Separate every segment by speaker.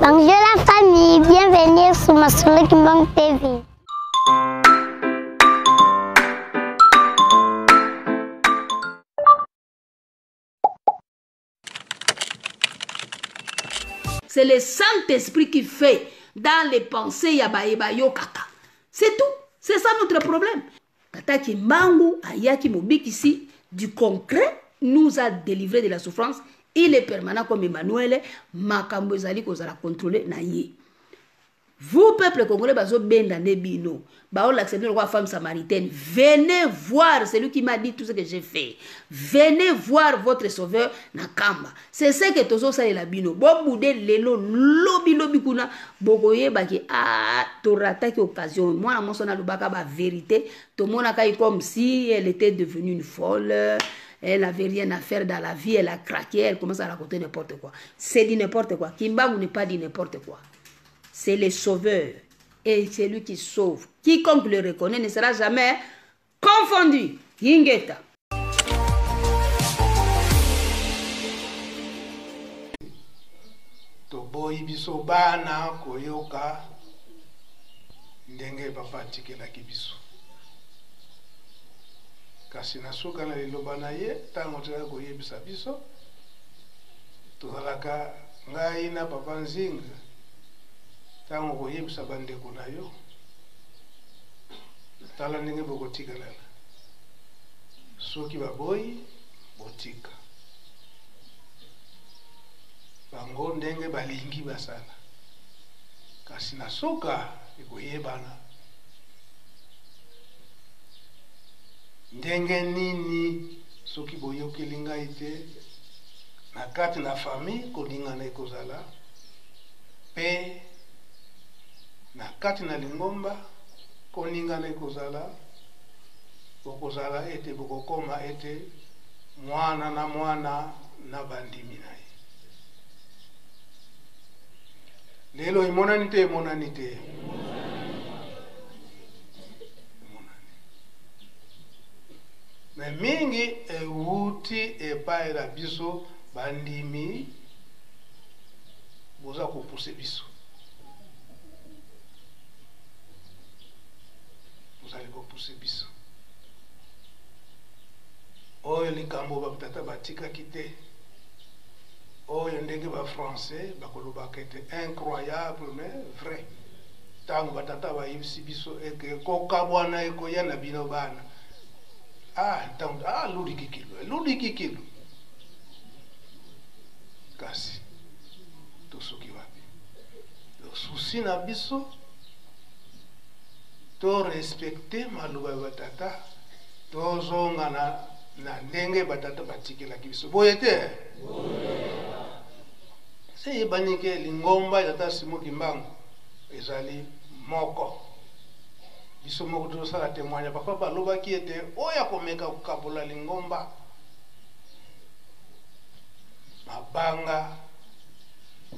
Speaker 1: Bonjour la famille, bienvenue sur Masolo Kimbangu TV.
Speaker 2: C'est le Saint-Esprit qui fait dans les pensées ya baye bayokaka. C'est tout. C'est ça notre problème. Tata Kimbangu ayaki mobikisi du concret nous a délivré de la souffrance. Il est permanent comme Emmanuel. Makambo ezali kozala contrôler na ye. Vous, peuple congolais, bazo benda nde bino. Bao l'accepter le roi femme samaritaine. Venez voir celui qui m'a dit tout ce que j'ai fait. Venez voir votre sauveur na kamba. C'est ce que tozo salela bino. Bobude lelo lobi lobi kuna bokoyeba ke ah torataki occasion. Mwana mwasi wana alobaka ba vérité. Tomonaka ye comme si elle était devenue une folle. Elle n'avait rien à faire dans la vie, elle a craqué, elle commence à raconter n'importe quoi. C'est du n'importe quoi. Kimbangu n'est pas dit n'importe quoi. C'est le sauveur et c'est lui qui sauve. Quiconque le reconnaît ne sera jamais confondu. Ingeta.
Speaker 3: Toboyi biso bana koyoka ndenge papa atikelaki biso, kasi na suka na liloba na ye, ntango atikaki koyebisa biso, tozalaka ngai na papa Nzinga, ntango koyebisa bandeko na yo, tala ndenge bokotikalana, soki baboyi botika bango ndenge balingi basala, kasi na suka ekoyebana ndenge nini. Soki boyokeli ngai te, na kati na famille kolingana ekozala, pe na kati na lingomba koningana ekozala, bokozala ete bokokoma ete mwana na mwana na bandimi na ye. Lelo emonani te, emonani te. Mais mingi ewuti epai na biso bandimi, boza kopuse biso, bozali kopuse biso. Oyo likambo batata batikaki te, oyo ndenge ba français bakolobaka ete incroyable mais vrai. Ntango batata bayebisi biso eke kokabwana ekoya na bino bana, ah, ntango ah, ludi kikilu, ludi kikilu, kasi tosuki wapi? Susi na biso to respecte maloba ya batata, tozonga na ndenge batata batikelaki biso, boye te? Se eyebani ke lingomba ya tata Simon Kimbangu ezali moko. Biso moko tozosala temoigne. Papa balobaki ete oyo akomeka kokabola lingomba, mabanga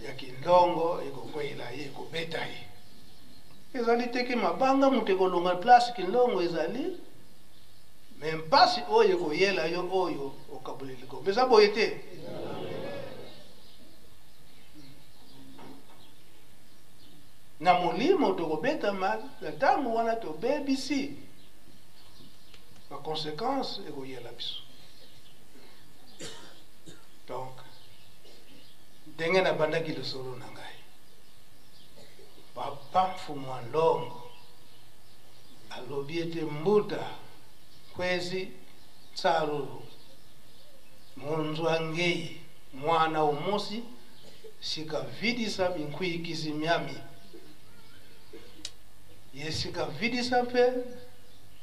Speaker 3: ya kindongo ekokweyela ye, ekobeta ye. Ezali te ke mabanga moto ekolonga place kindongo ezali, me mpasi oyo ekoyela yo oyo okaboli lingomba. Eza boye te? Na molimo tokobetama na ntango wana tobebisi, ba conséquences ekoyela biso. Donc ndenge nabandaki lisolo na ngai, papa Mfumu wa Ndongo alobi ete mbuta kwezi nsalulu munzwa ngei mwana umosi sika vidisa minkuikizi miami ye sika vidisa mpe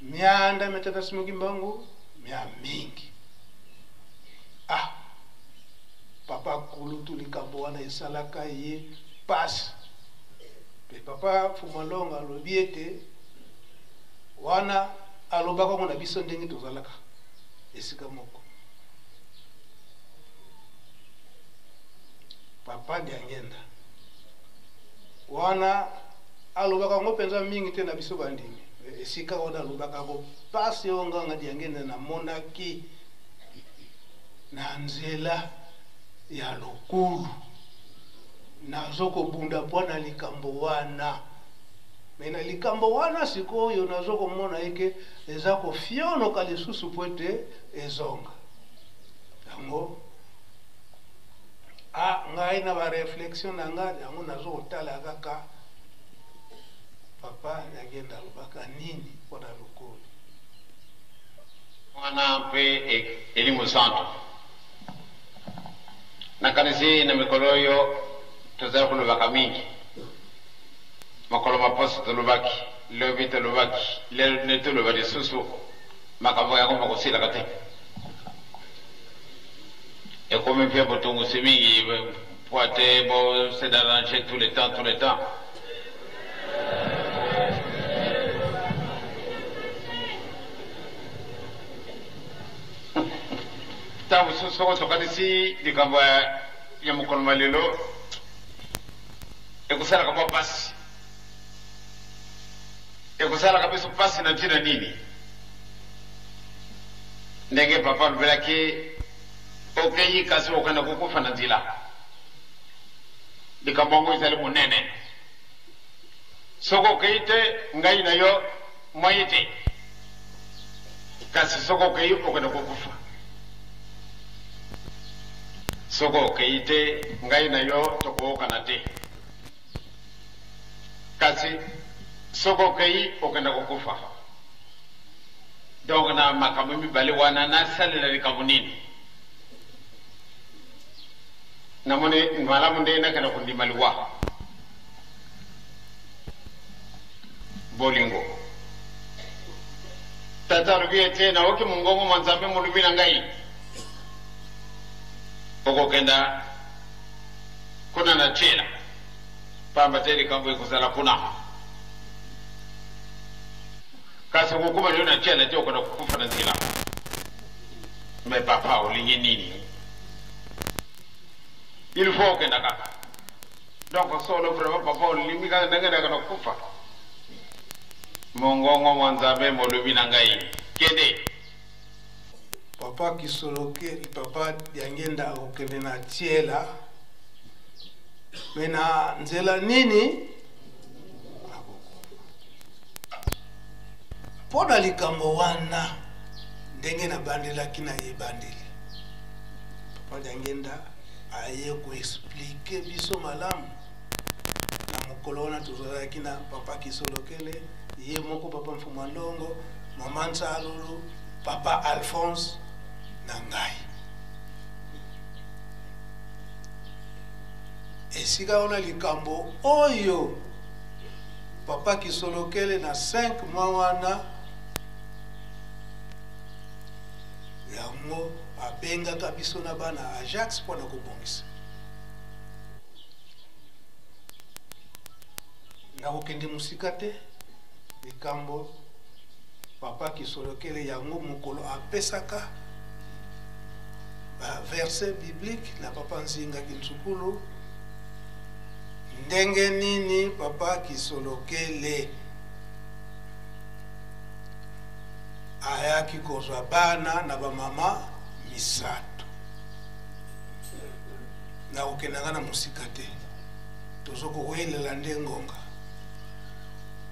Speaker 3: mianda mia tata Simon Kimbangu mia mingi. Ah, papa kulutu likambo wana esalaka ye pasi. Mpe papa Fumalonga alobi ete wana alobaka ngo na biso ndenge tozalaka esika moko. Papa Diangenda wana alobaka ngo mpenza mingi te na biso bandimi. Esika wana alobaka ngo pasi oyo nganga Diangenda namonaki na nzela ya lokulu. Nazo kobunda mpo na likambo wana. Me na likambo wana sikoyo nazo komona eke eza kofionoka lisusu mpo ete ezonga. Yango a ngai na ba reflexion na ngai yango nazo kotala kaka papa Diangienda alobaka nini mpo na lokoli.
Speaker 4: Mwana mpe Elimo Santu. Nakanisi na mikolo oyo tozali kolobaka mingi. Mokolo ma poso tolobaki, lobi tolobaki, lelo nde toloba lisusu, makambo yango makosilaka te. Ekomi mpe botungusi mingi mpo ate bo se d'arranger tout le temps, tout le temps. Ntango mosusu soko tokanisi likambo ya mokolo ma lelo, ekosalaka mwa mpasi. Ekosalaka biso mpasi na ntina nini? Ndenge papa alobelaki, okei kasi okenda kokufa na nzela. Likambo yango ezali monene. Soki okei te, ngai na yo mwaye te. Kasi soki okei, okenda kokufa. Soki okei te, ngai na yo tokookana te. Kasi soki okei, okenda kokufa. Donc na makambo mibale wana nasalela likambo nini? Namoni malamu nde nakenda kondima liwa. Bolingo. Tata alobi ete nayoki mongongo mwa Nzambe molobi na ngai, okokenda kuna na Tshela, pamba te likambo ekozala kuna. Kasi okokoma yo na Tshela te, okenda kokufa na nzela. Me papa, olingi nini? Il faut okenda kaka. Donc solo vraiment papa olingi kaka ndenge naka na kufa. Mongongo mwa Nzambe molobi na ngai, kende.
Speaker 3: Papa Kisoloke, papa Diangienda akokende na Tiela, me na nzela nini akokoma? Mpo na likambo wana, ndenge nabandelaki na ebandeli, papa Diangienda aye koexplike biso malamu. Na mokolo wana tozalaki na papa Kisolokele, ye moko papa Mfuma Ndongo, mama Nsalulu, papa Alphonse na ngai. Esika wana likambo oyo papa Kisolokele na 5 mois wana yango abengaka biso na bana Ajax mpo na kobongisa. Nakokende mosika te, likambo papa Kisolokele yango mokolo apesaka ba verset biblique na papa Nzinga Kinzukulu, ndenge nini papa Kisolokele ayaki kozwa bana na ba mama misato. Nakokenda nga na mosika te, tozo kowelela nde ngonga.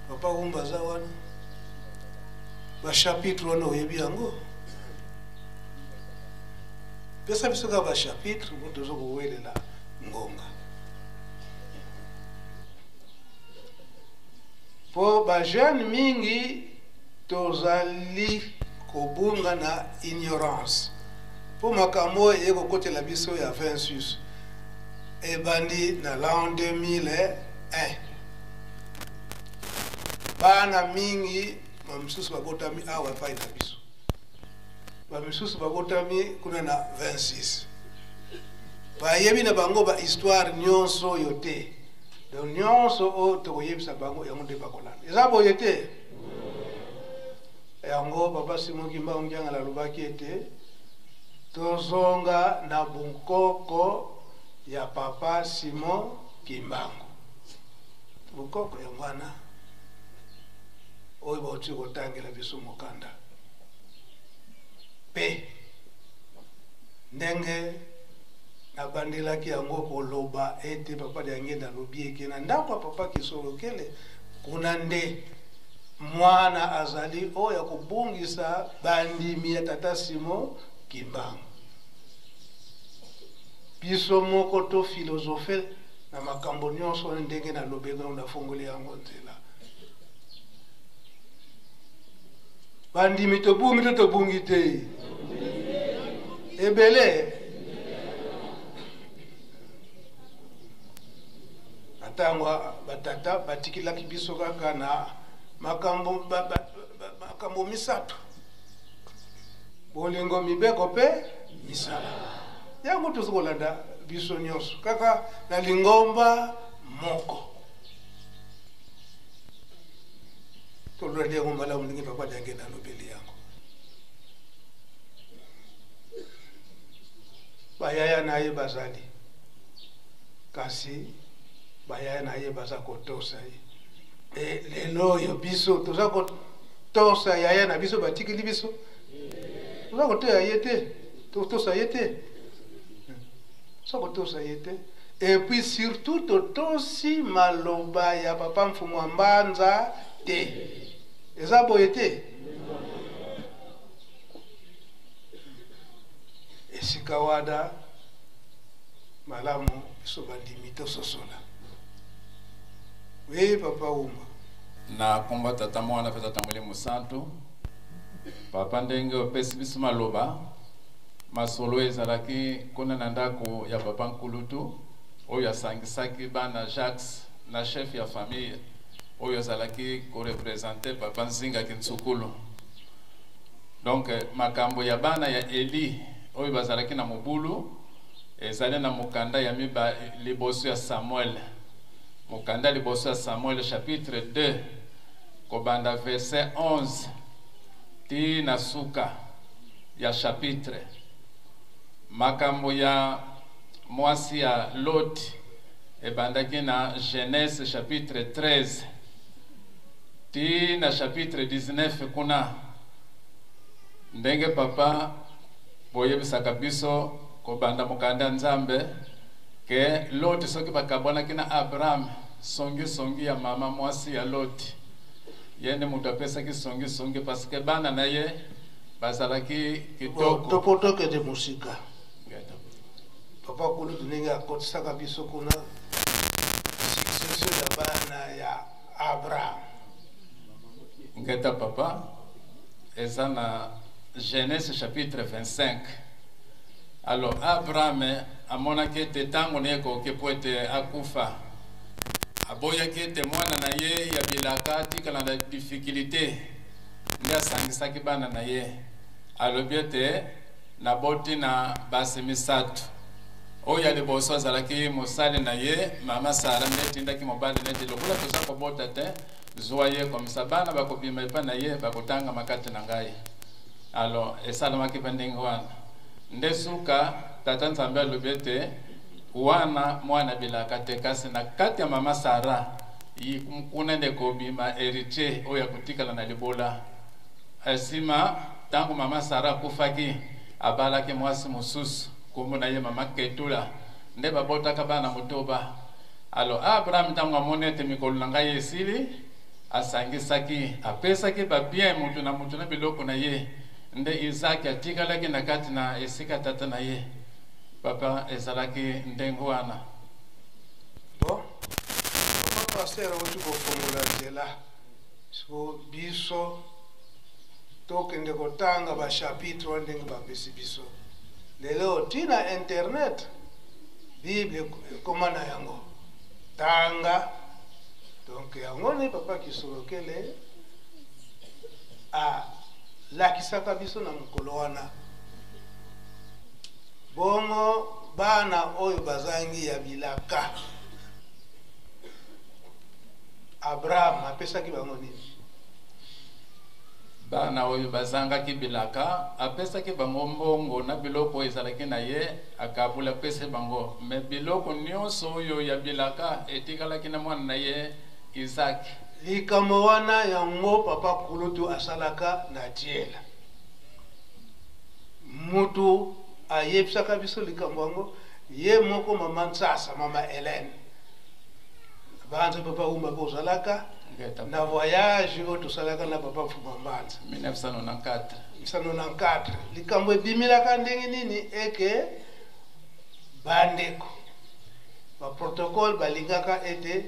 Speaker 3: Papa Wumba aza wana, ba chapitre wana oyebi yango, pesa biso kaka ba chapitre po tozo kowelela ngonga. Po ba jeune mingi tozali kobunga na ignorance, po makambo oyo eye kokotela biso ya 26 ebandi na l'an 2001. Bana mingi ba misusu babotami awa epai na biso, ba misusu babotami kuna na 26, bayebi na bango ba histoire nyonso oyo te. Donc nyonso oyo tokoyebisa bango yango nde bakolanda. Eza boye te? Yango papa Simon Kimbangu Kiangala alobaki ete tozonga na bonkoko ya papa Simon Kimbangu. Bokoko yango wana oyo bauti kotangela biso mokanda pe ndenge Nabandelaki yango koloba ete Papa Diangienda alobi eke na ndako ya Papa Kisolokele kuna nde mwana azali oyo akobungisa bandimi ya Tata Simon Kimbangu. Biso moko to philosophe na makambo nyonso wana ndenge nalobeli yango, nafongoli yango nzela. Bandimi tobungi to tobungi te? Ebele. Na ntango batata batikelaki biso kaka na makambo, ba, ba, ba, makambo misato: bolingo, mibeko mpe misala. Yango tozi kolanda biso nyonso kaka na lingomba moko. Tolandi yango malamu ndenge Papa Diangienda alobeli yango. Bayaya na ye bazali, kasi bayaya na ye baza kotosa ye. E, lelo oyo biso toza kotosa yaya na biso batikeli biso, toza kotoya ye te, totosa ye te, toza kotosa ye te. Et puis surtout totosi maloba ya Papa Mfumu wa Mbanza te. Eza boye te? Esika wana malamu biso bandimi tososola. Oui, Papa Wumba.
Speaker 5: Na kombo Tata Mwana pe Tata Molimo Santu, Papa ndenge opesi biso maloba, masolo ezalaki kuna na ndako ya Papa Nkulutu oyo asangisaki bana Jacques na chef ya famille oyo azalaki ko representer Papa Nzinga Kintsukulu. Donc makambo ya bana ya Eli oyo bazalaki na mobulu ezali na mokanda ya miba liboso ya Samuel. Mokanda liboso ya Samuel chapitre 2 kobanda verset 11 ti na suka ya chapitre. Makambo ya mwasi ya Lot ebandaki na Genèse chapitre 13 ti na chapitre 19 kuna ndenge papa boyebisaka biso kobanda mokanda Nzambe ke Lot soki bakabwanaki na Abraham, songi songi ya mama mwasi ya Lot ye nde moto apesaki songi songi parce que bana na ye bazalaki kitoko.
Speaker 3: Topo tokende mosika. Papa kulutu ndenge akotisaka biso kuna succession ya bana ya Abraham.
Speaker 5: Ngeta papa, eza na Genèse chapitre 25. Alors Abraham amonaki ete ntango na ye ekoki mpo ete akufa. Aboyaki ete mwana na ye ya bilaka atikala na difficulté, nde asangisaki bana na ye. Alobi ete naboti na basi misato. Oyo ya liboso azalaki mosali na ye, mama Sara, nde etindaki mobali na ete lokola toza kobota te, zwa ye komisa bana bakobima epai na ye bakotangama kati na ngai. Alors esalamaki mpe ndenge wana. Nde suka Tata Nzambe alobi ete wana mwana bilaka te, kasi na kati ya mama Sara kuna nde kobima heritier oyo akotikala na libola. Sima tango mama Sara akufaki, abalaki mwasi mosusu kombo na ye mama Ketula, nde babotaka bana motoba. Alors Abraham tango amoni ete mikolo na ngai esili, asangisaki, apesaki ba bien mutu na mutu na biloko na ye, nde Isaac atikalaki na kati na esika tata na ye. Papa, ezalaki ndenge wana.
Speaker 3: Bon, papa pasteur auti kofongola nzela, siko biso tokende kotanga ba chapitre wana ndenge bapesi biso lelo ti na internet. Bible ekoma na yango, tanga. Donc yango nde papa Kisolokele alakisaka biso na mokolo wana. Bongo bana oyo bazangi ya bilaka, Abraham apesaki bango nini?
Speaker 5: Bana oyo bazangaki bilaka, apesaki bango mbongo na biloko oyo ezalaki na ye, akabula apesi bango. Me biloko nyonso oyo ya bilaka etikalaki na mwana na ye Isaac.
Speaker 3: Likambo wana yango papa kulutu asalaka na Diela. Mutu ayebisaka biso likambo yango, Ye moko mama Nsasa, mama Helène. Banza papa Umba bozalaka na voyage oyo tosalaka na papa Mfuma Mbanza.
Speaker 5: 1994.
Speaker 3: 1994. Likambo ebimelaka ndenge nini eke bandeko ba protocole balingaka ete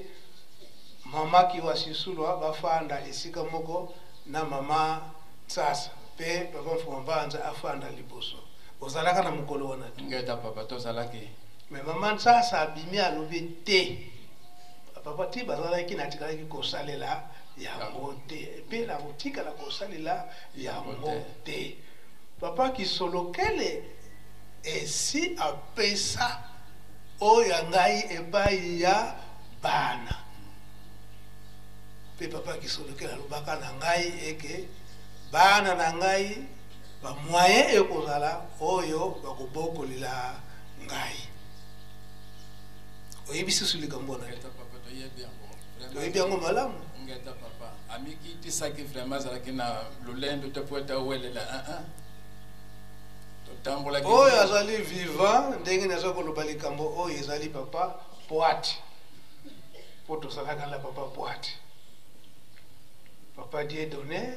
Speaker 3: mama Kiwasisulwa bafanda esika moko na mama Nsasa mpe papa Mfuma Mbanza afanda liboso. Ozalaka na mokolo wana te?
Speaker 5: Ngeta papa, tozalaki.
Speaker 3: Mais mama Nsasa abimi alobi te papa ti bazalaki natikalaki kosalela yango te mpe nakotikala kosalela yango te. Papa Kisolokele esi apesa oyo ya ngai epai ya bana mpe papa Kisolokele alobaka na ngai eke bana na ngai ba moyen ekozala oyo bakobokolela ngai. Oyebi susu likambo wana? Toyebi yango malamu.
Speaker 5: Ngeta papa amikitisaki vraiment azalaki na lolendo te po ete awelela uh -uh. Totambolaki
Speaker 3: oyo azali vivant ndenge naza koloba likambo oyo ezali papa Poate, po tozalaka na papa Poate, papa Dieudonné.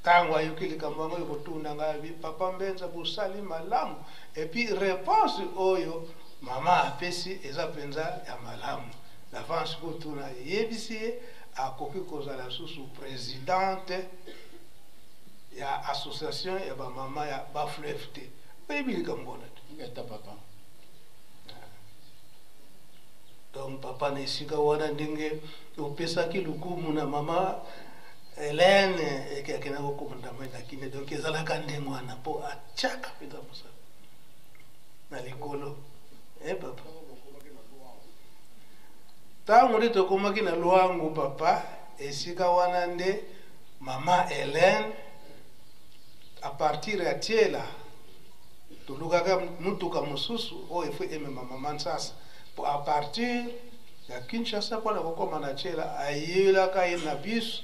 Speaker 3: Tango ayoki likambo yango ekotuna ngai abi papa Mbenza bosali malamu et puis reponse oyo mama apesi eza penza ya malamu d'avance kutu na yebisi ye akoki kozala susu presidente ya association ya ba mama ya ba fleuve te. Oyebi likambo wana te?
Speaker 5: Ngeta papa.
Speaker 3: Donc papa na esika wana ndenge opesaki lokumu na mama Helène eke akenda kokoma na Kine, donc ezalaka ndenge wana mpo atiaka mpenza mosala na likolo. Eh papa, ntango nde tokomaki na Lwangu papa, esika wana nde mama Helène a partir ya Tiela tolukaka motuka mosusu oyo efo emema mama Nsasa mpo a partir ya Kinshasa mpo na kokoma na Tshela, ayelaka ye na bus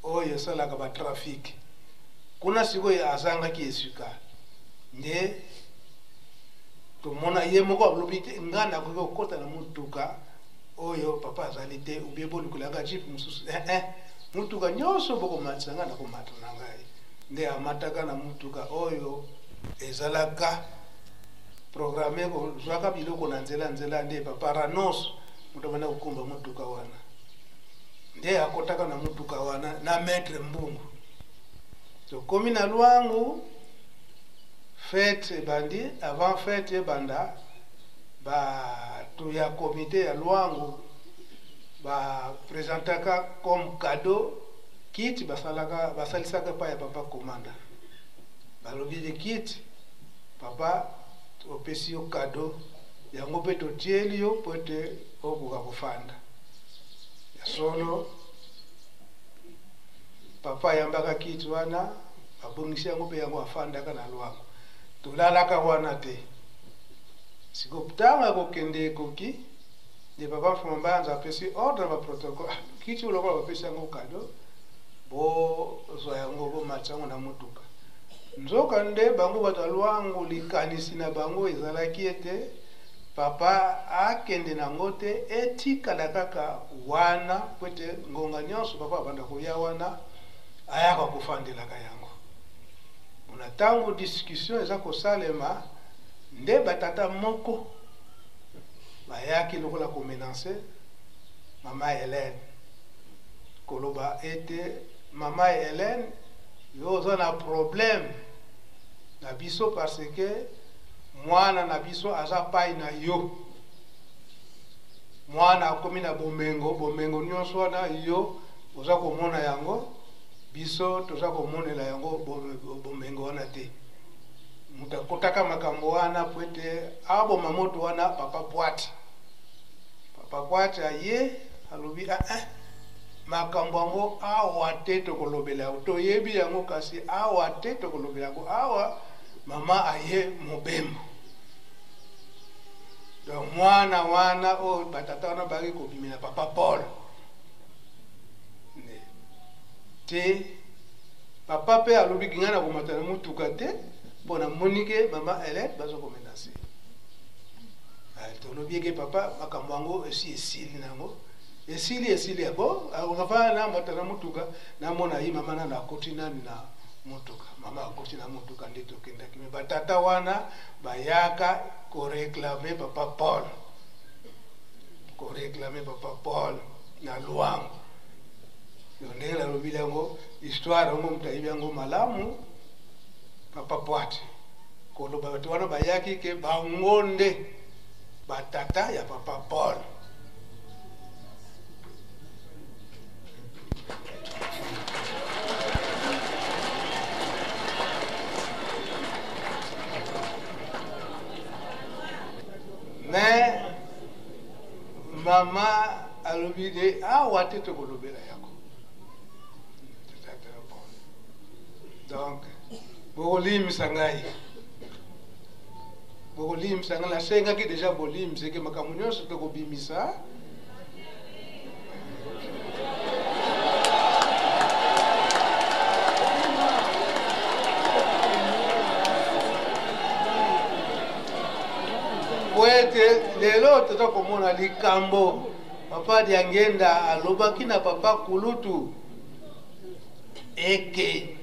Speaker 3: oyo esalaka ba trafic kuna. Sikoyo azangaki esika nde tomona ye moko alobi te nga nakoki kokota na motuka oyo papa azali te, ubie bolukelaka jeep mosusu. Eh, eh, motuka nyonso bokomatisa nga nakomata na ngai. Nde amataka na motuka oyo ezalaka programme kozwaka biloko na nzela nzela, nde papa Ranos moto abanda kokumba motuka wana, nde akotaka na motuka wana na maître Mbungu. Tokomi na Lwangu, fête ebandi. Avant fête ebanda, bato ya comité ya Lwangu ba présentaka comme cadeau kiti basalaka, basalisaka epai ya papa Komanda. Balobi de kiti papa opesi yo cadeau yango mpe totieli yo mpo ete okoka kofanda. Ya solo papa ayambaka kiti wana, babongisi yango mpe yango afandaka na Lwango. Tolalaka wana te. Sikoyo ntango ya kokende ekoki, nde papa Mfuma Mbanza apesi ordre na baprotocole, ah, kiti oyo lokola bapesi yango cadeau, bozwa yango bomatisa yango na motuka. Nzoka nde bango bato ya Lwangu likanisi na bango ezalaki ete papa akende na yango te, etikala kaka wana po ete ngonga nyonso papa abanda koya wana ayaka kofandelaka yango. Bona ntango discussion eza kosalema nde batata moko bayaki lokola komenance mama Helène, koloba ete mama Helène yo oza na problème na biso parce que mwana na biso aza pai na yo, mwana akomi na bomengo, bomengo nyonso wana yo oza komona yango, biso toza komonela yango bomengo wana te. Moto akotaka makambo wana po ete aboma moto wana papa Poite. Papa Poite aye alobi ah, eh, makambo yango awa te tokolobela yango, toyebi yango kasi awa te tokolobela yango awa. Mama aye mobembo, donc mwana wana oyo batata wana bayaki kobimela papa Paul ne te. Papa pe alobi ki ngai nakomata na motuka te mpo namoni ke mama Helène bazo komenase. Eh, tolobi eke papa makambo yango esi esili na yango esili esili ya bo akokava namata na motuka namona ye mama nano akoti nani na motuka mama akoti na motuka nde tokendaki me batata wana bayaka koreklame papa paul koreklame papa paul na lwango yo ndenge nalobili yango histoire yango moto ayebi yango malamu papa poite koloba bato wana bayaki ke bango nde batata ya papa paul mais mama alobi de awa te tokolobela yango donc Bokolimbisa ngai, bokolimbisa ngai, nasengaki deja bolimbisa eke makambo nyonso tokobimisa. Po ete lelo toza komona likambo papa Diangenda alobaki na papa Kulutu eke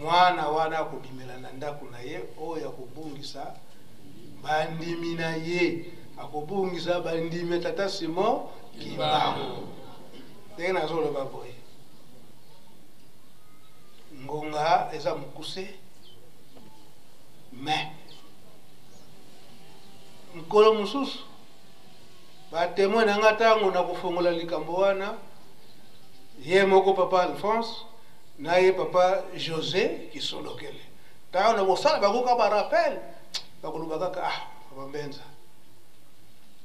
Speaker 3: Mwana wana akobimela na ndako na ye oyo akobungisa bandimi na ye, akobungisa bandimi ya tata Simon Kimbangu. Ndenge nazoloba boye, ngonga eza mokuse, mais mokolo mosusu batemoin na nga ntango nakofongola likambo wana ye moko papa Alphonse na ye papa Jose Kisolokele ntango na kosala bango kaka barappel bakoloba kaka ah papa Mbenza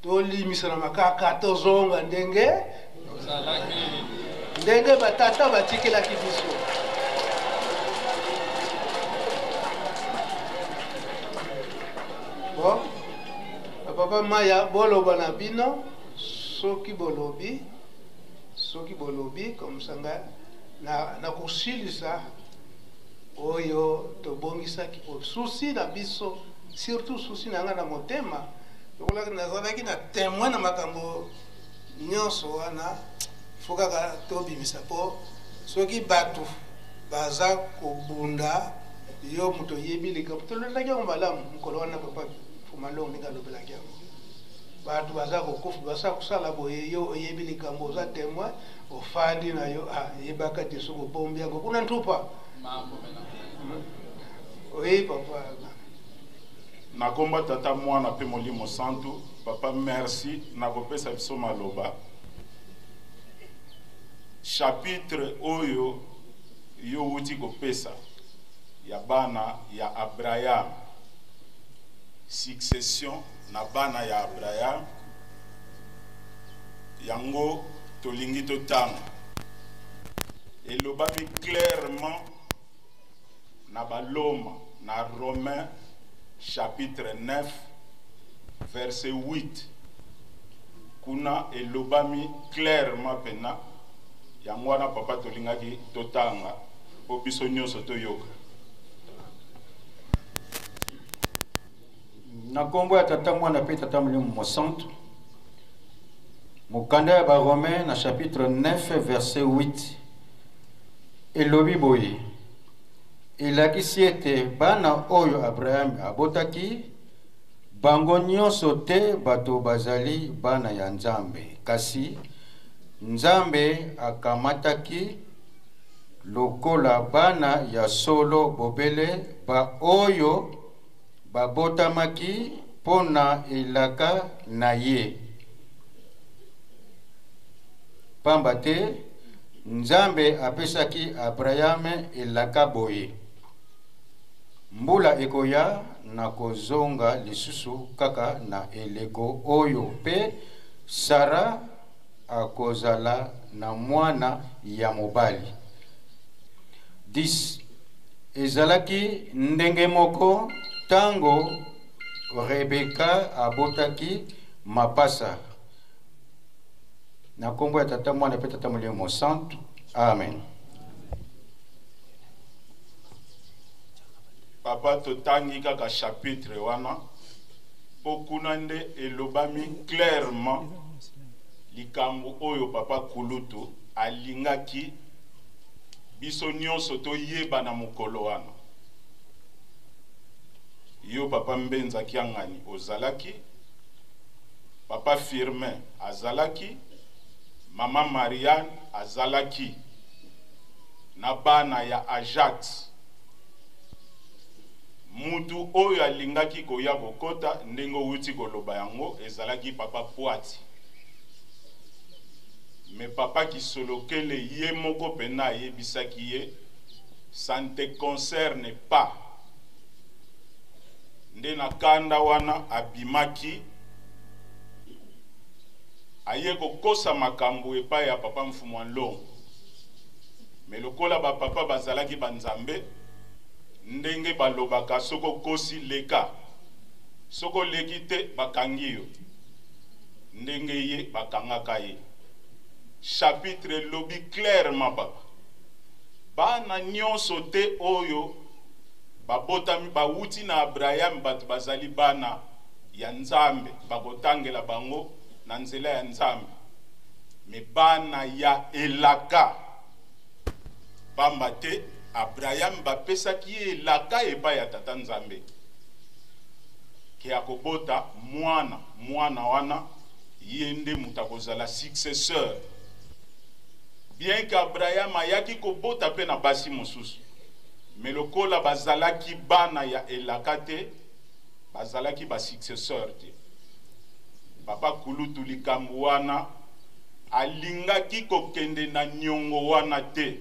Speaker 3: tolimisana makaka tozonga ndenge ndenge batata batikelaki biso bon papa Maya boloba na bino soki bolobi Soki bolobi comme ça nga na nakosilisa oyo tobongisaki po souci na biso surtout souci na nga na motema lokola nazalaki na temoin na makambo nyonso wana fo kaka tobimisa po soki bato baza kobunda yo moto oyebi likambo tolobelaki yango malamu mokolo wana papa fumalongo ndenge alobelaki yango Batu baza kokufa baza kosala boye yo oyebi likambo oza temoin ofandi na yo ah, yebaka te soki obombi yango kuna ntupa oye papa
Speaker 6: na komba tata mwana mpe molimo santu papa merci na kopesa biso maloba chapitre oyo yo wuti kopesa ya bana ya abraham succession na bana ya Abraham, yango tolingi totanga. Elobami clairement na Baloma, na Romains chapitre 9 verset 8. Kuna elobami clairement pena yango wana papa tolingaki totanga mpo biso nyonso toyoka.
Speaker 7: Na nkombo ya Tata, Mwana mpe Tata Molimo Mosantu. Mokanda ya Ba-Romain na chapitre 9 verset 8 elobi boye, elakisi ete bana oyo Abraham abotaki bango nyonso te bato bazali bana ya Nzambe, kasi Nzambe akamataki lokola bana ya solo bobele baoyo babotamaki mpo na elaka na ye. Pamba te Nzambe apesaki Abrayame elaka boye, Mbula ekoya, nakozonga lisusu kaka na eleko oyo, mpe Sara akozala na mwana ya mobali. 10 Ezalaki ndenge moko ntango Rebeka abotaki mapasa. Na nkombo ya Tata, Mwana mpe Tata Molimo Mosantu. Amen.
Speaker 6: Papa, totangi kaka chapitre wana mpo kuna nde elobami clairement likambo oyo papa kulutu alingaki biso nyonso toyeba na mokolo wana. Yo papa Mbenza Kiangani ozalaki, papa Firmin azalaki, mama Marianne azalaki na bana ya Ajax. Mutu oyo alingaki koya kokota ndenge owuti koloba yango ezalaki papa Puati. Mais papa Kisolokele ye moko pena ayebisaki ye ça ne te concerne pas. Nde na kanda wana abimaki aye kokosa makambo epai ya papa Mfumua Nlongo. Mais lokola ba papa bazalaki ba nzambe, ndenge balobaka soki okosi leka, soki oleki te bakangi yo. Ndenge ye bakangaka ye. Chapitre elobi clairement papa. Bana nionso te oyo babotami bawuti na Abraham bato bazali bana ya Nzambe, bakotangela bango na nzela ya Nzambe. Mais bana ya elaka, pamba te Abraham bapesaki ye elaka epai ya Tata Nzambe ke akobota mwana, mwana wana ye nde moto akozala successeur. Bien que Abraham ayaki kobota pe na basi mosusu, mais lokola bazalaki bana ya elaka te, bazalaki ba successeur te. Papa kulutu likambo wana alingaki kokende na niongo wana te,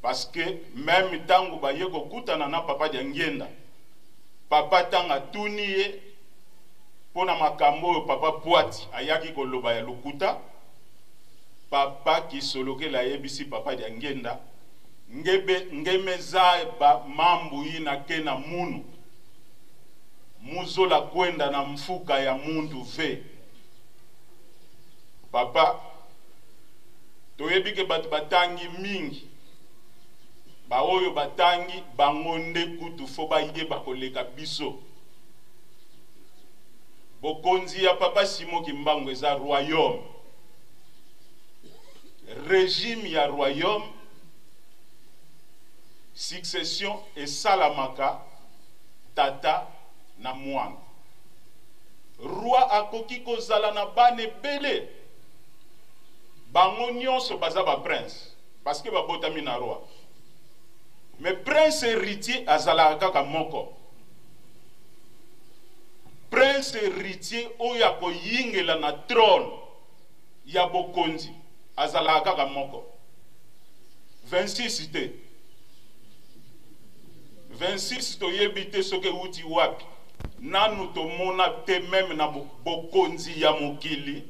Speaker 6: parce que meme tango baye kokutana na papa Diangienda, papa tanga atuni ye mpo na makambo oyo papa Puati ayaki koloba ya lokuta, papa Kisolokele ayebisi papa Diangienda ngebe ngemeza ba mambu ina kena munu muzola kwenda na mfuka ya muntu ve. Papa, toyebi ke bato batangi mingi, baoyo batangi bango nde kutu fo bayeba koleka biso. Bokonzi ya papa Simon Kimbangu eza royaume, regime ya royaume, succession esalamaka tata na mwana. Roi akoki kozala na bana ebele, bango nyonso baza ba prince parce que babotami na roi. Mais prince héritier azalaka kaka moko. Prince héritier oyo akoyingela na trône ya bokonzi azalaka kaka moko. 26 te. 26 toyebi te soki ewuti wapi, nanu tomona te meme na bokonzi ya mokili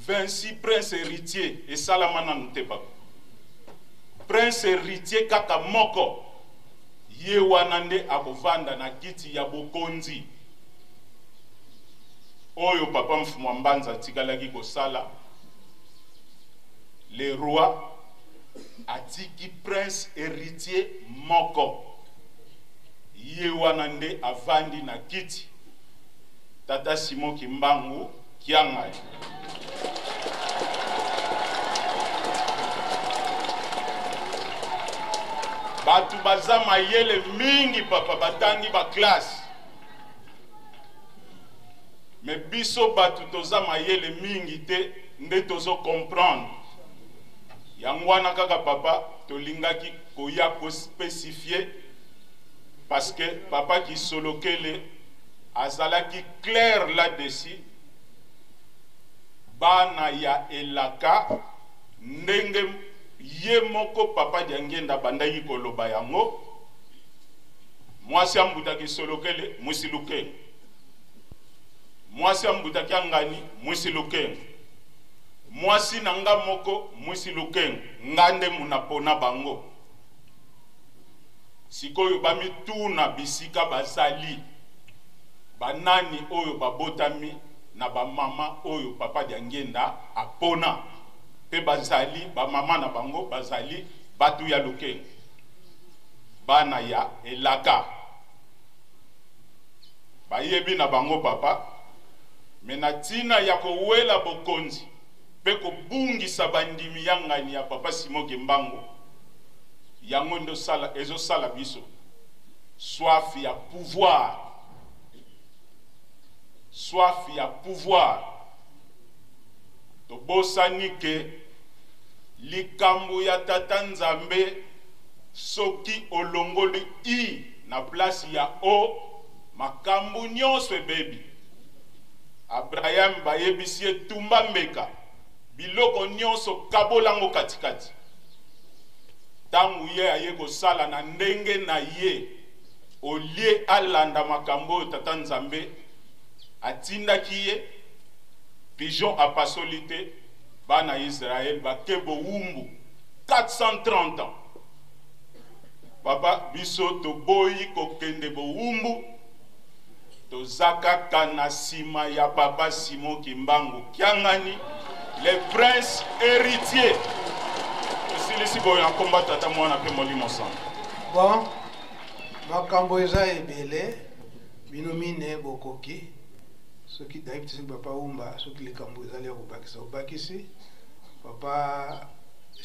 Speaker 6: 26 prince héritier esalama nanu te papa. Prince héritier kaka moko, ye wana nde akovanda na kiti ya bokonzi oyo papa Mfumua Mbanza atikalaki kosala. Le roi atiki prince héritier moko, ye wana nde avandi na kiti, tata Simon Kimbangu Kiangani. Bato baza mayele mingi papa, batangi ba classe, mais biso bato toza mayele mingi te nde tozo comprendre. Yango wana kaka papa tolingaki koya ko specifier parce que papa Kisolokele azalaki clair là-dessus. Bana ya elaka ndenge ye moko papa Diangienda abandaki koloba yango, mwasi ya mbuta Kisolokele mwisi lukengo, mwasi ya mbuta Kiangani mwisi lukengo, mwasi na nga moko mwisi lukengo, nga nde munapona bango. Sikoyo bamituna bisika bazali banani oyo babotami na bamama oyo papa Diangienda apona, pe bazali bamama na bango bazali batu ya lukengo. Bana ya elaka. Bayebi na bango papa, mais na tina ya kowela bokonzi pe kobungisa bandimi ya ngani ya papa Simon Kimbangu, yango nde ezo sala biso soif ya pouvoir. Soif ya pouvoir. Tobosani ke likambo ya Tata Nzambe soki olongoli i na place ya o, makambu nionso ebebi. Abraham bayebisi ye tumba mbeka, biloko nionso kabola ngo kati kati. Tangu ye aye kosala na ndenge na ye au lieu alanda makambo oyo Tata Nzambe atindaki ye, pigeon apasoli te, bana Israël bake bowumbu 430 ans. Papa, biso toboyi kokende bowumbu, toza kaka na sima ya papa Simon Kimbangu Kiangani, le prince héritier. Tosilisi boye na komba Tata, Mwana pe Molimo Santu.
Speaker 3: Bon, makambo eza ebele, bino mine bokoki soki nayebi te soki papa Wumba soki likambo ezali ya kobakisa obakisi, papa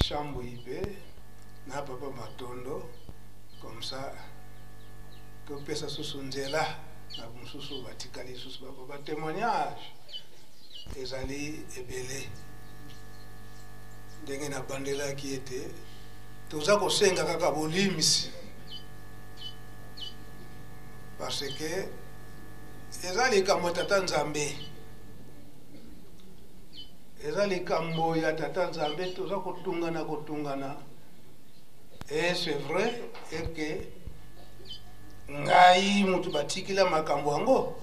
Speaker 3: Chambouyi pe na papa Matondo, comme ça topesa susu nzela na mosusu batikali susu ba témoignage ezali ebele. Ndenge nabandelaki ete toza kosenga kaka bolimisi parce que eza likambo ya Tata Nzambe, eza likambo ya Tata Nzambe, toza kotungana kotungana. Et c'est vrai et que ngai mutu batikila makambo yango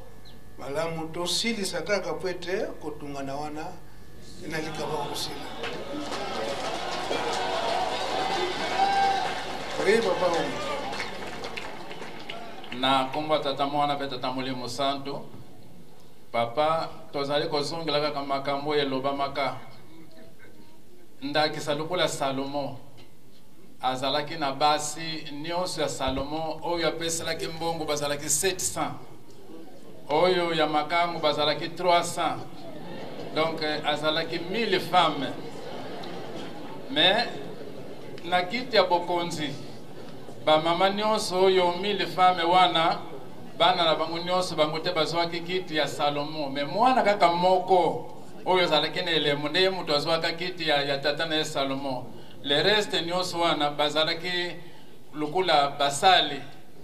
Speaker 3: malamu tosilisa kaka po ete kotungana wana na likambo ya kosila. Oui, papa.
Speaker 5: Na kombo ya Tata, Mwana mpe Tata Molimo Santu, papa, tozali kozongela kaka makambo oyo elobamaka. Ndakisa lokola Salomo azalaki na basi nyonso ya Salomo oyo apeselaki mbongo bazalaki 700, oyo ya makangu bazalaki 300, donc azalaki 1000 femmes. Mais na kiti ya bokonzi bamama nyonso oyo 1000 femmes wana, bana na bango nyonso bango te bazwaki kiti ya Salomo, mais mwana kaka moko oyo azalaki na elembo nde ye moto azwaka kiti ya tata na ye Salomo. Le reste nyonso wana bazalaki lokola basali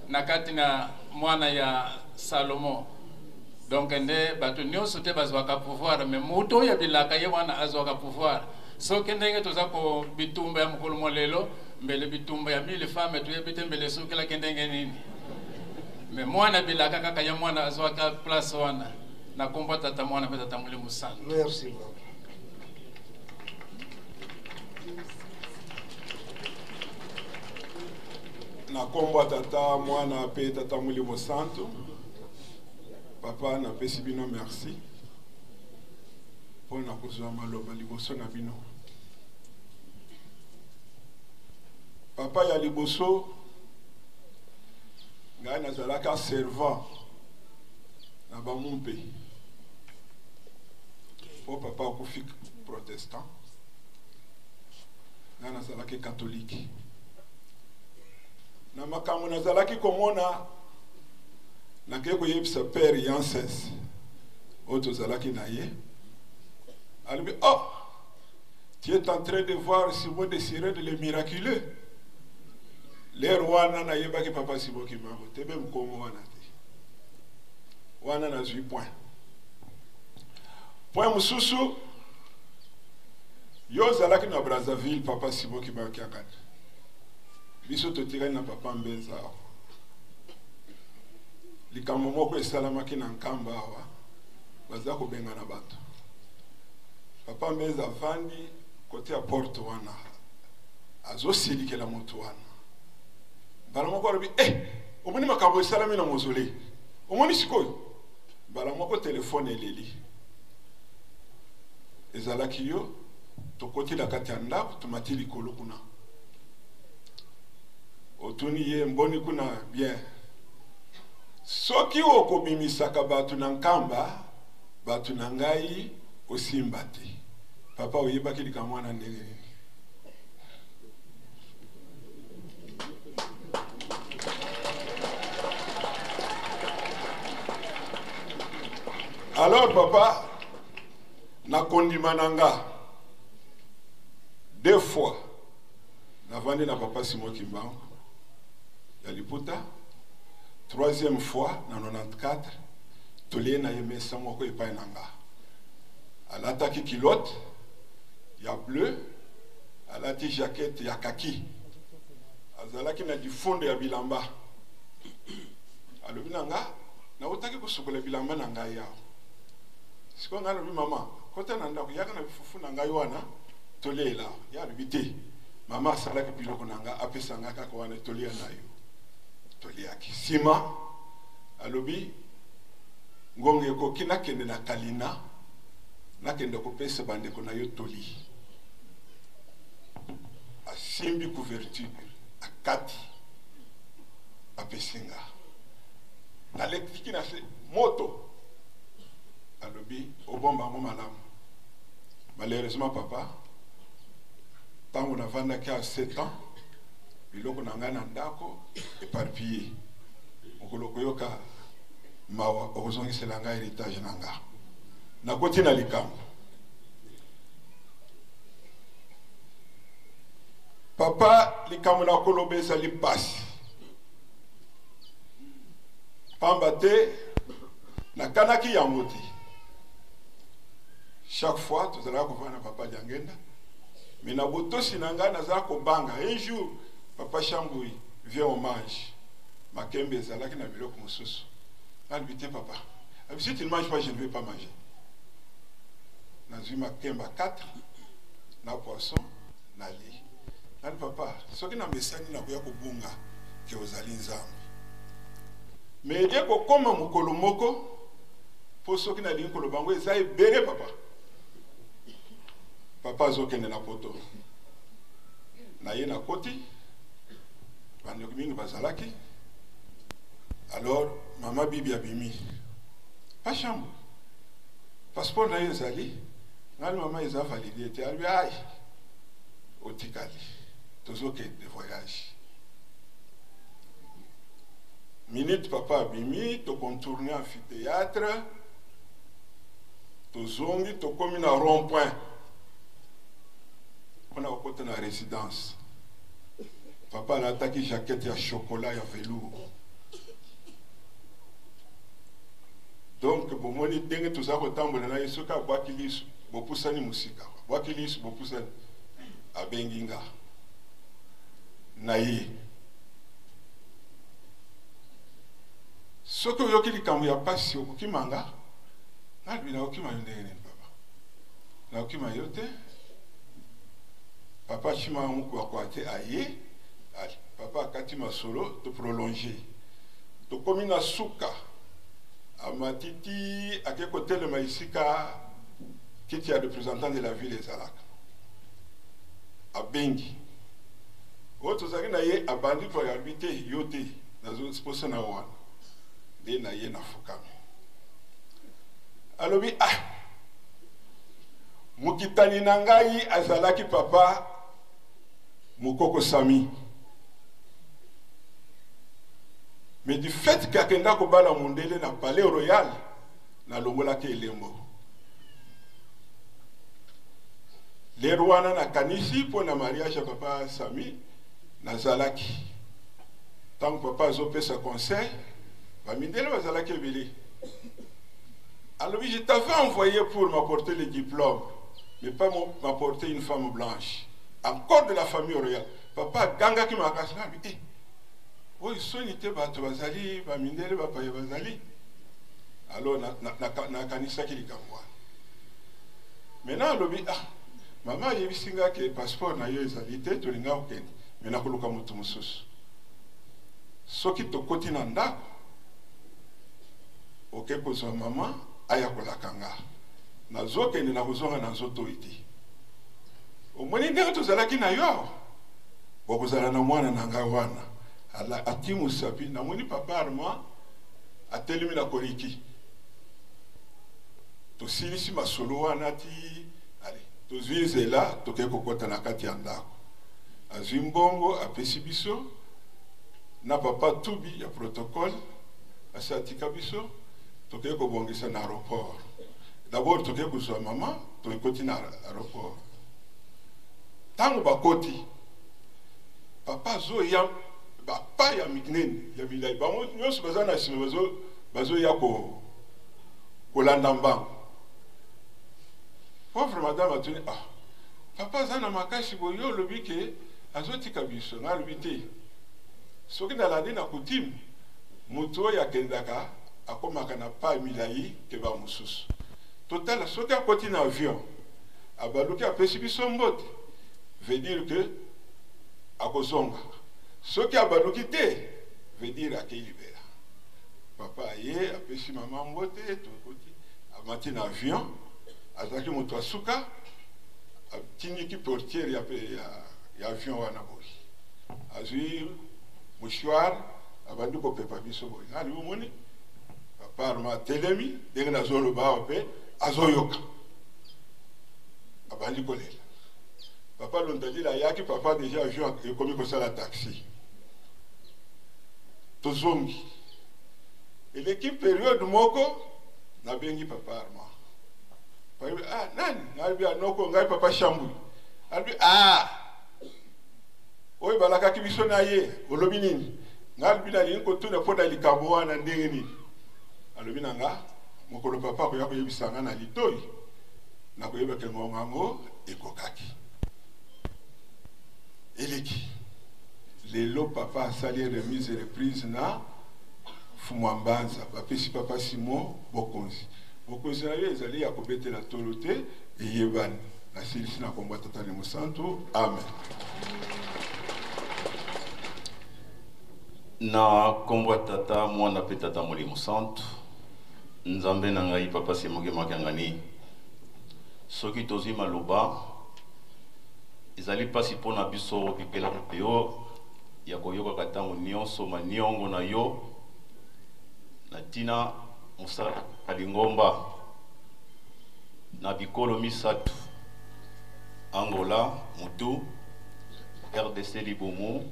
Speaker 5: na kati na mwana ya Salomo. Donc nde bato nyonso te bazwaka pouvoir, mais moto oyo abilaka ye wana azwaka pouvoir. Soki ndenge toza ko bitumba ya mokolo mwa lelo, mbele bitumba ya 1000 femmes toyebi te mbele esukelaki ndenge nini. Mais mwana bilaka kaka ye mwana azwaka place wana. Na kombo ya Tata, Mwana mpe Tata Molimo Santu.
Speaker 3: Merci beaucoup.
Speaker 8: Na kombo ya Tata, Mwana mpe Tata Molimo Santu, papa, napesi bino merci mpo na kozwa maloba liboso na bino. Papa, ya liboso ngai nazalaka servant na bamumpe mpo papa akufi protestant, ngai nazalaki katolike. Na makambo nazalaki komona, nakei koyebisa père Janssens oyo tozalaki na ye, alobi: oh, tu es en train de voir Simon de Sirène le miraculeux. Lere wana nayebaki papa Simon Kimbangu te, be mokongo wana te. Wana nazwi point. Point mosusu, yo ozalaki na Brazzaville, papa Simon Kimbangu Kiangani, biso totikali na papa Mbenza awa. Likambo moko esalamaki na Nkamba awa, baza kobengana bato. Papa Mbenza avandi kote ya porte wana, azosilikela moto wana. Mbala moko alobi: eh, omoni makambo esalami na mausolée, omoni sikoyo. Mbala moko telefone eleli, ezalaki yo. Tokoti na kati ya ndako, tomati likolo kuna. Otuni ye mboni kuna bien. Soki okobimisaka bato na nkamba, bato na ngai osimba te. Papa oyebaki likambo wana ndenge nini? Alors papa, na kondima na nga deux fois navandi na papa Simon Kimbangu ya liputa, troisième fois na 94 tolie na ye mesa moko epai na nga. Alataki culotte ya bleu, alati jaquette ya kaki, azalaki na lifundo ya bilamba. Alobi na nga, nautaki kosukola bilamba na ngai awa. Sikoyo ngai alobi, mama, kota na ndako, yaka na fufu na ngai wana tolela. Ye alobi te, mama asalaki biloko na ngai, apesa ngai kaka wana tolia na yo. Toliaki. Sima alobi, ngonga ekoki nakende na Kalina, nakende kopesa bandeko na yo toli. Asimbi couverture, akati, apesi nga. Nalekiki na se moto. Alobi, obomba yango malamu. Malheureusement papa, ntango navandaki a 7 ans, biloko na ngai na ndako éparpillé. Mokolo koyoka mawa okozongisela ngai héritage na nga. Nakoti na likambo. Papa, likambo na koloba ezali pasi. Pamba te nakanaki yango te. Chaque fois tozalaka kovanda na papa Diangenda, mais na botosi na ngai nazalaka kobanga. Un jour papa Chambouy vient on mange. Makembe ezalaki na biloko mosusu. Nalobi te papa. Abi si tu ne manges pas, je ne vais pas manger. Nazwi makemba 4 na poisson nalie. Nani papa, soki na mesani nakoya kobunga ke ozali Nzambe. Mais eye kokoma mokolo moko po soki nalingi koloba yango eza ebele papa. Papa azokende na poto. Na ye nakoti, bandeko mingi bazalaki. Alors mama Bibi abimi. Pa chambre. Passeport na ye ezali, ngai mama eza valide te. Alobi ai otikali. Tozokende voyage. Minute papa abimi, to contourner amphithéâtre, tozongi tokomi na rond-point mpona kokota na résidence. Papa alataki jaquette ya chocolat ya velours. Donc bomoni ndenge toza kotambola na ye, soki abwaki lisu bopusani mosika, abwaki lisu bopusani, abengi nga na ye. Soki oyoki likambo ya pasi okokima nga, nalobi nakokima yo ndenge nini papa? Nakokima yo te. Papa Chima Mukwa te aye, papa akati masolo to prolonger. Tokomi na suka, amatiti ake kotelema esika kiti ya représentant de la ville ezalaka. Abengi oyo tozalaki na ye, abandi koya, alobi te yo te, nazoposa na wana nde na ye nafukami. Alobi ah, mokitani na ngai azalaki papa Mokoko Sami, mais du fait que akenda kobala mondele na palais royal, nalongolaki elembo. Lero wana nakanisi mpo na mariage ya papa Sami, nazalaki ntango papa azopesa conseil, bamindele bazalaki ebele. Alobi, je t'avais envoyé pour m'apporter le diplôme, mais pas m'apporter une femme blanche, encore de la famille royale. Papa agangaki makasi, nabi eh, oyo soni te, bato bazali bamindele, bapaya bazali. Alors nakanisaki likambo wana. Maintenant alobi ah, mama ayebisi nga ke passeport na yo ezali te, tolinga kokende, mais nakoluka moto mosusu. Soki tokoti na ndako, oke kozwa mama aya kolaka nga, nazokende nakozonga na nzoto oyo te. Omoni ndenge tozalaki na yo awa, bokozala na mwana na ngai wana. Ati mosapi, namoni papa Armand atelemi na koriki. Tosilisi masolo wana ti ale tozwi nzela, tokei kokɔta na kati ya ndako. Azwi mbongo apesi biso na papa Tubi ya protocole, asi atika biso. Tokei kobongisa na aéroport. D'abord tokei kozwa mama, tokoti na aéroport. Ntango bakoti, papa azoya bapa ya minene ya milai, bango nyonso baza na nsima, bazoya kolanda mbango. Pauvre madame atuni: "Ah, papa aza na makasi boye, yo olobi ke azotika biso?" Ngai alobi: "Te, soki nalandi na coutume, moto oyo akendaka akomaka na pa milai ke bamosusu. Totala soki akoti na avion, abaluki, apesi biso mbote, veut dire que akozonga. Soki abaluki te, veut dire akei libela." Papa aye, apesi mama mbote, tokoti, amati na avion. Azalaki moto asuka. Atindiki portière ya avion wana boye, azwi mouchoir, abandi kopepa biso boye. Ngai omoni papa Arma atelemi ndenge nazoloba awa mpe azoyoka, abandi kolela. Papa Luntadila ayaki, papa déjà avion ekomi kosala taxi. Tozongi, eleki période moko, nabengi papa Armand. Alobi: "Ah, nani?" Nalobi: "Noko, ngai papa Shambui." Alobi: "Ah, oyo balakaki biso na ye, olobi nini?" Ngai alobi: "Nalingi kotuna mpo na likambo wana ndenge nini." Alobi na nga: "Mokolo papa akoya koyebisa nga na litoi, nakoyebaka ngonga yango ekokaki." Eleki lelo, papa asali remise reprise na Fumwa Mbanza, bapesi papa Simon bokonzi. Bokonzi na ye ezali ya kobetela tolo te, eyebani. Nasilisi na kombo ya Tata ne Mosantu, amen.
Speaker 9: Na nkombo ya Tata, Mwana mpe Tata Molimo Santu, Nzambe na ngai, papa Simoke Makiangani, soki tozwi maloba, ezali mpasi mpo na biso bipela yo ya koyokaka ntango nyonso maniongo na yo na ntina mosala ya lingomba na bikolo misato: Angola mutu, RDC libumu,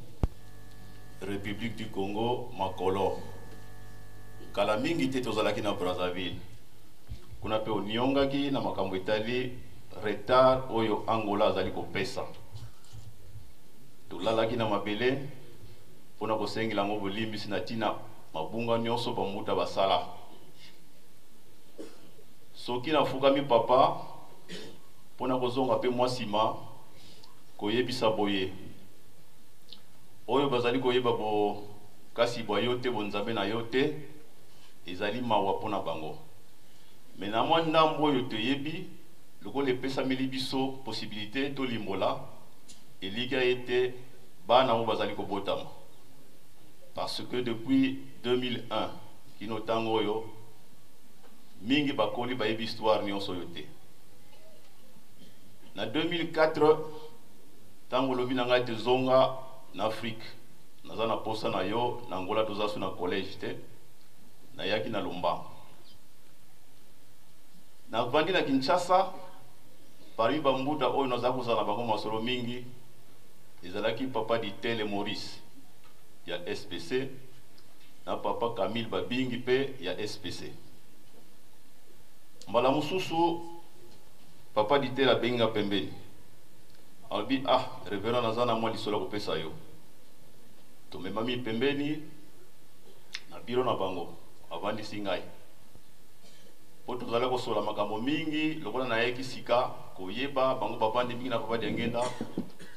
Speaker 9: République du Congo makolo. Kala mingi te tozalaki na Brazzaville, kuna mpe oniongaki na makambo etali retard oyo Angola azali kopesa. Tolalaki na mabele mpona kosengela yango bolimbisi na ntina mabunga nyonso bambuta basala. Soki nafukami, papa, mpona kozonga mpe mwa nsima koyebisa boye, oyo bazali koyeba bokasi bwa yo te, bonzambe na yo te, ezali mawa mpona bango. Me na mwa ndambo oyo toyebi, lokola epesameli biso possibilité tolimbola elikya ete bana oyo bazali kobotama, parce que depuis 2001 kino ntango oyo, mingi bakoli, bayebi histoire nyonso oyo te. Na 2004, ntango olobi na ngai te: "Zonga na Afrique, naza na posa na yo na Angola", toza so na collège te. Nayaki na lombango, navandi na Kinshasa. Parmi bambuta oyo naza kozala na bango masolo mingi, ezalaki papa Ditele Maurice ya SPC na papa Camille Babingi mpe ya SPC. Mbala mosusu papa Ditele abengi nga pembeni, alobi: "Ah, révérend, naza na mwa lisolo ya kopesa yo." Tomemami pembeni na biro na bango, avandisi ngai mpo tozali kosola makambo mingi. Lokola nayeki sika koyeba bango, bavandi mingi na papa Diangenda,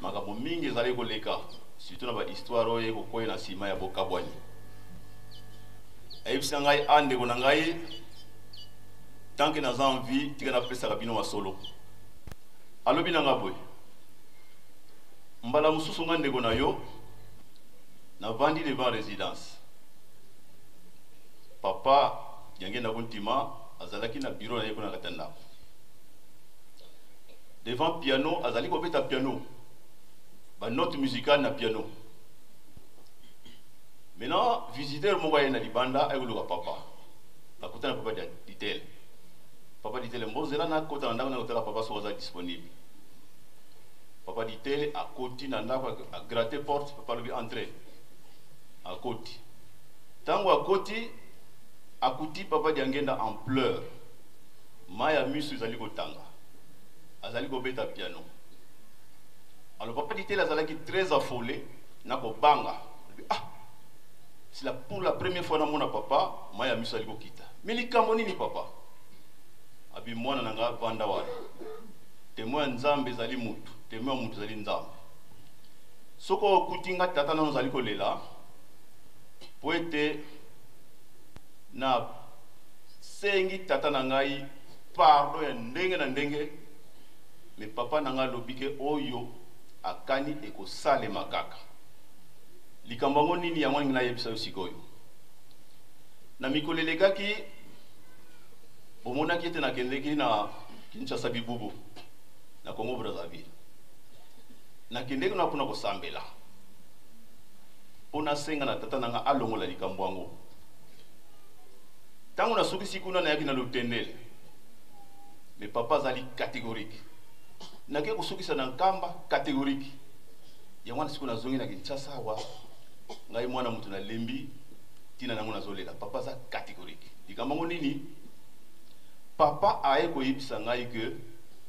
Speaker 9: makambo mingi ezali koleka, surtout na bahistoire oyo ekokwea na nsima ya bokabwani. Ayebisa ngai: "A, ndeko na ngai, tant que naza en vie, tika napesaka bino masolo." Alobi na nga boye: "Mbala mosusu nga ndeko na yo navandi devant résidence, papa Diangenda Kuntima azalaki na bureau na ye kuna kati ya ndako, devant piano, azali kobeta piano, banote musicale na piano. Maintenant visiteur moko aye na libanda aye koluka papa. Nakutana papa Ditele. Papa Ditele mbozela nakota na ndako nakotala papa soki aza disponible. Papa Ditele akoti na ndako a gratte porte, papa alobi entre. Akoti. Tango akoti akuti papa Diangenda en pleurs. Mayi ya misu ezali kotanga. Azali kobeta piano. Alors papa Ditele azalaki très affolé na kobanga. Ah, c'est la, pour la première fois namona papa mayi ya miso azali kokita. Mais likambo nini papa? Abi mwana na nga vanda wana. Temoin ya Nzambe ezali mutu, temoin ya mutu ezali Nzambe. Soki okuti nga tata nano ozali kolela po ete na sengi tata na ngai pardon ya ndenge na ndenge, mais papa na ngai alobi ke oyo akani ekosalema kaka. Likambo yango nini? Yango alingi nayebisa yo sikoyo. Na mikolo elekaki, bomonaki ete nakendeki na Kinshasa Bibubu, na Congo Brazzaville. Nakendeki na mpona kosambela mpo nasenga na tata na ngai alongola likambo yango. Ntango nasukisi kuna, nayaki na Lutendele, mais papa azali catégorique. Nakei kosukisa na Nkamba, catégorique. Yango wana sikoyo nazongi na Kinshasa awa, ngai mwana moto nalembi ntina nango nazolela. Papa aza catégorique. Likambo yango nini? Papa aye koyebisa ngai ke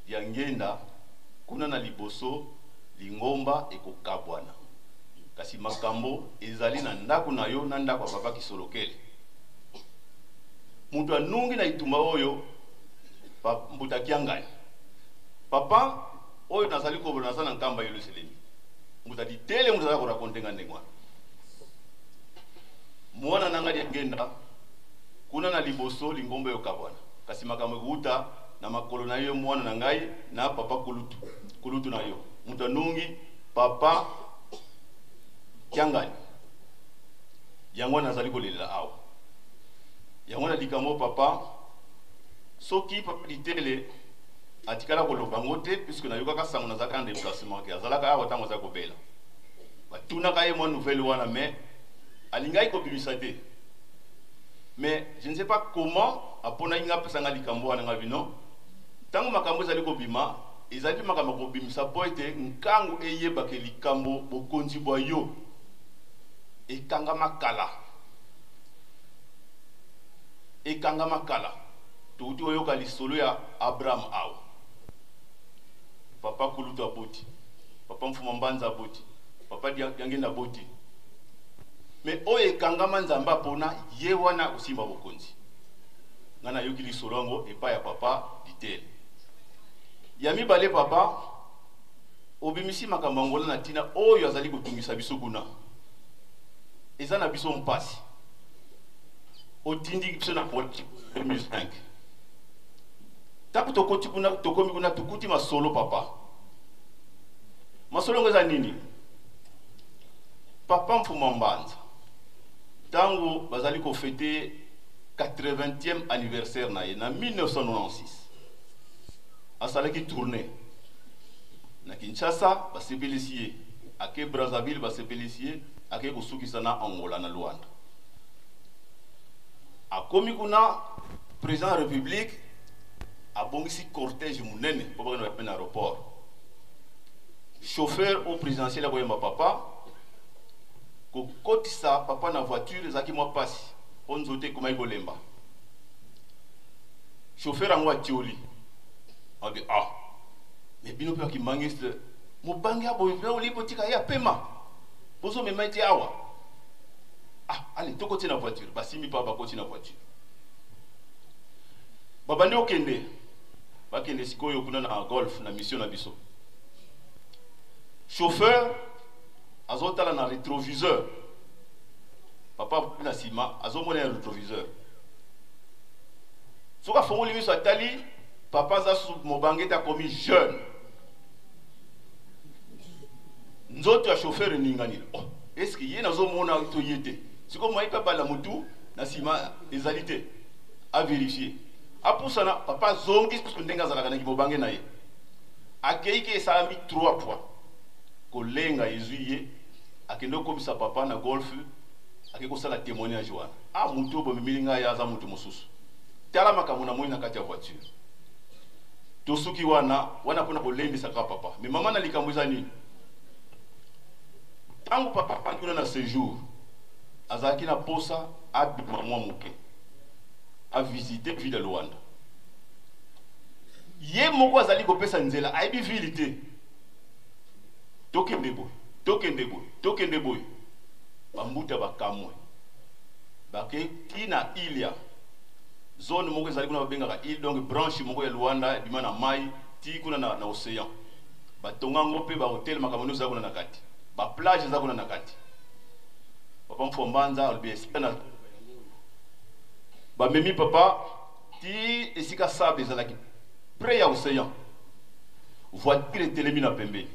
Speaker 9: Diangenda kuna na liboso lingomba ekokabwana, kasi makambo ezali na ndako na yo na ndako ya papa Kisolokele. Moto anungi na etumba oyo Mbuta Kiangani. Papa oyo nazali kobona naza na Nkamba Yelusalemi. Mbuta Ditele moto aza korakonte nga ndenge wana. Mwana na nga Diangenda kuna na liboso lingomba ekokabwana, kasi makambo ekouta na makolo na yo mwana na ngai na papa kulutu, kulutu na yo moto anungi papa Kiangani. Yango wana nazali kolelela awa. Yango wana likambo papa, soki papa Ditele atikala koloba yango te, puisque nayokaka sango nazalaka en déplacement ke azalaka awa ntango aza kobela, batunaka ye mwa nouvelle wana, mais alingaki kobimisa te. Mais je ne sais pas comment aponaki nga apesa nga likambo wana. Nga bino ntango makambo ezali kobima, ezali mpe makambo ya kobimisa mpo ete nkangu eyebake likambo bokonzi bwa yo ekangama kala, ekangama kala. Touti koyoka lisolo ya Abraham awa. Papa kulutu aboti, papa Mfuma Mbanza aboti, papa Diangenda aboti, mais oyo ekangama Nzambe apona ye wana akosimba bokonzi. Nga nayoki lisolo yango epai ya papa Ditele. Ya mibale, papa obimisi makambo ya Angola na ntina oyo azali kotungisa biso kuna, eza na biso mpasi. Otindi biso na 2005, ntango tokoti kuna, tokomi kuna, tokuti masolo papa. Masolo yango eza nini? Papa Mfuma Mbanza, ntango bazali kofete 80e anniversaire na ye na 1996, asalaki tournée na Kinshasa, basepelisi ye, ake Brazzaville, basepelisi ye, ake kosukisa na Angola, na Luanda. Akomi kuna, président ya république abongisi cortège monene mpo bakende bape na aéroport. Chauffeur au présidentiel akoyamba papa, kokotisa papa na voiture ezalaki mwa mpasi mpo nzoto ekomaki kolemba. Chauffeur yango atioli, abi ah, mais bino mpe bakimbangiste, mobange ya boye mpe olingi botika ye apema, bozomema ete awa. Ah, allez, tokoti na voiture. Basimbi pa bakoti na voiture, babandi okende, bakende sikoyo kuna na golf na mission na biso. Chauffeur azotala na rétroviseur, papa na nsima azomona ya rétroviseur. Soki afongoli miso atali, papa aza mobange te, akomi jeune. Nzoto ya chauffeur eningani. Oh, est ce que ye nazomona to ye te? Sikoyo moyi mpe bala motu na nsima ezali te, averifie, apusana, papa azongi susu ndenge azalaka na kimobange na ye. Akei ke esalami 3 fois, kolenga ezwi ye, akende okomisa papa na golf. Ake kosala témoignage wana. Ah, moto oyo bomemeli ngai aza moto mosusu. Tala makambo namoni na kati ya voiture. Tosuki wana, wana mpona kolendisa kaka papa. Mais mama na likambo eza nini? Ntango papa afandi kuna na séjour, azalaki na posa abima mwa moke, avisite ville ya Luanda. Ye moko azali kopesa nzela, ayebi ville te. Tokende boye, tokende boye, tokende boye. Bambuta bakamwe. Bake ti na Ilha. Zone moko ezali kuna babengaka ile, donc branche moko ya Luanda ebima na mai ti kuna na, na océan. Batonga yango mpe ba hotel makambo nyonso eza kuna na kati. Ba plage eza kuna na kati. Papa Mfwa Mbanza alobi esika na bamemi papa ti esika sable ezalaki près ya océan. Voiture etelemi na pembeni.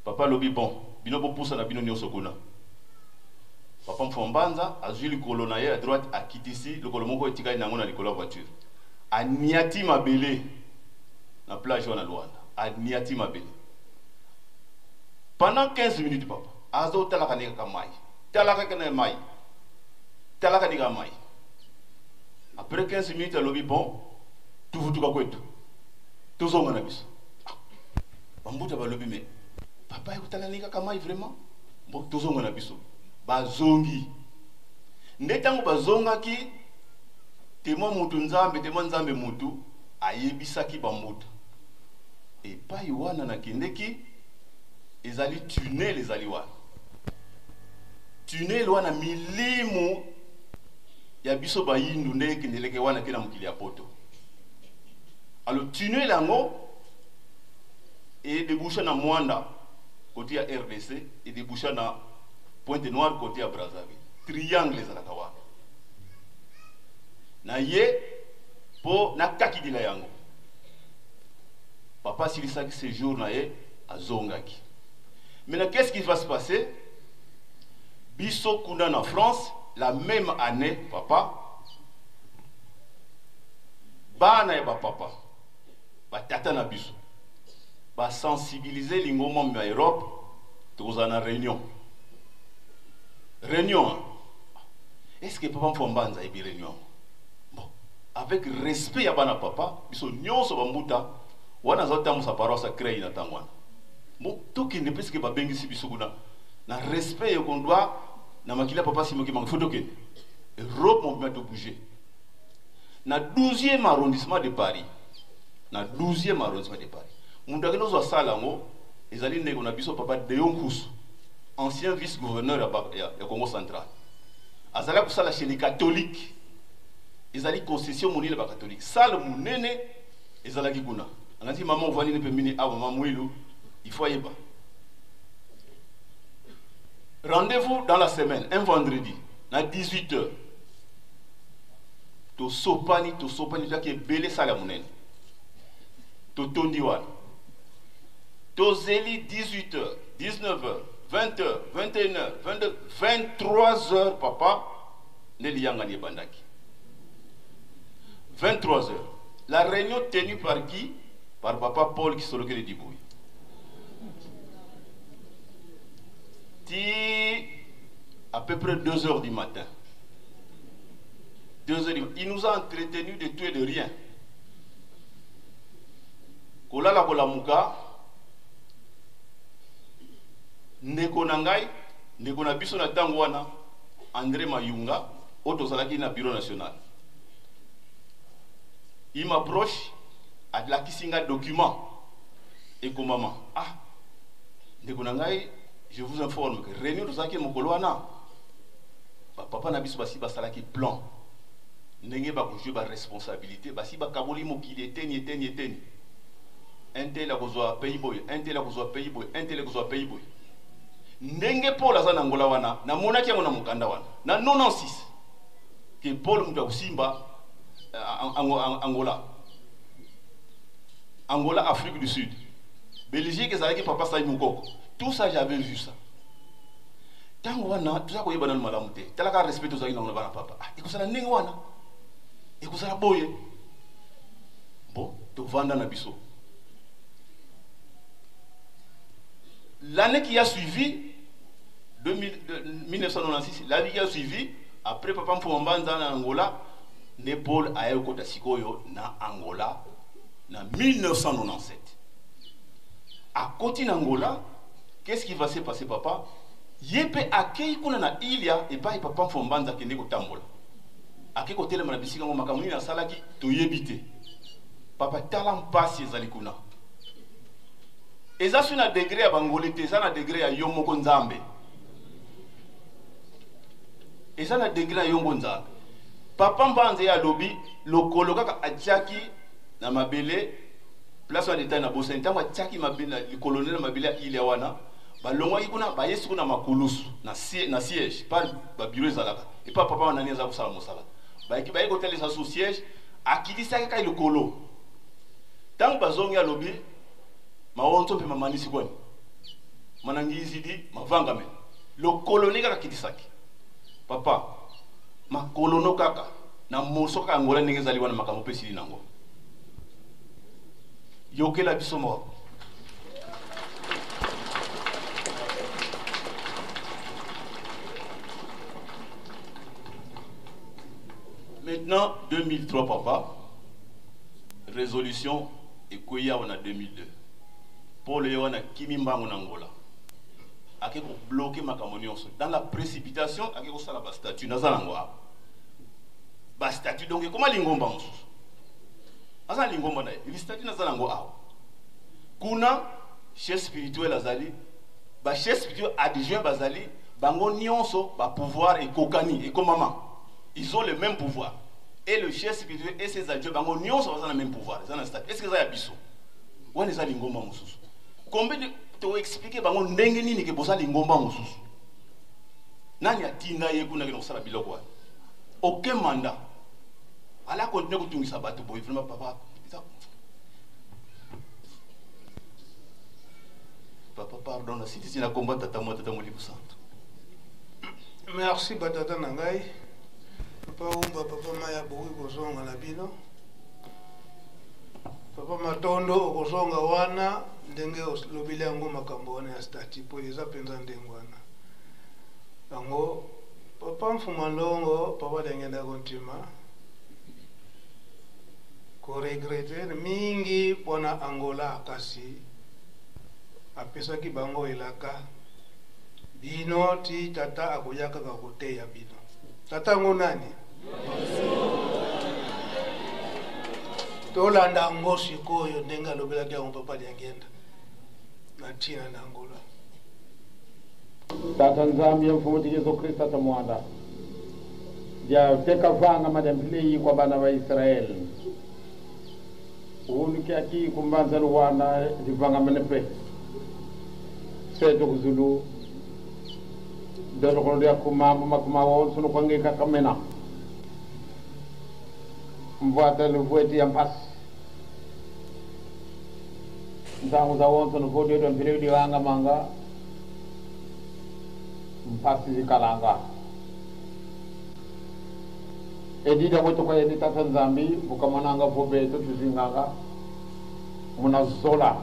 Speaker 9: Papa alobi bon, bino bopusa na bino nyonso kuna. Papa Mfwa Mbanza azwi likolo na ye ya droite akitisi lokolo moko etikali na yango na likolo ya voiture. Aniati mabele na plage wana Luanda. Aniati mabele. Pendant 15 minutes papa azotalaka ne kaka mai. Talaka kaka na mai. Talaka ne kaka mai. Après 15 minutes alobi bon, tuvutuka kwetu. Tozonga na biso. Ah, bambuta balobi mais papa ekotala ne kaka mai vraiment. Bon, tozonga na biso. Bazongi. Nde ntango bazongaki, témoin mutu Nzambe, témoin Nzambe mutu ayebisaki bambuta. Epai wana nakendeki ezali tunnel ezali wana. Tunnel wana milimo ya biso bayindu nde ekendeleke wana ke na mokili ya poto. Alors tunnel yango edeboucha na Mwanda côté ya RDC, edeboucha na Pointe Noire côté ya Brazzaville. Triangle ezalaka wana. Na ye po nakakidila yango. Papa asilisaki séjour na ye azongaki. Maintenant qu'est-ce qui va se passer? Biso kuna na France la même année papa bana ya ba papa ba tata na biso ba sensibiliser lingomba ya Europe tokozala na réunion. Réunion. Est-ce que papa Mfwa Mbanza ayebi réunion? Bon, avec respect ya bana papa, biso nyonso bambuta wana azotambusa paroisse ya Creil na ntango wana. Bon, tokende puisque babengisi biso kuna na respect qu'on doit na makila papa Simon Kimbangu, faut tokende. Europe mobima to bouger. Na 12e arrondissement de Paris, na 12e arrondissement de Paris. Mutu akende ozwa sala yango ezali ndeko na biso papa Deon Nkusu, ancien vice-gouverneur ya Congo central. Azalaki kosala chez les catholiques. Ezali concession monene ba catholique. Salle monene ezalaki kuna. Anganzi mama ovandi ne pembeni awa mama Mwilu, il faut ayeba. Rendez-vous dans la semaine, un vendredi, na 18 heures. Tosopani, tosopani, toyaki ebele salle ya monene. Totondi wana. Tozeli 18 heures, 19 heures, 20 heures, 21 heures, 22, 23 heures, papa, nde liyangani ebandaki. 23 heures. La réunion tenue par qui? Par papa Paul Kisolokele Dibouy. Ti à peu près 2 heures du matin. 2 heures du matin. Il nous a entretenu de tout et de rien. Kolala kolamuka, ndeko na ngai, ndeko na biso na tango wana, André Mayunga, oyo tozalaki na bureau national. Il m'approche, alakisi nga document ekomama. Ah, ndeko na ngai, je vous informe que réunion tozalaki mokolo wana, ba papa na biso basi basalaki plan ndenge bakozwa ba responsabilité, basi bakaboli mokili eteni eteni eteni. Un tel akozwa pays boye, un tel akozwa pays boye, un tel akozwa pays boye. Ndenge Paul aza na Angola wana, namonaki yango na mokanda wana na 96 ke Paul moto akosimba Angola. Angola, Afrique du Sud. Belgique ezalaki papa Sai Mukoko. Tout ça j'avais vu ça. Tango wana toza koyeba nanu malamu te. Talaka respect tozalaki nango na bana papa. Ah, ekozala ndenge wana. Ekozala boye. Bon, tovanda na biso. L'année qui a suivi, 1996, la vie qui a suivi, après papa Mfumu Mbanza na Angola, nde Paul ayaki kokota sikoyo na Angola na 1997. Akoti na Angola, qu'est-ce qui va se passer papa? Ye mpe akei kuna na Ilia epai papa Mfumu Mbanza akende kotambola. Akei kotelema na bisika yango, makambo nini asalaki toyebi te. Papa tala mpasi ezali kuna. Eza su na degre ya bangole te, eza na degre ya yo moko Nzambe. Eza na degre ya yo moko Nzambe. Papa Mbanza ye alobi lokolo kaka atiaki na mabele place wana detail na bosani, ntango atiaki mabele likolo na mabele ya ilia wana, balongwaki kuna baye siko na makulusu na, na siège par ba bureau ezalaka epa papa wana nani aza kosala mosala, bayaki baye kotalisa su siège, akitisaki kaka likolo. Ntango bazongi alobi mawonso mpe mamanisi kwani manangizidi mavangame lokolo ne kaka kitisaki papa makolo no kaka na morso kaka Angola ndenge ezali wana makambo mpe esili nango yokela biso moko. Maintenant 2003 papa résolution ekweyi awa na 2002 Paul ye wana kimi mbango na Angola ake kobloke makambo nyonso dans la précipitation, ake kosala ba statut naza nango awa ba statut donc ekoma lingomba mosusu aza na lingomba na ye statut naza nango awa kuna chef spirituel azali ba chef spirituel adjoint bazali bango nyonso ba pouvoir ekokani ekomama, ils ont le même pouvoir et le chef spirituel et ses adjoints bango nyonso baza na même pouvoir eza na statut. Est-ce que eza ya biso wana eza lingomba mosusu? Combien de to expliquer bango ndenge nini ke boza lingomba mosusu? Nani atinda ye kuna kende kosala biloko wana? Aucun mandat. Ala continue kotungisa bato boye vraiment papa. Papa pardon, na sitisi na komba tata mwa tata molimo santo.
Speaker 3: Merci batata na ngai. Papa Umba, papa Maya bokoki kozonga na bino. Papa Matondo okozonga wana ndenge olobeli yango makambo wana ya statut mpo eza mpenza ndenge wana. Yango papa Mfuma Ndongo, papa Dengenda Kontima koregrete mingi mpona Angola, kasi apesaki bango elaka bino ti tata akoya kaka koteya bino. Tata yango nani? Tolanda yango sikoyo ndenge alobelaki yango papa Diangienda na ntina na Angola.
Speaker 10: Tata Nzambi ya Mfumu Yesu Kristo tata mwanda dia teka vanga madampileyi kwa bana ba Israeli uluke aki kumbanza luwana divanga menepe seto kuzulu dolo ya kumambo makuma wonso nukwange kakamena mvwata luvweti ya mpasi nsangu za wonso nufodi yetu mpile divanga manga mpasi zikalanga edida mweto kwa yedi tata Nzambi bukamananga vobeto tuzinganga munazola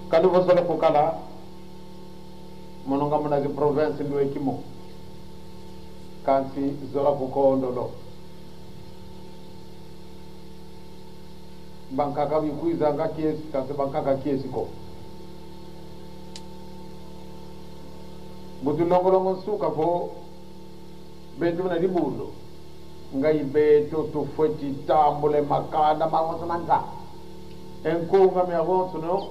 Speaker 10: kali vozola kukala munonga munazi province ndwekimo kansi zola kukondolo bankaka bikuizanga kiesi kansi bankaka kiesi ko butu longolongo nsuka fo betu na libundo ngai betu tufweti tambule makanda magonso manza enkunga miagonso no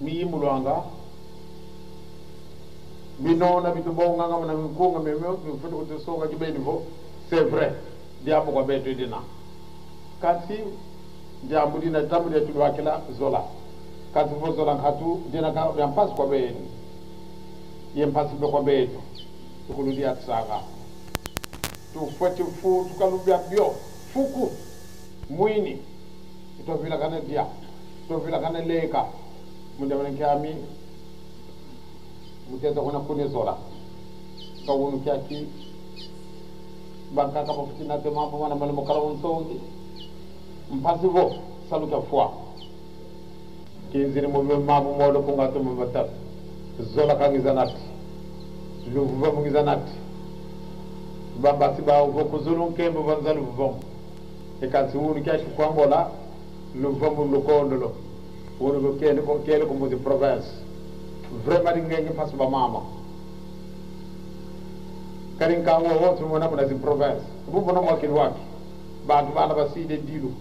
Speaker 10: miyimulwanga binona bitubonganga na minkunga mimyo mifweti kutusonga kibeni fo c'est vrai diambu kwa betu idina kasi diambu dina tambu dia tulwakila zola kasi fo zola nkatu dina ka yampasi kwa betu yempasi be kwa betu tukuludia tsanga tufweti fu tukalubya bio fuku mwini itofila kana dia itofila kana leka mundamana kyami muteza kona kune zola kawunu kyaki bankaka bafutina te mambo mana male mokala wonsongi mpasi vo saluka fwa kinziri mo mambo molo kunga to mabatatu Zola ka ngiza nati. Luvuva mungiza nati. Bambasi ba uvo kuzulu nkembo vanza luvuva. Ekansi wunu kyashi kwangola luvuva mu lukondolo. Wunu ko kele ko kele ko muzi province. Vraiment ngenge pasu ba mama. Karin ka wo wo tumona muna zi province. Bubu no mwakili waki. Bantu bana baside dilu.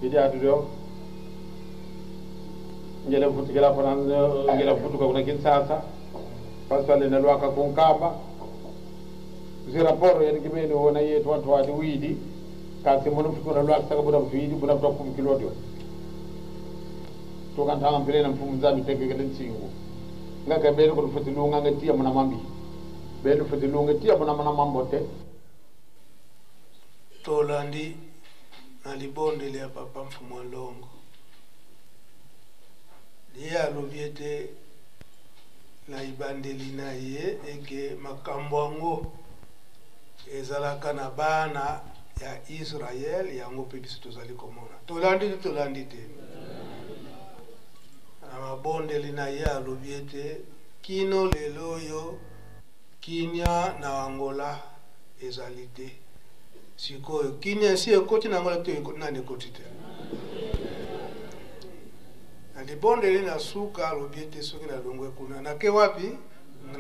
Speaker 10: Idi atudo ngele vutukela kuna ngele vutuka kuna Kinshasa pasale na lwaka kunkamba ziraporo yani kimeni wona yetu watu wadi widi kasi mono futu na lwaka saka buda widi buda buda kumkilodio tokantanga mpele na mfumu nzambi tekekele ntsingu ngaka bele ko futi lunga ngatia muna mambi bele futi lunga tia muna muna mambote.
Speaker 3: Tolandi na libondeli ya papa Mfumu Longo ye alobi ete na ebandeli na ye eke makambo yango ezalaka na bana ya Israel, yango mpe biso tozali komona. Tolandi te, tolandi te. Na mabondeli na ye alobi ete kino lelo oyo kimia na Angola ezali te. Sikoyo kimia esi ekoti na Angola te, nani ekoti te. Na libondeli na suka alobi ete soki nalongwe kuna nake wapi?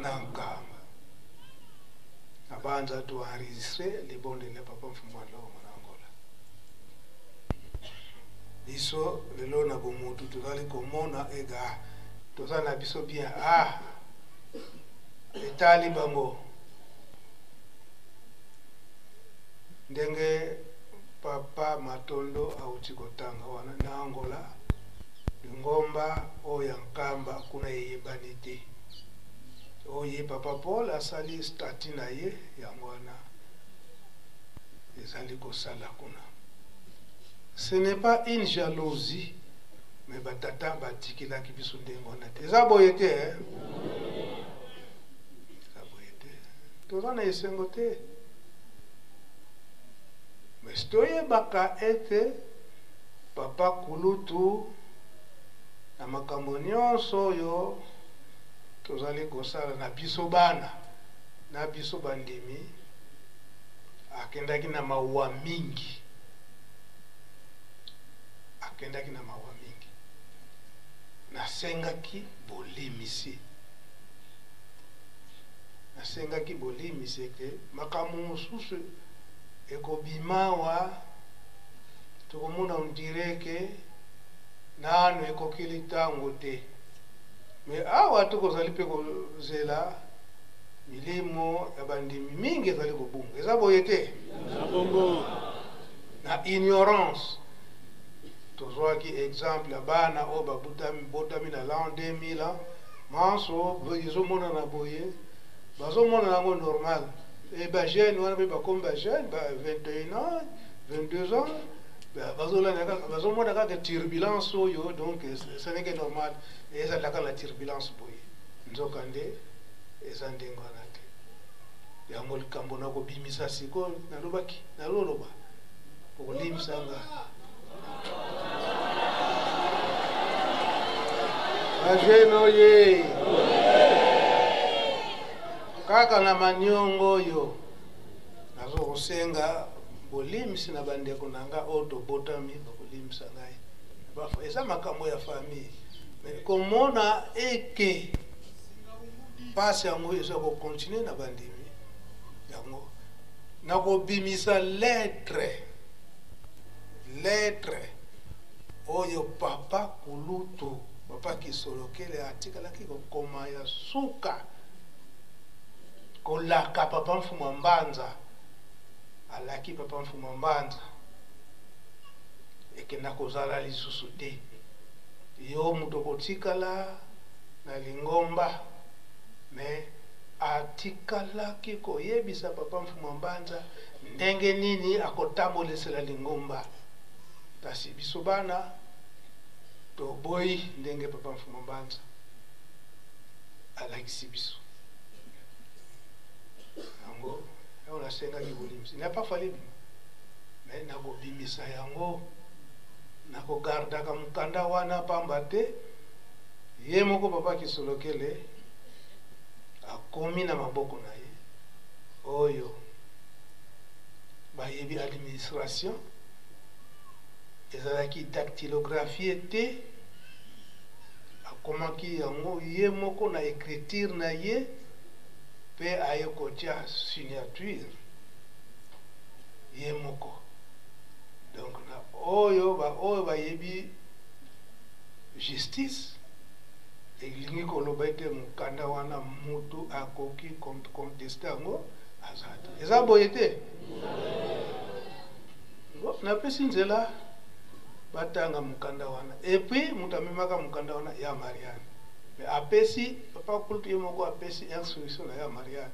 Speaker 3: Na Nkamba. Na banza to enregistre libondeli ya papa Mfumu Longo na Angola. Biso lelo na bomotu tozali komona ega toza na biso bien, ah etali bango ndenge papa Matondo auti kotanga wana na Angola. Lingomba oyo ya Nkamba kuna eyebani te. Oye papa Paul asali statut na ye yango wana ezali kosala kuna. Ce n'est pas une jalousie, mais batata batikelaki biso ndenge wana te. Eza boye te, eh? Eza boye te. Toza na esengo te. Mais toyebaka ete papa Kulutu na makambo nyonso oyo tozali kosala na biso bana na biso bandimi, akendaki na mawa mingi. Akendaki na mawa mingi. Nasengaki bolimisi. Nasengaki bolimisi ete makambo mosusu ekobimawa tokomona on dirait que nanu ekokeli ntango te. Mais awa tokozali mpe kozela milimo ya bandimi mingi ezali kobunga. Eza boye te? Na ignorance tozwaki exemple ya bana oyo babutami botami na l'an 2000 manso ezomonana boye, bazomonana yango normal. E ba jeune wana mpe bakomi ba jeune ba 21 ans 22 ans, bazolanda kaka, bazomona kaka turbulence oyo, donc ce n'est que normal. Ezalaka na turbulence boye, nzoka nde eza ndenge wana te. Yango likambo na kobimisa sikoyo nalobaki, naloloba okolimbisa nga. Bajene oye kaka na maniongo oyo nazokosenga bolimbisi na bandeko na nga oyo tobotami, bakolimbisa ngai. Eza makambo ya famille, mais komona eke pasi yango eza kokontinue na bandimi yango, nakobimisa lettre oyo papa Kulutu, papa Kisolokele atikalaki kokoma ya suka kolaka papa Mfumu Mbanza. Alaki papa Mfumu Mbanza ekenda kozala lisusu te, yo moto kotikala na lingomba. Mais atikalaki koyebisa papa Mfumu Mbanza ndenge nini akotambolisela lingomba. Kasi biso bana toboyi ndenge papa Mfumu Mbanza alakisi biso yango. Yango nasengaki bolimbisi, n'a pas fallu bima, mais nakobimisa yango, nakogardaka mokanda wana pamba te. Ye moko papa Kisolokele akomi na maboko na ye oyo bayebi administration ezalaki dactylographie te, akomaki yango ye moko na ecriture na ye mpe aye kotia signature ye moko. Donc na oyo ba oyo bayebi justice elingi koloba ete mokanda wana mutu akoki conteste yango aza te. Eza boye te? Bon, napesi nzela batanga mokanda wana. Et puis moto amemaka mokanda wana ya Marianne. Mais apesi papa kulutu ye moko apesi instruction na ya Marianne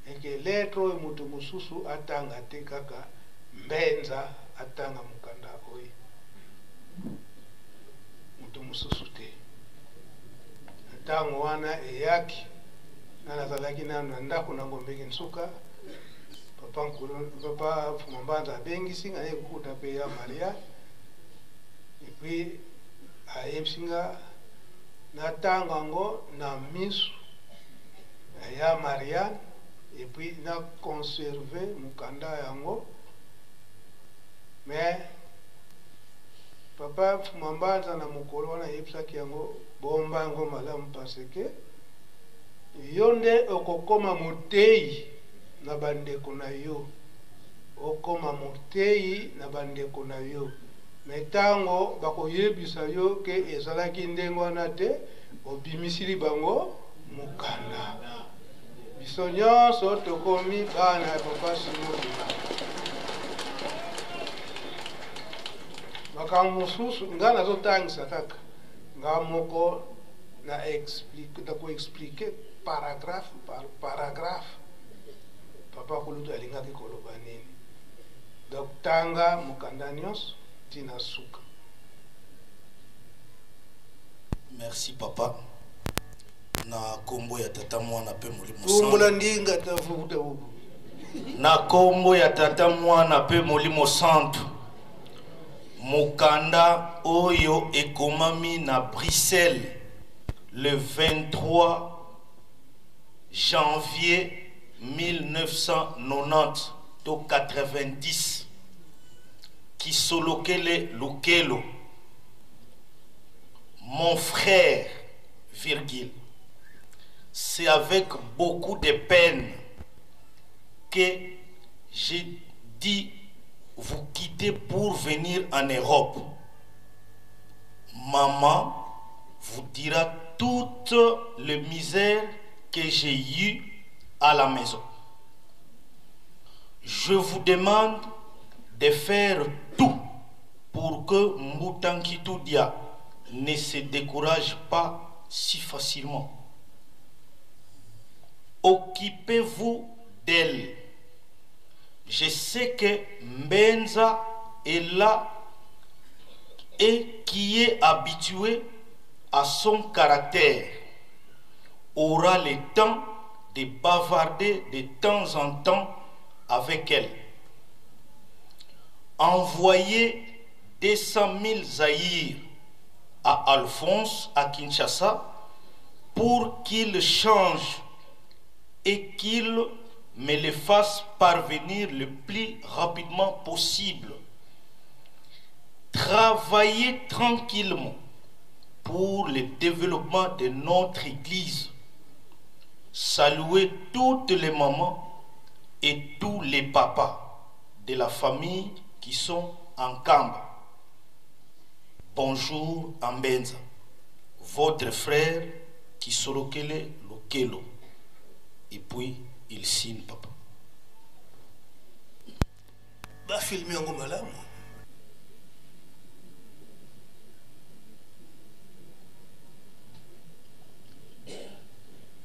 Speaker 3: eke lettre oyo moto mosusu atanga te, kaka Mbenza atanga mokanda oyo, moto mosusu te. Ntango wana eyaki, nga nazalaki nano na ndako na Ngombeki Nsuka, papa Nkulu, papa Mfuma Mbanza abengisi nga naye kokuta mpe ya Maria, et puis ayebisi nga natanga yango na misu ya Marianne, et puis na conserver mokanda yango. Mais papa Mfuma Mbanza na mokolo wana ayebisaki yango, bomba yango malamu parce que yo nde okokoma moteyi na bandeko na yo, okoma moteyi na bandeko na yo. Mais tango bakoyebisa yo ke ezalaki ndenge wana te, obimisili bango mokanda. Biso nyonso tokomi bana ya papa Simon Kimbangu. Makambo mosusu nga nazotangisa kaka nga moko na explique, na ko expliquer paragraphe par paragraphe papa kulutu alingaki koloba nini. Donc tanga mokanda nyonso tina suka.
Speaker 11: Merci papa. Na kombo ya tata mwana pe molimo
Speaker 3: Tumbola ndinga ta fukuta bubu.
Speaker 11: Na kombo ya tata mwana pe molimo santu. Mokanda oyo ekomami na Bruxelles le 23 janvier 1990 to 90. Kisolokele Lukelo, mon frère, virgule, c'est avec beaucoup de peine que j'ai dit vous quitter pour venir en Europe. Maman vous dira toutes les misères que j'ai eues à la maison. Je vous demande de faire tout pour que Mbuta ne se décourage pas si facilement. Occupez-vous d'elle. Je sais que Mbenza est là et qui est habitué à son caractère aura le temps de bavarder de temps en temps avec elle. Envoyez 200 000 zaïres à Alphonse à Kinshasa pour qu'il change et qu'il me les fasse parvenir le plus rapidement possible. Travaillez tranquillement pour le développement de notre église. Saluez toutes les mamans et tous les papas de la famille qui sont en Kamba. Bonjour Ambenza, votre frère Kisolokele Lukelo. Et puis, il signe papa.
Speaker 3: Ba filmer yango malamu.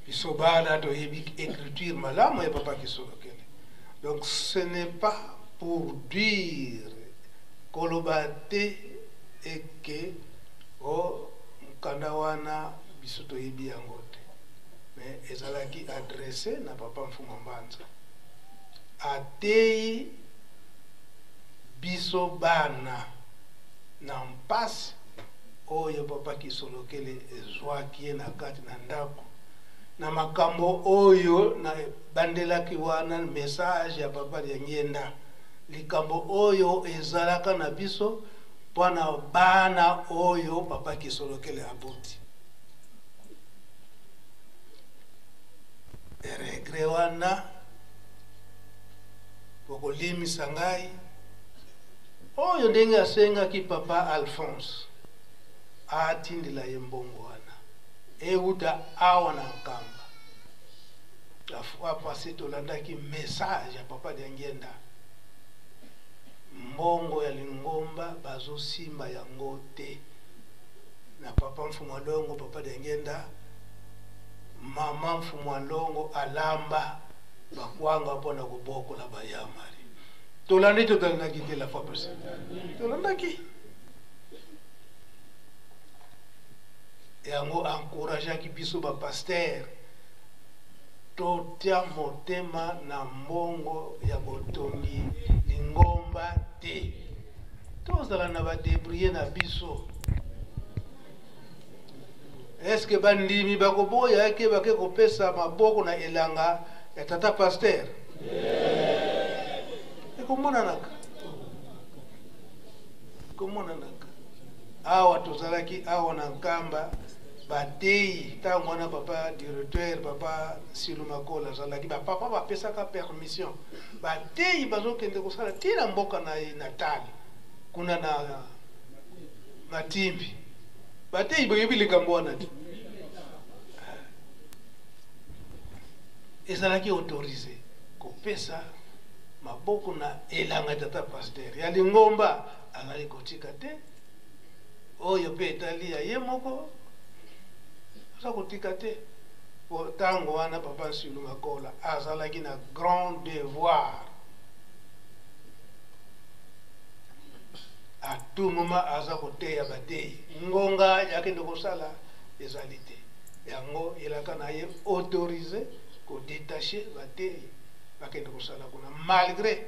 Speaker 3: Biso bana toyebi écriture malamu ya papa Kisolokele. Donc ce n'est pas pour dire koloba te eke o mokanda wana biso toyebi yango te. Mais ezalaki adressé na papa Mfuma Mbanza. Ateyi biso bana na mpasi. oyo papa Kisolokele ezwaki ye na kati na ndako na makambo oyo na bandelaki wana message ya papa Diangienda likambo oyo ezalaka na biso mpo na bana oyo papa Kisolokele aboti. Regret wana bokolimisa ngai oyo ndenge asengaki papa Alphonse atindela ye mbongo wana ewuta awa na Nkamba. La fois passée tolandaki message ya papa Diangienda, mbongo ya lingomba bazosimba yango te na papa Mfumu Longo. Papa Diangienda, mama Mfumu Longo alamba bakwanga mpo na kobokola bayamari. Tolandi tolandaki te la fois passée, tolandaki yango encourageaki biso ba pasteur totia motema na mbongo ya botongi lingomba te, tozala na ba débrouiller na biso. Est-ce que bandimi bakoboya ke bake kopesa maboko na elanga ya tata pasteur? Ekomonanaka, ekomonanaka. Awa tozalaki awa na Nkamba bateyi ntango wana papa directeur papa Silumakola azalaki, bapapa bapesaka permission, bateyi bazokende kosala ti na mboka na ye natal kuna na Matimbi. Bateyi boyebi likambo wana te, ezalaki autorisé kopesa maboko na elanga tata pasteur ya lingomba azali kotika te, oyo mpe etali ya ye moko aza kotika te. Po ntango wana papa Nsilu Makola azalaki na grand devoir, à tout moment aza koteya bateyi, ngonga yakende kosala ezali te. Yango elaka na ye autorisé kodétacher bateyi bakende kosala kuna, malgré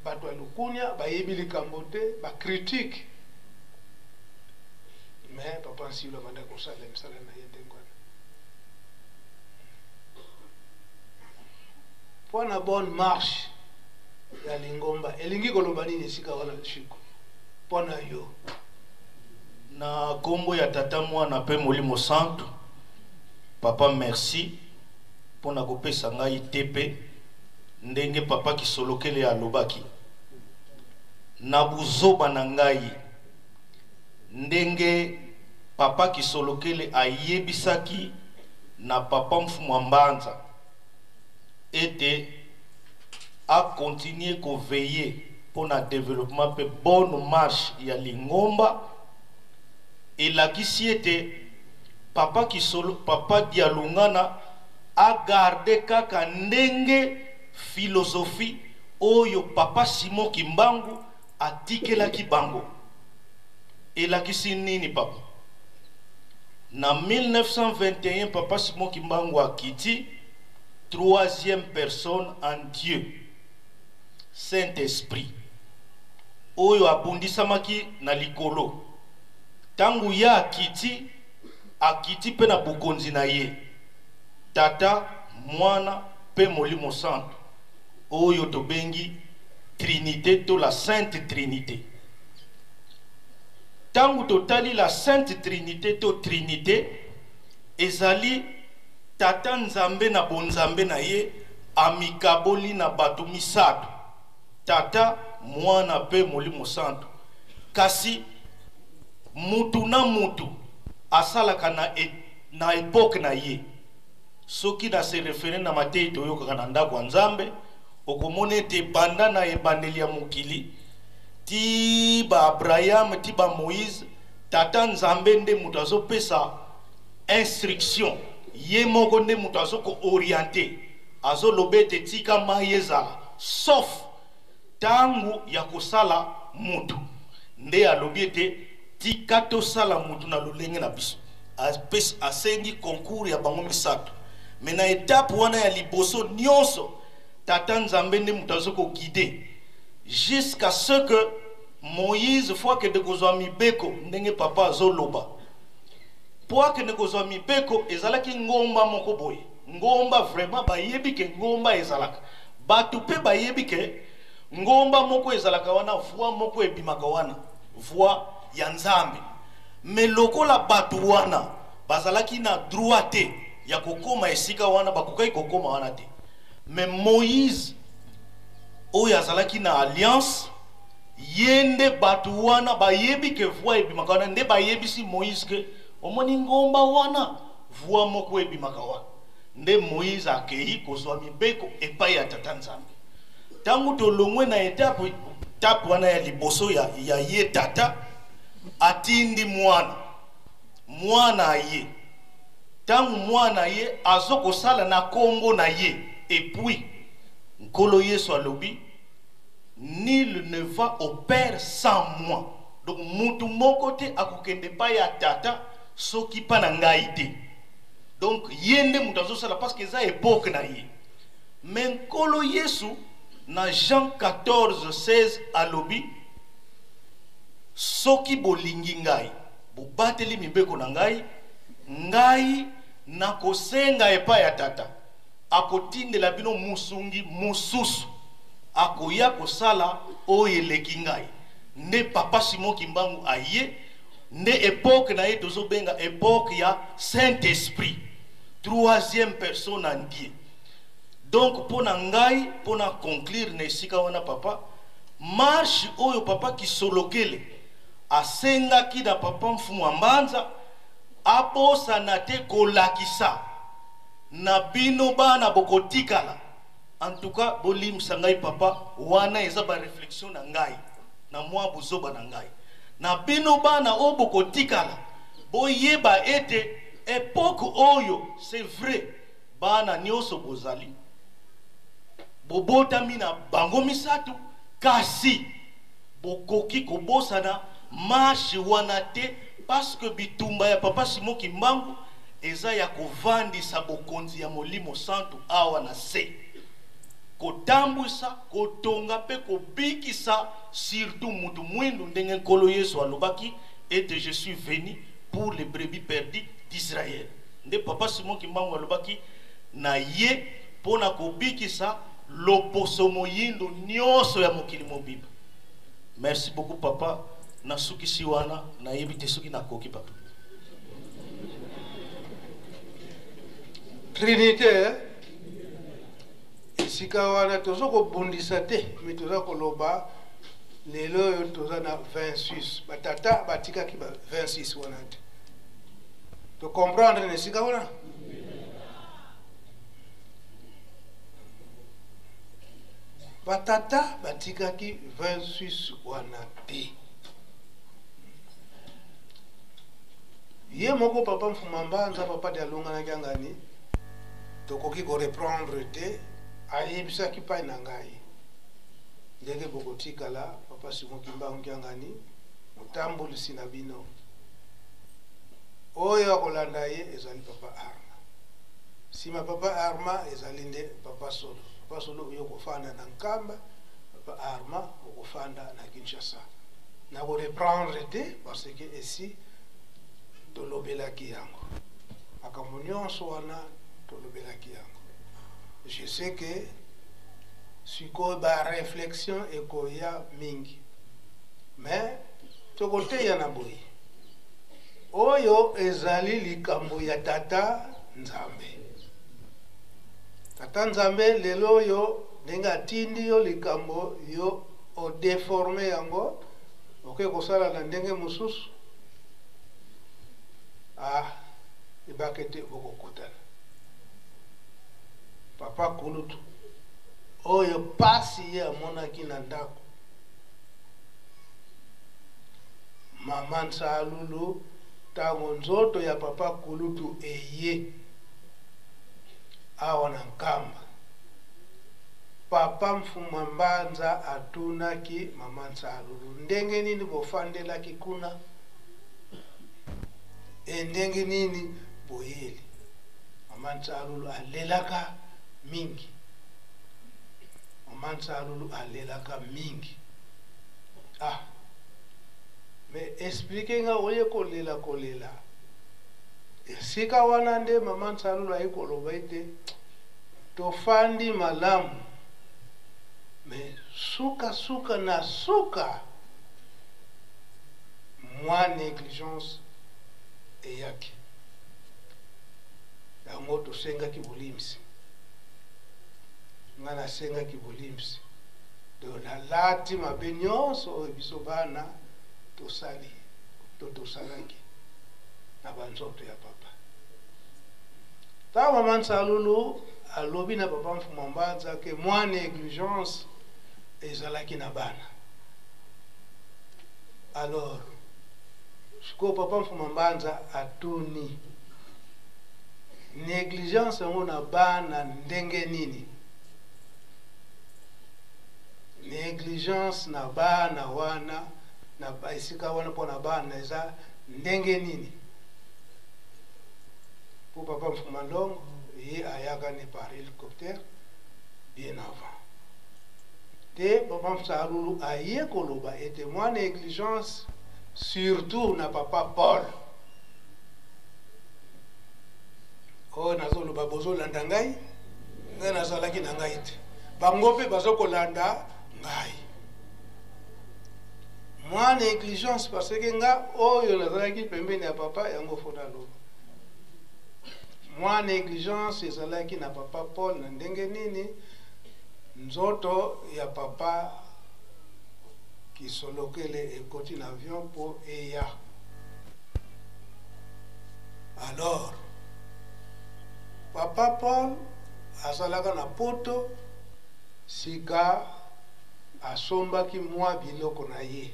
Speaker 3: bato ya lukunia bayebi likambo te, bacritique, mais papa Nsilu abanda kosala misala na ye ndenge wana mpo na bonne marche ya lingomba. Elingi koloba nini esika wana, Shiko, mpo na yo?
Speaker 11: Na nkombo ya Tata, Mwana mpe Molimo Santu, papa, merci mpo na kopesa ngai tepe. Ndenge papa Kisolokele alobaki na buzoba na ngai, ndenge papa Kisolokele ayebisaki na papa Mfumu Mbanza ete akontinue koveiller mpo na développement mpe bonne marche ya lingomba, elakisi ete papa Kisolo, papa Dialungana agarde kaka ndenge philosophie oyo papa Simon Kimbangu atikelaki bango. Elakisi nini, papa? Na 1921 papa Simon Kimbangu akiti, troisième personne en Dieu, Saint-Esprit, oyo abundisamaki na likolo. Ntango ye akiti, akiti mpe na bokonzi na ye, Tata, Mwana mpe Molimo Santu, oyo tobengi Trinité to la Sainte Trinité. Ntango totali la Sainte Trinité to Trinité, ezali Tata Nzambe na bonzambe na ye amikaboli na bato misato, Tata, Mwana mpe Molimo Santu. Kasi mutu na mutu asalaka na epoke na ye. Soki na se refere na mateyi toyokaka na ndako ya Nzambe, okomona ete banda na ebandeli ya mokili ti ba Abraham ti ba Moïse, Tata Nzambe nde moto azopesa instruction, ye moko nde moto azokooriente, azoloba ete tika mai ezala, sauf ntango ya kosala mutu nde alobi ete tika tosala mutu na lolenge na biso. Asengi concours ya bango misato, me na etape wana ya liboso nyonso Tata Nzambe nde moto azokoguide jusqu'à ce que Moïse fo akende kozwa mibeko ndenge papa azoloba. Mpo akende kozwa mibeko ezalaki ngomba moko boye. Ngomba vraiment bayebi ke ngomba ezalaka. Bato mpe bayebi ke ngomba moko ezalaka wana, voix moko ebimaka wana, voix ya Nzambe. Mais lokola bato wana bazalaki na droit te ya kokoma esika wana, bakokaki kokoma wana te. Mais Moïse oyo azalaki na alliance, ye nde bato wana bayebi ke voix ebimaka wana, nde bayebisi Moïse ke omoni ngomba wana voix moko ebimaka wana. Nde Moïse akei kozwa mibeko epai ya Tata Nzambe. Ntango tolongwe na etape, etape wana ya liboso ya, ya ye tata atindi mwana, mwana aye. Ntango mwana ye azokosala na kombo na ye, et puis Nkolo Yesu alobi nul ne va au Père sans moi. Donc mutu moko te akokende epai ya tata soki pa na ngai te. Donc ye nde mutu azosala parce que eza epoque na ye. Mais Nkolo Yesu na Jean 14 16 alobi soki bolingi ngai, bobateli mibeko na ngai, ngai nakosenga epai ya tata akotindela bino mosungi mosusu akoya kosala oyo eleki ngai. Nde papa Simon Kimbangu aye, nde epoque na ye tozobenga epoque ya Saint-Esprit, troisième personne en Dieu. Donc mpo na ngai, mpo na conclure na esika wana papa, marche oyo papa Kisolokele asengaki na papa Mfumu wa Mbanza abosana te kolakisa na bino bana bokotikala. En tout cas bolimbisa ngai papa, wana eza ba reflexion na ngai na mwa buzoba na ngai. Na bino bana oyo bokotikala, boyeba ete epoque oyo c'est vrai bana nyoso bozali bobotami na bango misato, kasi bokoki kobosana marche wana te, parce que bitumba ya papa Simon Kimbangu eza ya kovandisa bokonzi ya Molimo Santu awa na se, kotambwisa, kotonga pe kobikisa surtout mutu mwindu, ndenge Nkolo Yesu alobaki ete je suis venu pour les brebis perdues d'Israël. Nde papa Simon Kimbangu alobaki na ye mpo na kobikisa loposo moyindo nyonso ya mokili mobimba. Merci beaucoup papa, nasukisi wana, nayebi te soki nakoki papa.
Speaker 3: Trinité, esika wana tozo kobundisa te, mais toza koloba lelo oyo toza na 26 batata batikaki ba 26 wana te. To comprendre na esika wana? Batata batikaki 26 wana te. Ye moko papa Mfuma Mbanza, papa Dialungana Kiangani, tokoki ko reprendre te, ayebisaki pai na ngai ndenge bokotikala papa Simon Kimbangu Kiangani motambolisi na bino, oyo akolanda ye ezali papa Arma, sima papa Arma ezali nde papa Solo. Papa Solo oyo okofanda na Nkamba, papa Arma okofanda na Kinshasa. Nako reprendre te parce que esi tolobelaki yango, makambo nyonso wana tolobelaki yango. Je sais que sikoyo ba réflexion ekoya mingi, mais tokoteya na boye oyo ezali likambo ya Tata Nzambe. Tata Nzambe lelo oyo ndenge atindi yo likambo, yo odeforme yango, oke kosala na ndenge mosusu, ah, ebake te bokokutana. Papa Kulutu oyo pasi ye amonaki na ndako, mama Nsalulu ntango nzoto ya papa Kulutu eye awa na Nkamba, papa Mfuma Mbanza atunaki mama Nsalulu ndenge nini bofandelaki kuna e ndenge nini boyeli. Mama Nsalulu alelaka mingi, mama Nsalulu alelaka mingi. Ah, Explique nga oye kolela kolela. Esika wana nde mama Nsalulu aye koloba ete tofandi malamu mais suka suka na suka mwa negligence eyaki. Yango tosengaki bolimbisi. Nga nasengaki bolimbisi. Donc nalati mabe nyonso oyo biso bana tosali to tosalaki na banzoto ya papa. Ntango mama Nsalulu alobi na papa Mfuma Mbanza ke mwa negligence ezalaki na bana, alors sikoyo papa Mfuma Mbanza atuni negligence yango na bana ndenge nini? Negligence na bana wana na esika wana mpo na bana eza ndenge nini? Mpo papa Mfuma Ndongo ye ayaka ne par hélicoptère bien avant te. Papa Nsalulu aye koloba ete mwa negligence surtout na papa Paul oyo nazoloba, bozolanda ngai, ngai nazalaki na ngai te, bango mpe bazokolanda ngai. Mwa negligence parce que nga oyo nazalaki pembeni ya papa, yango fo naloba mwa negligence ezalaki na papa Paul na ndenge nini nzoto ya papa Kisolokele ekoti na avion mpo eya. Alors papa Paul azalaka na poto, sika asombaki mwa biloko na ye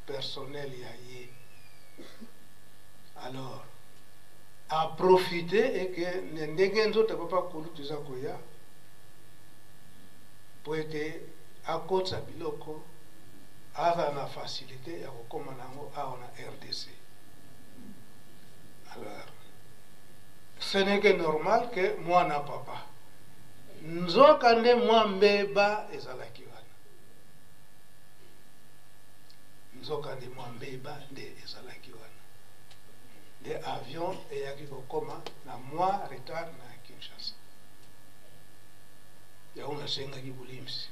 Speaker 3: personnel ya ye. Alors aprofite eke na ndenge nzoto ya papa kulutu eza koya mpo ete akotisa biloko, azala na facilité ya kokóma na yango awa na RDC. Alors ce n'est que normal que mwana papa nzoka nde mwa mbeba ezalaki wana, nzoka nde mwa mbeba nde ezalaki wana, nde avion eyaki kokoma na mwa retard na Kinshasa. Yango nasengaki bolimbisi,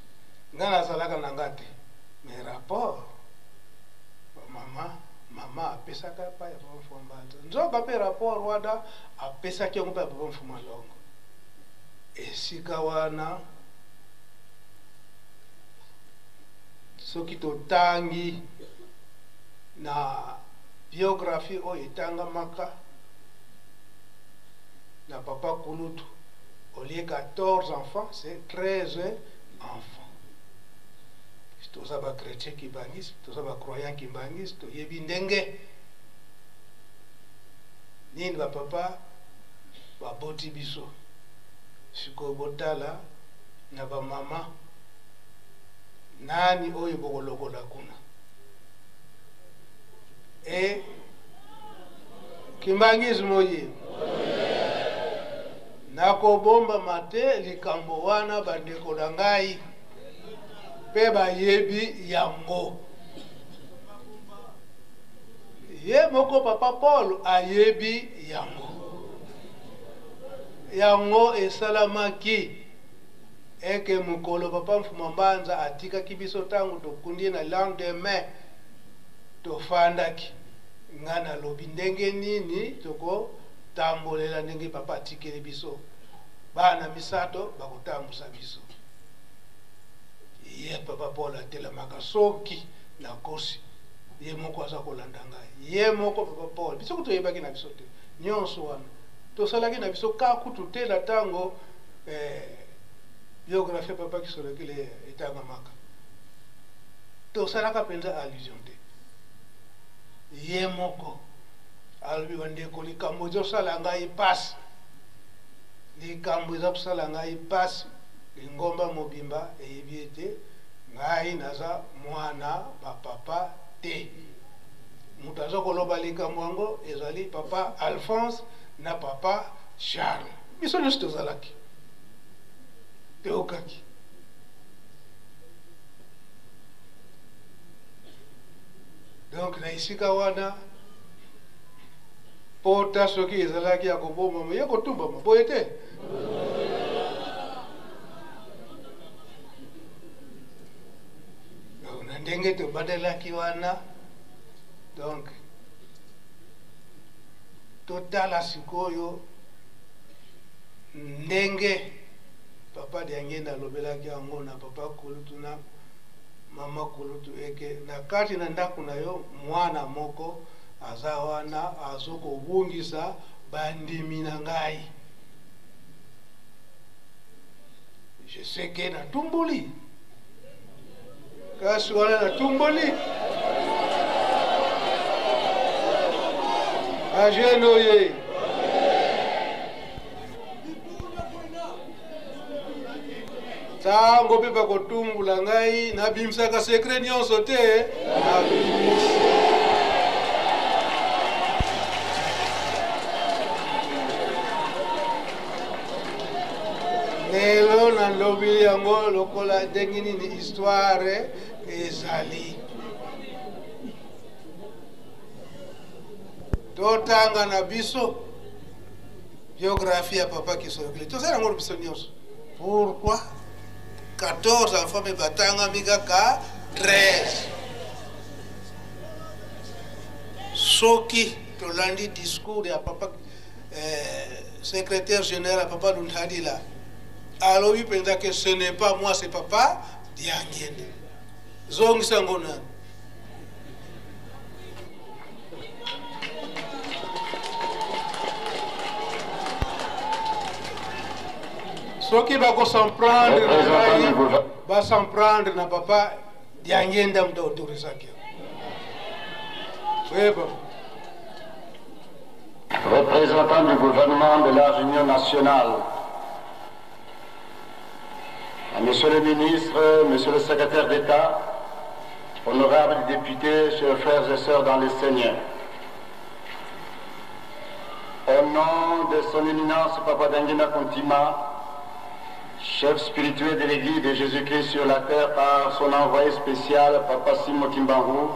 Speaker 3: ngai nazalaka na nga te, mais rapport mama mama apesaka epai ya papa Mfuma Mbanza, nzoka mpe rapport wana apesaki yango mpe ya papa Mfuma Longo. Esika wana soki totangi na biographie oyo etangamaka na papa kulutu, au lieu 14 enfants, c'est 13 enfants. Toza ba chrétien kimbanguiste, toza ba croyant kimbanguiste, toyebi ndenge nini bapapa baboti biso. Sikoyo botala na bamama nani oyo bokolokola kuna e kimbangisme oye nakobombama te likambo wana, bandeko na ngai mpe bayebi yango. Ye moko papa Paul ayebi yango. Yango esalamaki eke mokolo papa Mfuma Mbanza atikaki biso, ntango tokundi ye na lendemain tofandaki, ngai nalobi ndenge nini tokotambolela ndenge papa atikeli biso bana misato bakotambusa biso. Ye papa Paul atelamaka, soki nakosi ye moko aza kolanda ngai, ye moko papa Paul. Biso kutu toyebaki na biso te nyonso wana, tosalaki na biso ka kutu te na ntango biographie papa Kisolokele etangamaka, tosalaka mpenza allusion te. Ye moko alobi, bandeko, likambo ezosala ngai pasi, likambo eza kosala ngai pasi, lingomba mobimba eyebi ete ngai naza mwana bapapa te. Moto aza koloba likambo yango ezali papa Alphonse na papa Charles. Biso nyonso tozalaki, toyokaki. Donc na esika wana pota soki ezalaki ya kobombama ye kotumbama boye te. Donc na ndenge tobandelaki wana, donc totala sikoyo ndenge papa Diangenda alobelaki yango na papa kulutu na mama kulutu eke na kati na ndako na yo mwana moko aza wana azokobungisa bandimi na ngai. Je sais que natumboli, kasi wana natumboli agene oye. Ntango mpe bakotumbula ngai, nabimisaka sekre nyonso te, nabimisi. Lelo nalobi yango lokola ndenge nini histoire ezali. Totanga na biso biographie ya papa Kisolokele, tozali yango biso nyonso. Pourquoi 14 enfants me batangami kaka 13? Soki tolandi discours ya papa secrétaire général papa Luntadila, alobi mpenza que ce n'est pas moi, c'est papa Diangienda. Zongisa yango nani? Soki bako s'en prendre na ngai, ba s'en prendre na papa Diangienda moto autorisaki yango. Oui, papa.
Speaker 12: Représentant du gouvernement de la Réunion nationale, à Monsieur le ministre, Monsieur le secrétaire d'État, honorables députés, chers frères et sœurs dans le Seigneur, au nom de son éminence Papa Diangienda Kuntima, chef spirituel de l'Église de Jésus-Christ sur la terre par son envoyé spécial Papa Simon Kimbangu,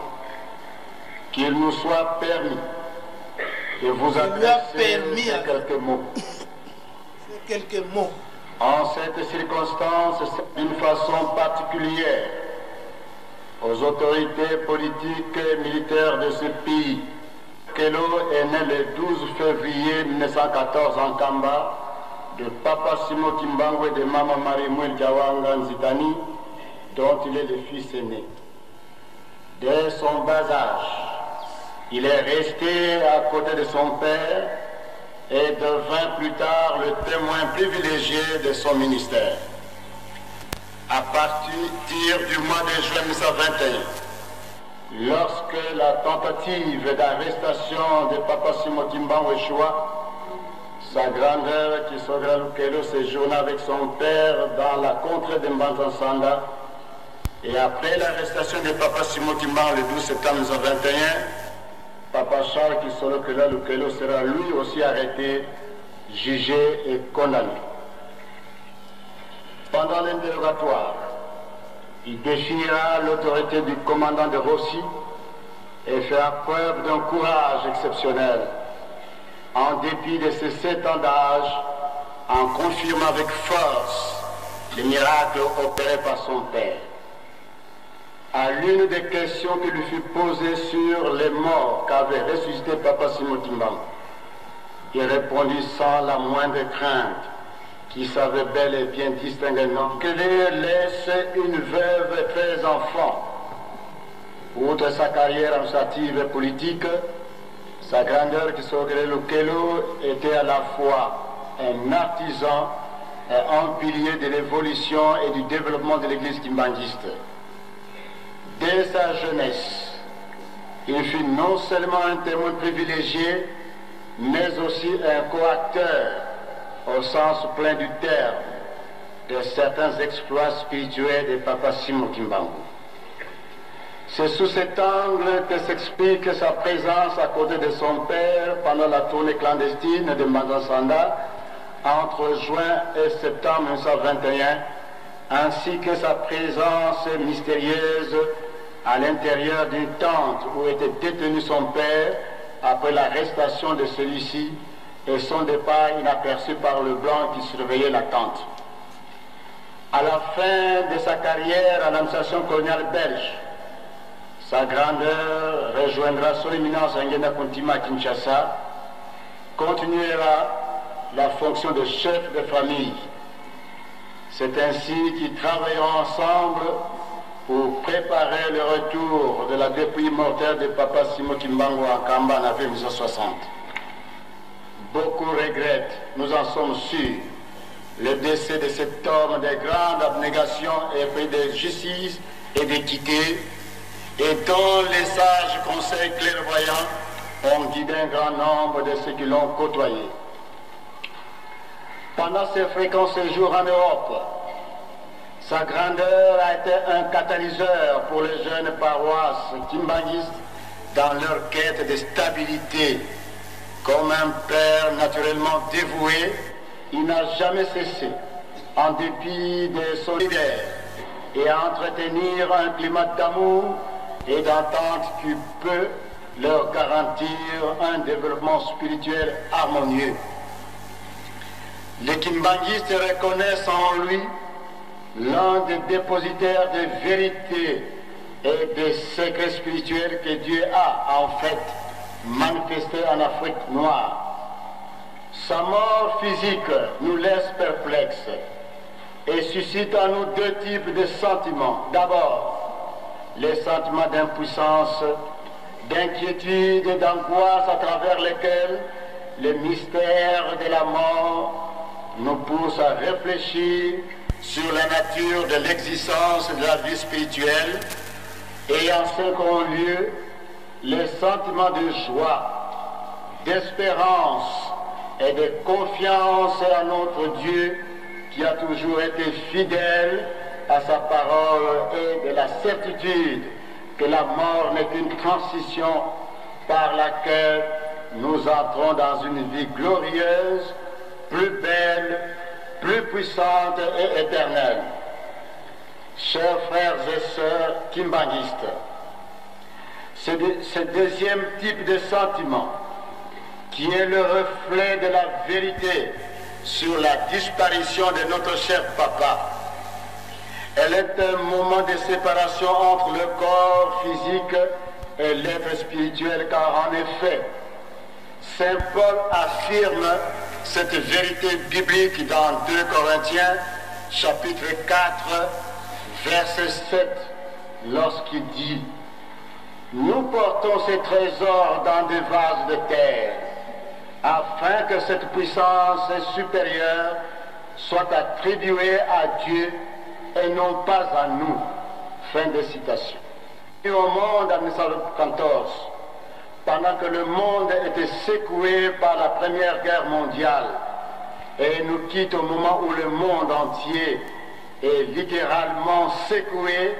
Speaker 12: qu'il nous soit permis de vous
Speaker 3: Il lui a
Speaker 12: adresser
Speaker 3: permis
Speaker 12: ces
Speaker 3: à
Speaker 12: quelques mots.
Speaker 3: Ces quelques mots.
Speaker 12: En cette circonstance, d'une façon particulière, aux autorités politiques et militaires de ce pays, Kelo est né le 12 février 1914 en Kamba, de Papa Simon Kimbangu et de Mama Marie Mouel Diawanga Nzitani, dont il est le fils aîné. Dès son bas âge, il est resté à côté de son père et devint plus tard le témoin privilégié de son ministère. À partir du mois de juin 1921, lorsque la tentative d'arrestation de Papa Simon Kimbangu échoua, sa grandeur Kisogra Lukelo séjourna avec son père dans la contrée de Mbanza-Sanda, et après l'arrestation de Papa Simon Kimbangu le 12 septembre 1921, Papa Charles Kisolokele Lukelo sera lui aussi arrêté, jugé et condamné. Pendant l'interrogatoire, il défiera l'autorité du commandant de Rossi et fera preuve d'un courage exceptionnel, en dépit de ses 7 ans d'âge, en confirmant avec force les miracles opérés par son père. À l'une des questions qui lui fut posée sur les morts qu'avait ressuscité Papa Simon Kimbangu, il répondit sans la moindre crainte, qui savait bel et bien distinguer non, que laisse une veuve et 13 enfants. Outre sa carrière administrative et politique, sa grandeur Kisolokele Lukelo était à la fois un artisan et un pilier de l'évolution et du développement de l'église kimbanguiste. Dès sa jeunesse, il fut non seulement un témoin privilégié, mais aussi un coacteur, au sens plein du terme, de certains exploits spirituels de Papa Simon Kimbangu. C'est sous cet angle que s'explique sa présence à côté de son père pendant la tournée clandestine de Mbanza-Sanda entre juin et septembre 1921, ainsi que sa présence mystérieuse à l'intérieur d'une tente où était détenu son père après l'arrestation de celui-ci et son départ inaperçu par le blanc qui surveillait la tente. À la fin de sa carrière à l'administration coloniale belge, sa grandeur rejoindra son éminence Ngenda Kuntima à Kinshasa, continuera la fonction de chef de famille. C'est ainsi qu'ils travailleront ensemble pour préparer le retour de la dépouille mortelle de Papa Simo Kimbangu à Kamba en avril 1960. Beaucoup regrettent, nous en sommes sûrs, le décès de cet homme de grande abnégation et pris de justice et d'équité, et dont les sages conseils clairvoyants ont guidé un grand nombre de ceux qui l'ont côtoyé. Pendant ses fréquents séjours en Europe, sa grandeur a été un catalyseur pour les jeunes paroisses kimbanguistes dans leur quête de stabilité. Comme un père naturellement dévoué, il n'a jamais cessé, en dépit des solidaires, et à entretenir un climat d'amour et d'entente qui peut leur garantir un développement spirituel harmonieux. Les kimbanguistes reconnaissent en lui l'un des dépositaires de vérité et des secrets spirituels que Dieu a en fait manifesté en Afrique noire. Sa mort physique nous laisse perplexes et suscite en nous deux types de sentiments. D'abord, les sentiments d'impuissance, d'inquiétude et d'angoisse à travers lesquels le mystère de la mort nous pousse à réfléchir sur la nature de l'existence de la vie spirituelle et en second lieu, les sentiments de joie, d'espérance et de confiance à notre Dieu qui a toujours été fidèle à sa parole et de la certitude que la mort n'est qu'une transition par laquelle nous entrons dans une vie glorieuse, plus belle, plus puissante et éternelle. Chers frères et sœurs kimbanguistes, ce, ce deuxième type de sentiment, qui est le reflet de la vérité sur la disparition de notre cher papa, elle est un moment de séparation entre le corps physique et l'être spirituel, car en effet, Saint Paul affirme cette vérité biblique dans 2 Corinthiens chapitre 4 verset 7 lorsqu'il dit Nous portons ces trésors dans des vases de terre afin que cette puissance supérieure soit attribuée à Dieu et non pas à nous. Fin de citation. Et au monde en 1914, pendant que le monde était secoué par la Première Guerre mondiale, et nous quitte au moment où le monde entier est littéralement secoué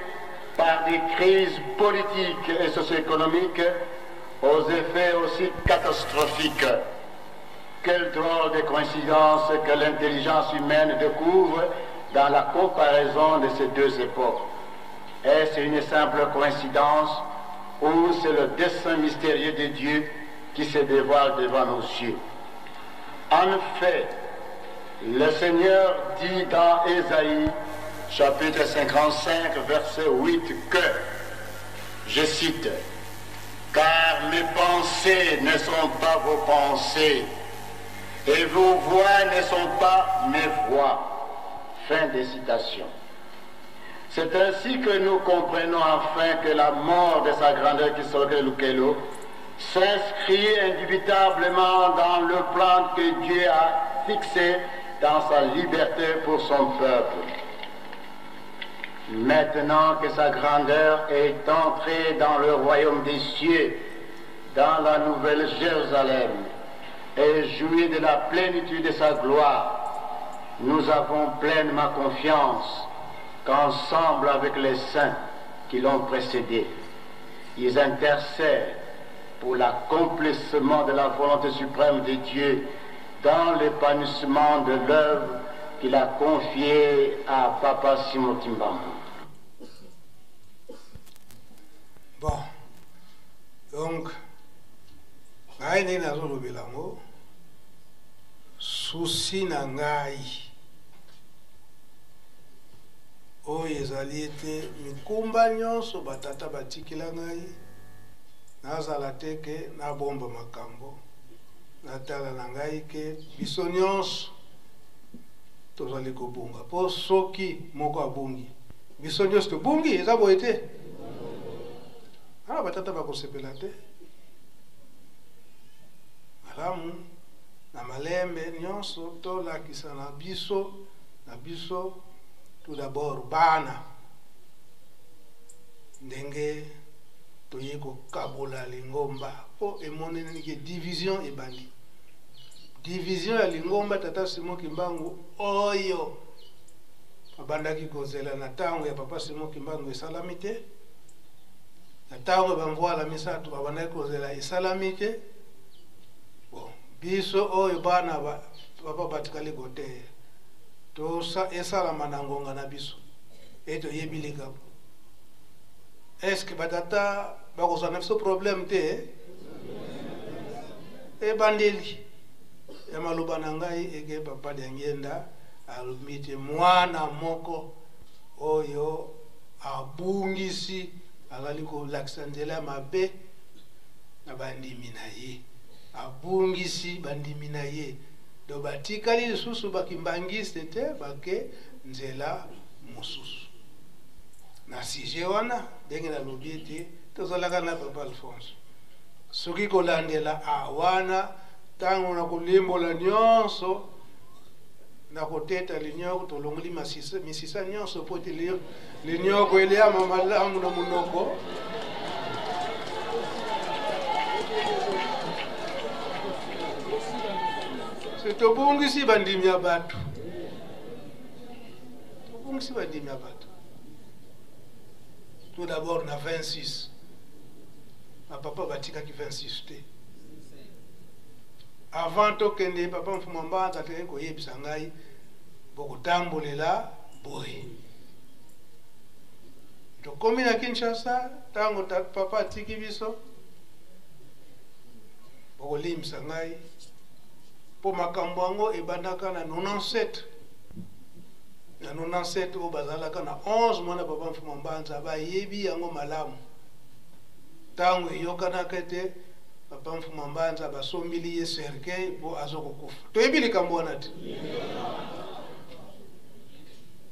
Speaker 12: par des crises politiques et socio-économiques aux effets aussi catastrophiques. Quelle drôle de coïncidence que l'intelligence humaine découvre dans la comparaison de ces deux époques. Est-ce une simple coïncidence ou c'est le dessein mystérieux de Dieu qui se dévoile devant nos yeux? En effet, le Seigneur dit dans Ésaïe, chapitre 55, verset 8, que, je cite, Car mes pensées ne sont pas vos pensées, et vos voix ne sont pas mes voix. Fin des citations. C'est ainsi que nous comprenons enfin que la mort de sa grandeur Kisolokele Lukelo s'inscrit indubitablement dans le plan que Dieu a fixé dans sa liberté pour son peuple. Maintenant que sa grandeur est entrée dans le royaume des cieux, dans la nouvelle Jérusalem, et jouit de la plénitude de sa gloire, nous avons pleinement confiance qu'ensemble avec les saints qui l'ont précédé, ils intercèdent pour l'accomplissement de la volonté suprême de Dieu dans l'épanouissement de l'œuvre qu'il a confiée à Papa Simon Kimbangu.
Speaker 3: Bon, donc ngai ndenge nazolobela yango, susi na ngai oyo ezali ete mikumba nyonso batata batikela ngai, nazala te ke nabomba makambo, natala na ngai ke biso nyonso tozali kobunga, mpo soki moko abungi, biso nyonso tobungi. Eza boye te? Awa batata bakosepela te. Malamu na malembe nyonso tolakisa na biso na biso, tout d'abord bana, ndenge toye kokabola lingomba, mpo emonani ke division ebandi, division ya lingomba Tata Simon Kimbangu oyo babandaki kozela na ntango ya Papa Simon Kimbangu esalami te, na ntango ya bamvwala misato babandaki kozela esalami te. Bon, biso oyo bana ba, papa batikali koteya, tosa esalama na ngonga na biso e toyebi likambo. Est-ce batata bakozwa na biso problème te? Ebandeli ya maloba na ngai eke Papa Diangienda alobi te mwana moko oyo abungisi, azali kolakisa nzela ya mabe na bandimi na ye, abungisi bandimi na ye, donc batikali lisusu bakimbangiste te, bake nzela mosusu. Na sujet wana, ndenge nalobi ete tozalaka na Papa Alphonse, soki kolandela a wana ntango na kolimbola nyonso na koteta linyoko, tolongoli misisa nyonso mpo ete linyoko eliama malamu na monoko. Se tobungisi bandimi ya bato, tobungisi bandimi ya bato. Tout d'abord na 26, bapapa batikaki 26 te. Avant tokende, Papa Mfuma Mbanza ateki koyebisa ngai bokotambolela boye. Tokomi na Kinshasa, ntango papa atiki biso, bokolimbisa ngai mpo makambo yango ebandaka na 97, na 97 oyo bazalaka na 11 mwana Papa Mfuma Mbanza bayebi yango malamu. Ntango eyokanaka ete Papa Mfuma Mbanza basombili ye cercueil mpo azo kokufa, toyebi likambo wana te.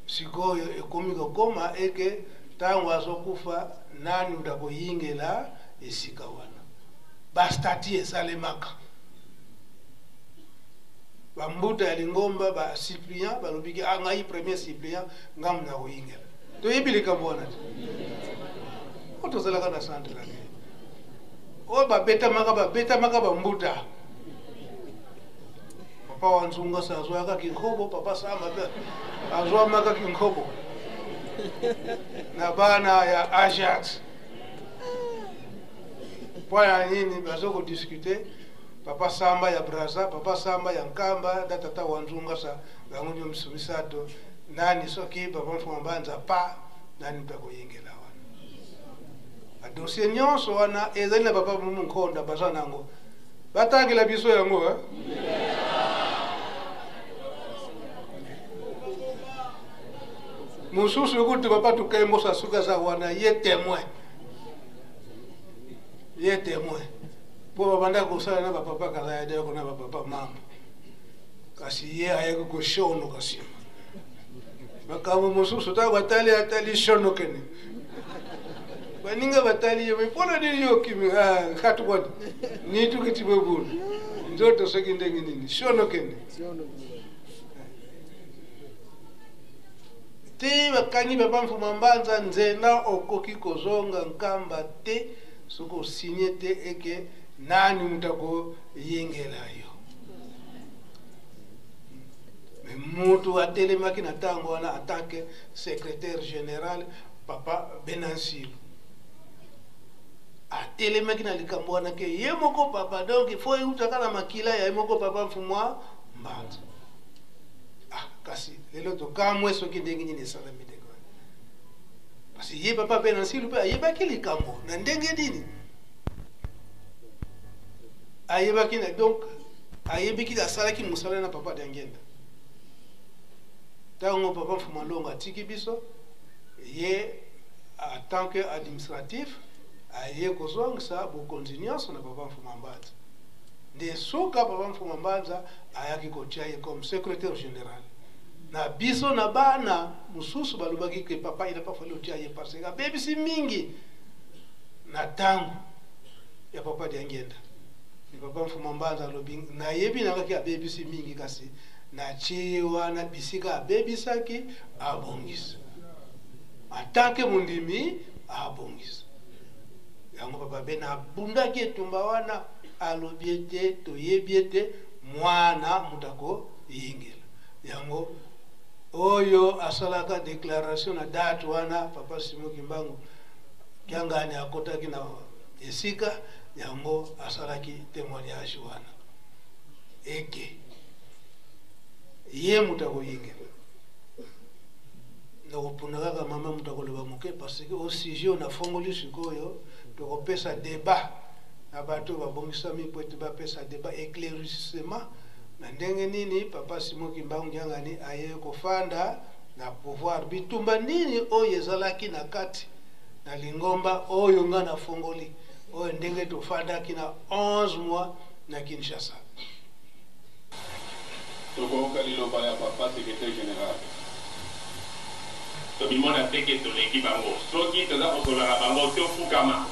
Speaker 3: Sikoyo ekomi kokoma eke ntango azokufa, nani moto akoyingela esika wana? Bastati esalemaka, bambuta ya lingomba, basuppliant balobiki: a ngai premier suppliant, ngambo na koyingela. Toyebi likambo wana te. Oyo tozalaka na centre na oyo babetamaka, babetamaka bambuta. Papa wa Nzunga sa azwaka kinkobo, Papa Sama mpe azwamaka kinkobo na bana ya Ajax. Mpo ya nini bazo kodiskute? Papa Samba ya Braza, Papa Samba ya Nkamba na tata wa Nzunga sa, bango nyonso misato, nani soki Papa Mfuma Mbanza pa, nani mpe akoyingela wana? Badossier nyonso wana ezali na Papa Mumu Nkonda, baza nango, batangela biso yango, eh? Mosusu kutu Papa Tukembosa suka aza wana, ye témoin, ye témoin, mpo babandaki kosala na bapapa Kalayadeko na bapapa Mambo, kasi ye ayaki koshonoka nsima. Makambo mosusu ntango batali, atali shonokene, baninga batali ye: mpona nini yo okimi katukwani nitukiti bwebulu nzoto soki ndenge nini? Shonokene te. Bakangi Papa Mfuma Mbanza nzela, okoki kozonga Nkamba te soki osigne te eke nani moto akoyengela yo. Me moto atelemaki na ntango wana en tant que secrétaire général, Papa Benansilu, atelemaki na likambo wana ke ye moko papa, donc il faut eutaka na makila ya ye moko Papa Mfumwa Mbanza. Ah, kasi lelo tokamwe soki ndenge nini esalami ndenge wana. Parce que ye papa Ben Nsilu mpe ayebaki likambo na ndenge nini ayebaki na donc ayebiki asalaki mosala na papa Diangienda. Ntango papa Mfuma Longo atiki biso, ye en tant que administratif aye kozongisa bokonzi nyonso na papa Mfuma Mbanza. Nde suka papa Mfuma Mbanza ayaki kotia ye comme secrétaire général. Na biso na bana mosusu balobaki ke papa il a pas fallu otia ye parce que abebisi mingi na tango ya papa Diangienda. Ni papa Mfuma Mbanza alobi nayebi nangaki abebisi mingi kasi natie ye wana bisika abebisaki abongisa. En tant que mondimi abongisa. Yango papa Ben abundaki etumba wana alobi ete toyebi ete mwana moto akoyingela. Yango oyo asalaka declaration na date wana papa Simon Kimbangu Kiangani akotaki na esika yango asalaki témoignage wana eke ye moto akoyingela. Nakopona kaka mama moto akoloba moke parce que au sujet oyo nafongoli sikoyo tokopesa débat na bato babongisami mpo ete bapesa débat éclaircissement na ndenge nini papa Simon Kimbangu Kiangani aye kofanda na pouvoir, bitumba nini oyo ezalaki na kati na lingomba oyo nga nafongoli oyo ndenge tofandaki na 11 mois na Kinshasa.
Speaker 13: Tokoyoka liloba ya papa secretaire general.
Speaker 14: Tomimona te ke toleki bango. Soki toza kosolola na bango, tofukama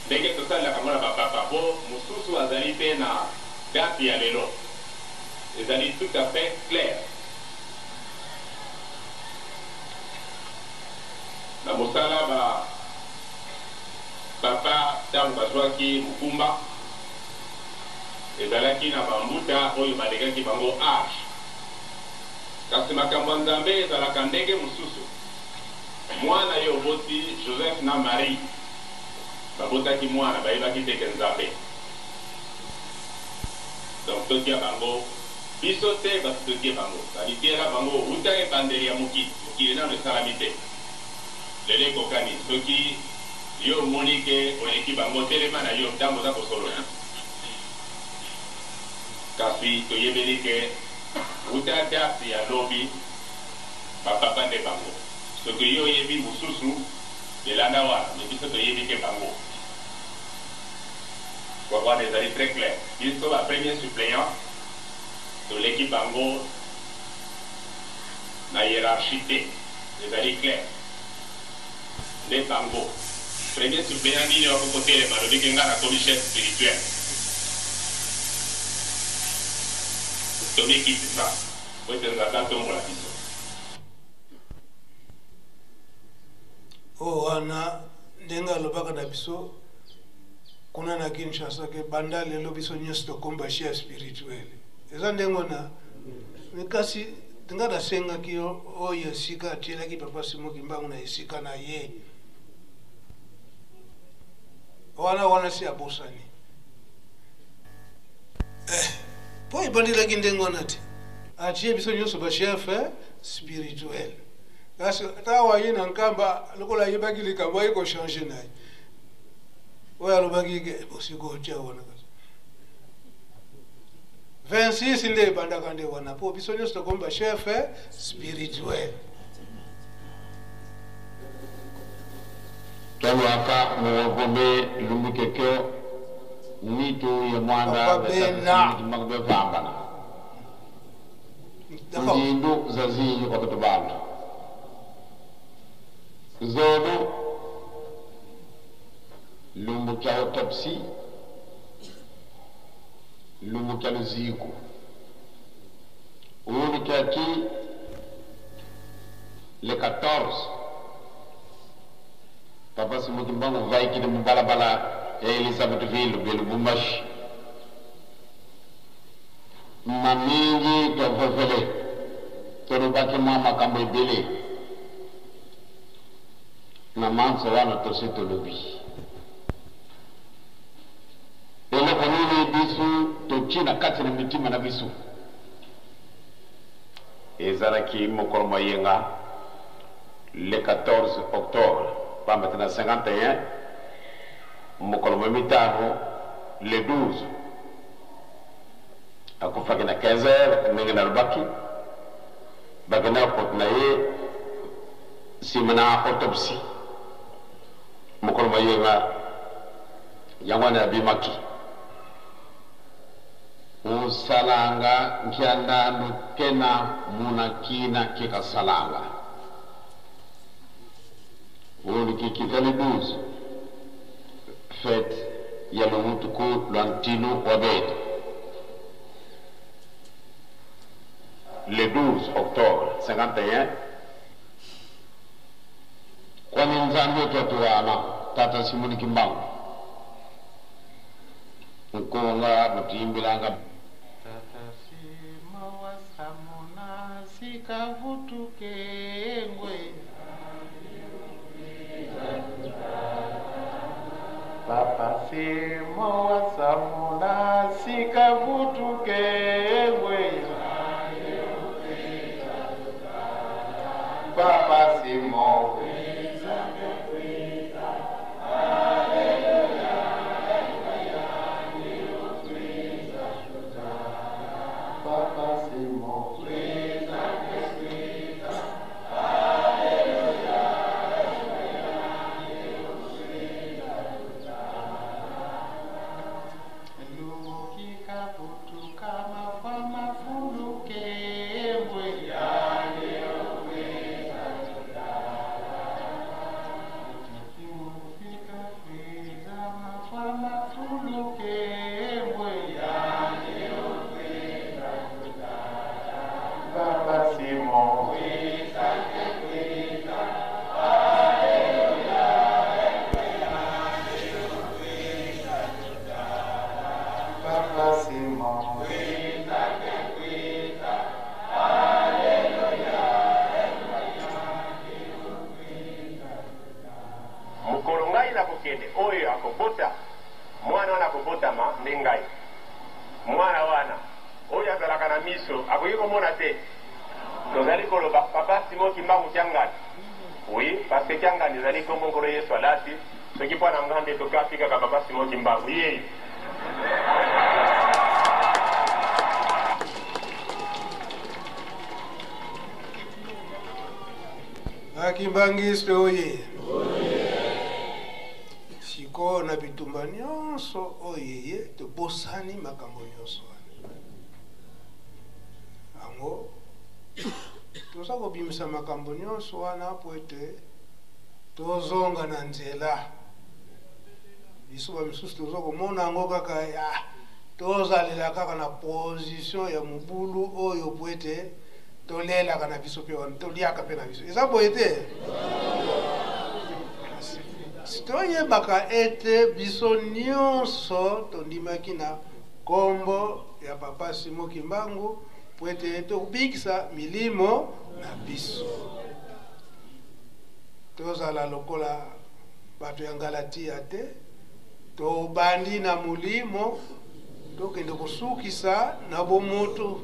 Speaker 14: ndenge tosalelaka yango na ba papa po mosusu azali te na date ya lelo. Ezali tout à fait clair. Na mosala ba papa tango bazwaki mokumba, ezalaki na ba mbuta oyo balekaki bango age. Kasi makambo ya Nzambe ezalaka ndenge mosusu. Mwana yo oboti, Joseph na Marie babotaki mwana bayebaki te ke Nzambe. Donc totia bango biso te batu totie bango. Babitiela bango wuta ebandeli ya mokili. Mokili nanu esalami te. Lelo ekokani soki yo omoni ke oleki bango telema na yo tango oza kosolola. Kasi toyebeli ke wuta date ya lobi ba papa nde bango. Soki yo oyebi mosusu elanda wana mais biso toyebi ke bango. Wana ezali très clair. Biso ba premier suppleant toleki bango na hierarchie te. Ezali clair. Nde bango. Premier suppleant nini oyo akoki kotelema alobi ke nga nakomi chef spirituel. Tomikitisa po ete Nzambe atombola biso.
Speaker 3: Oyo wana ndenge alobaka na biso kuna na Kinshasa ke banda lelo biso nyonso tokomi ba chef spirituel. Eza ndenge wana. Mais kasi nga nasengaki yo oyo esika atielaki papa Simon Kimbangu na esika na ye wana wana si abosani po ebandelaki ndenge wana te. Atie biso nyonso ba chef spirituel. Kasi ntango aye na Nkamba lokola ayebaki likambo aye kochanger na ye. Oyo alobaki ke bosiko tia wana kasi 26 nde ebandaka nde wana po biso nyonso tokomi ba chef spirituel.
Speaker 4: Twalwaka muwagome lumbukekyo mitu ya mwanda
Speaker 3: Papa Bena.
Speaker 4: bevambana ngindu zazinyi kwa kutubantu zodo lumbu kya autopsie lumbu kya luziku ulu kya ki le 14 papa Simon Kimbangu vaikile mubalabala ya Elizabethville bia Lubumbashi mamingi tovevele tolobaki mwa makambo ebele na manso wana tosi tolobi eloko nini biso totie na kati na mitima na biso.
Speaker 15: Ezalaki mokolo mwa yenga
Speaker 4: Le 14 octobre, pamba te na 51, mokolo mwa mitano, le 12, akufaki na 15 heures, ndenge nalobaki, bakendaki kokotuna ye nsima na autopsie mokolo mwa yenga, yango wana abimaki. Usalanga nkiandandu kena muna kina kikasalanga. Unu kikitali 12 fete ya luhutuku lwa ntinu wa betu. Le 12 octobre 51 kwani Nzambi otuatuwana Tata Simoni Kimbangu. Nkonga mutiimbilanga.
Speaker 3: Tata Simo wa Samuna sikavutuke ngwe. Papa Simo wa Samuna sikavutuke ngwe. Papa Simo. Papa Simo. Papa Simon. Papa Simon.
Speaker 14: Mokolo ngai nakokende, oyo akobota mwana wana akobotama nde ngai. Mwana wana oyo azalaka na miso akoki komona te. Tozali koloba Papa Simon Kimbangu Kiangani. Oui, parce que Kiangani ezali kombo Nkolo Yesu alati. Soki mpo na nga nde tokati kaka Papa Simon Kimbangu. Yeyo.
Speaker 3: Bakimbangiste oye! Sikoyo na bitumba nyonso oyo eye, tobosani makambo nyonso wana. Yango toza kobimisa makambo nyonso wana mpo ete tozonga na nzela. Biso bamisusu toza komona yango kaka ya tozalela kaka na position ya mobulu oyo mpo ete tolelaka na biso mpe wana toliaka mpe na biso. Eza boye te? Toyebaka ete biso nyonso tondimaki na nkombo ya Papa Simon Kimbangu mpo ete tobikisa milimo na biso. Tozala lokola bato ya Galatia te, tobandi na molimo, tokende kosukisa na bomoto.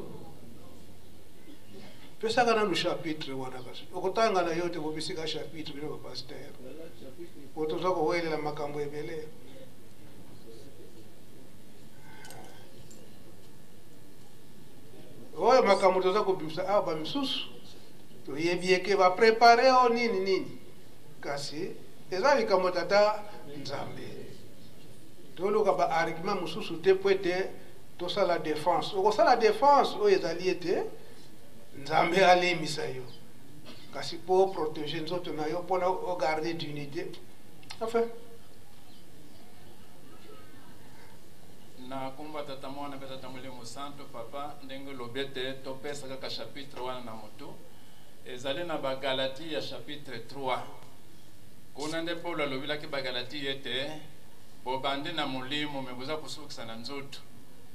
Speaker 3: Pesaka nanu chapitre wana kasi okotanga na yo te, bobisika chapitre bino ba pasteur po toza kowelela makambo ebele. Oyo makambo toza kobimisa awa, bamisusu toyebi eke baprepare o nini nini, kasi eza likambo tata Nzambe. Toluka ba argument mosusu te po ete tosala defense. Okosala defense oyo ezali ete Nzambe alemisa yo, kasi po protéger nzoto na yo mpona ogarde dignité. Enfin,
Speaker 5: na kombo ya Tata, Mwana mpe Tata Molimo Santo. Papa, ndenge olobi ete topesa kaka chapitre wana na motu, ezali na Bagalati ya chapitre 3. Kuna nde Paulo alobelaki Bagalati ete bobandi na molimo me boza kosukisa na nzoto.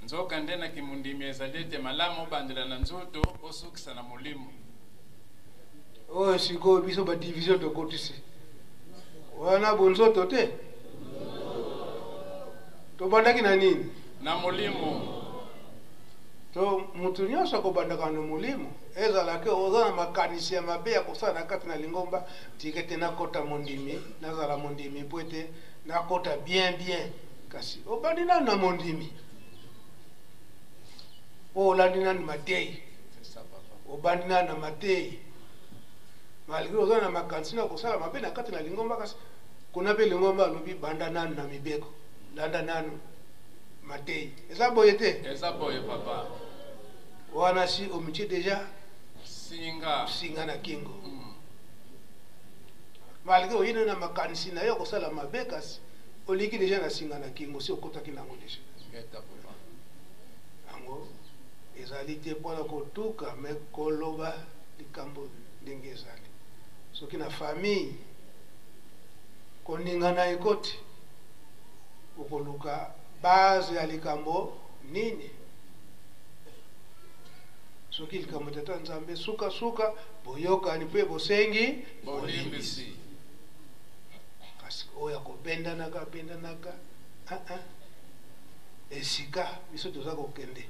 Speaker 5: Nzoka nde na kimondimi ezali ete malamu obandela na nzoto osukisa na molimo.
Speaker 3: Oyo sikoyo biso ba division tokotisi wana bonzoto te. Tobandaki na nini?
Speaker 5: Na molimo.
Speaker 3: To moto nyonso akobandaka na molimo, ezala ke oza na makanisi ya mabe ya kosala na kati na lingomba, tika ete nakota mondimi, nazala mondimi mpo ete nakota bien bien. Kasi obandi nanu na mondimi, mpo olandi nanu mateyi, obandi nanu na mateyi, malgre oza na makanisi na kosala mabe na kati na lingomba, kasi kuna mpe lingomba alobi banda nanu na mibeko, landa nanu mateyi. Eza boye te?
Speaker 5: Eza boye papa.
Speaker 3: Wana si omitie deja
Speaker 5: singa,
Speaker 3: singa na kingo. Malgre oyini na makanisi na yo kosala mabe, kasi oliki deja na singa na kingo, si okotaki nango deja. Yango ezali te mpona kotuka, me koloba likambo ndenge ezali. Soki na famille koningana ekoti, okoluka base ya likambo nini? Soki likambo tata Nzambe, suka suka boyokani mpe bosengi
Speaker 5: bolimbisi.
Speaker 3: Kasi oyo akobendanaka bendanaka, uh -uh. Esika biso toza kokende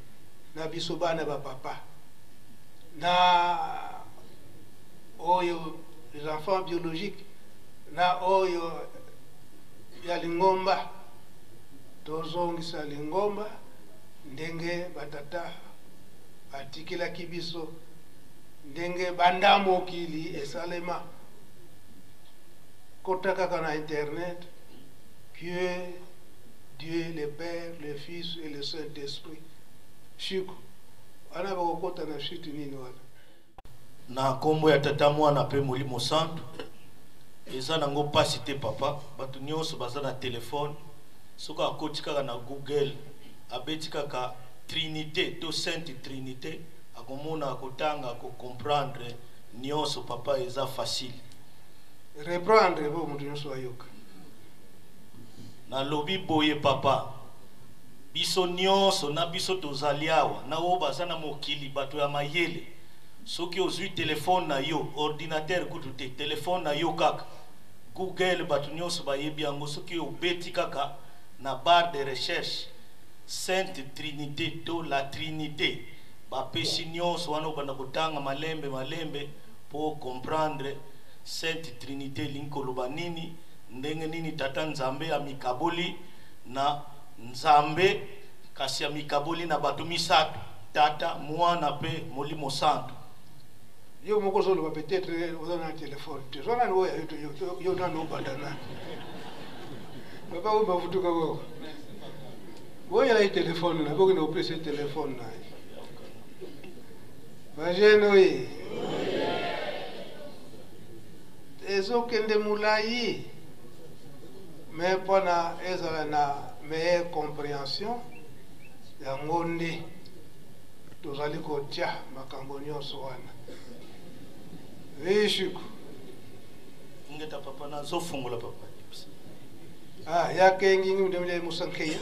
Speaker 3: na biso bana ba papa na oyo les enfants biologiques na oyo ya lingomba, tozongisa lingomba ndenge batata batikelaki biso, ndenge banda mokili esalema. Kota kaka na internet, que Dieu le Père, le Fils et le Saint-Esprit. Shiko wana bakokota na chute nini wana?
Speaker 11: Na nkombo ya Tata, Mwana mpe Molimo Santu. Eza nango mpasi te papa, bato nyonso baza na telefone, soki akoti kaka na Google, abeti kaka Trinité to Sainte Trinité, akomona, akotanga, akocomprendre nyonso papa, eza facile.
Speaker 3: Reprendre po moto nyonso ayoka.
Speaker 11: Nalobi boye papa, biso nyonso na biso tozali awa na oyo baza na mokili, bato ya mayele, soki ozwi telefone na yo, ordinateur kutu te, telefone na yo kaka Google, bato nyonso bayebi yango, soki obeti kaka na barre de recherche Sainte Trinité to la Trinité, bapesi nyonso wana, obanda kotanga malembe malembe po comprendre Sainte Trinité elingi koloba nini, ndenge nini Tata Nzambe amikaboli na Nzambe, kasi amikaboli na bato misato, Tata, Mwana pe Molimo Santu.
Speaker 3: Yo moko ozoloba peut-être oza na telefone te, zwa nani oyo yo, yo nani obanda nani papa oyo bavutuka koko boyela ye telefone na bokende kopesa ye telefone na ye. Bajene oye ezokende molai, me mpona ezala na meilleure comprehension, yango nde tozali kotia makambo nyonso wana. Vishiku
Speaker 11: ngeta papa, nazofungola papa.
Speaker 3: Ah, yake ngingi mdemde musankeya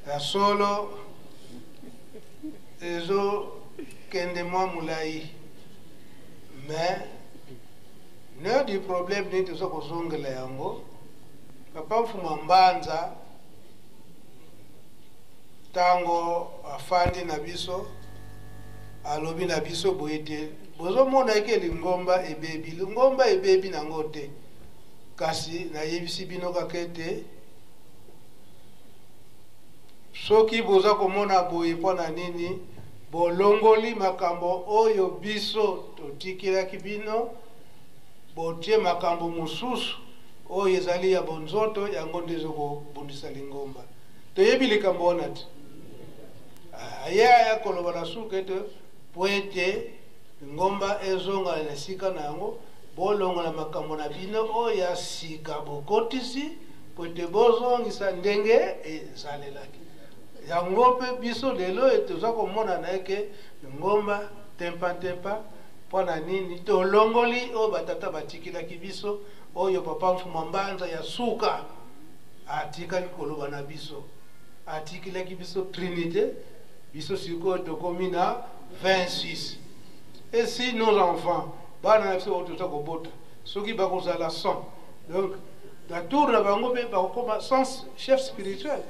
Speaker 3: ya solo ezokende mwa molai, mais nœud du problème nini toza kozongela yango, papa Mfuma Mbanza ntango afandi na biso alobi na biso boye te, bozomona eke lingomba ebebi, lingomba ebebi nango te, kasi nayebisi bino kaka ete soki boza komona boye mpo na nini bolongoli makambo oyo biso totikelaki bino, botie makambo mosusu oyo ezali ya bonzoto, yango nde ezokobundisa lingomba. Toyebi likambo wana te. Aye aya koloba na suka ete po ete lingomba ezonga na esika na yango, bolongola makambo na bino oyo ya sika bokotisi, po ete bozongisa ndenge ezalelaki. Yango mpe biso lelo oyo toza komona na eke lingomba tempa tempa. Mpo na nini tolongoli oyo batata batikelaki biso, oyo papa Mfuma Mbanza ya suka atikali koloba na biso, atikelaki biso Trinité, biso sikoyo tokomi na 26. Et si nos enfants, bana na biso oyo toza kobota, soki bakozala 100, donc na tour na bango mpe bakokoma sans chef spirituel.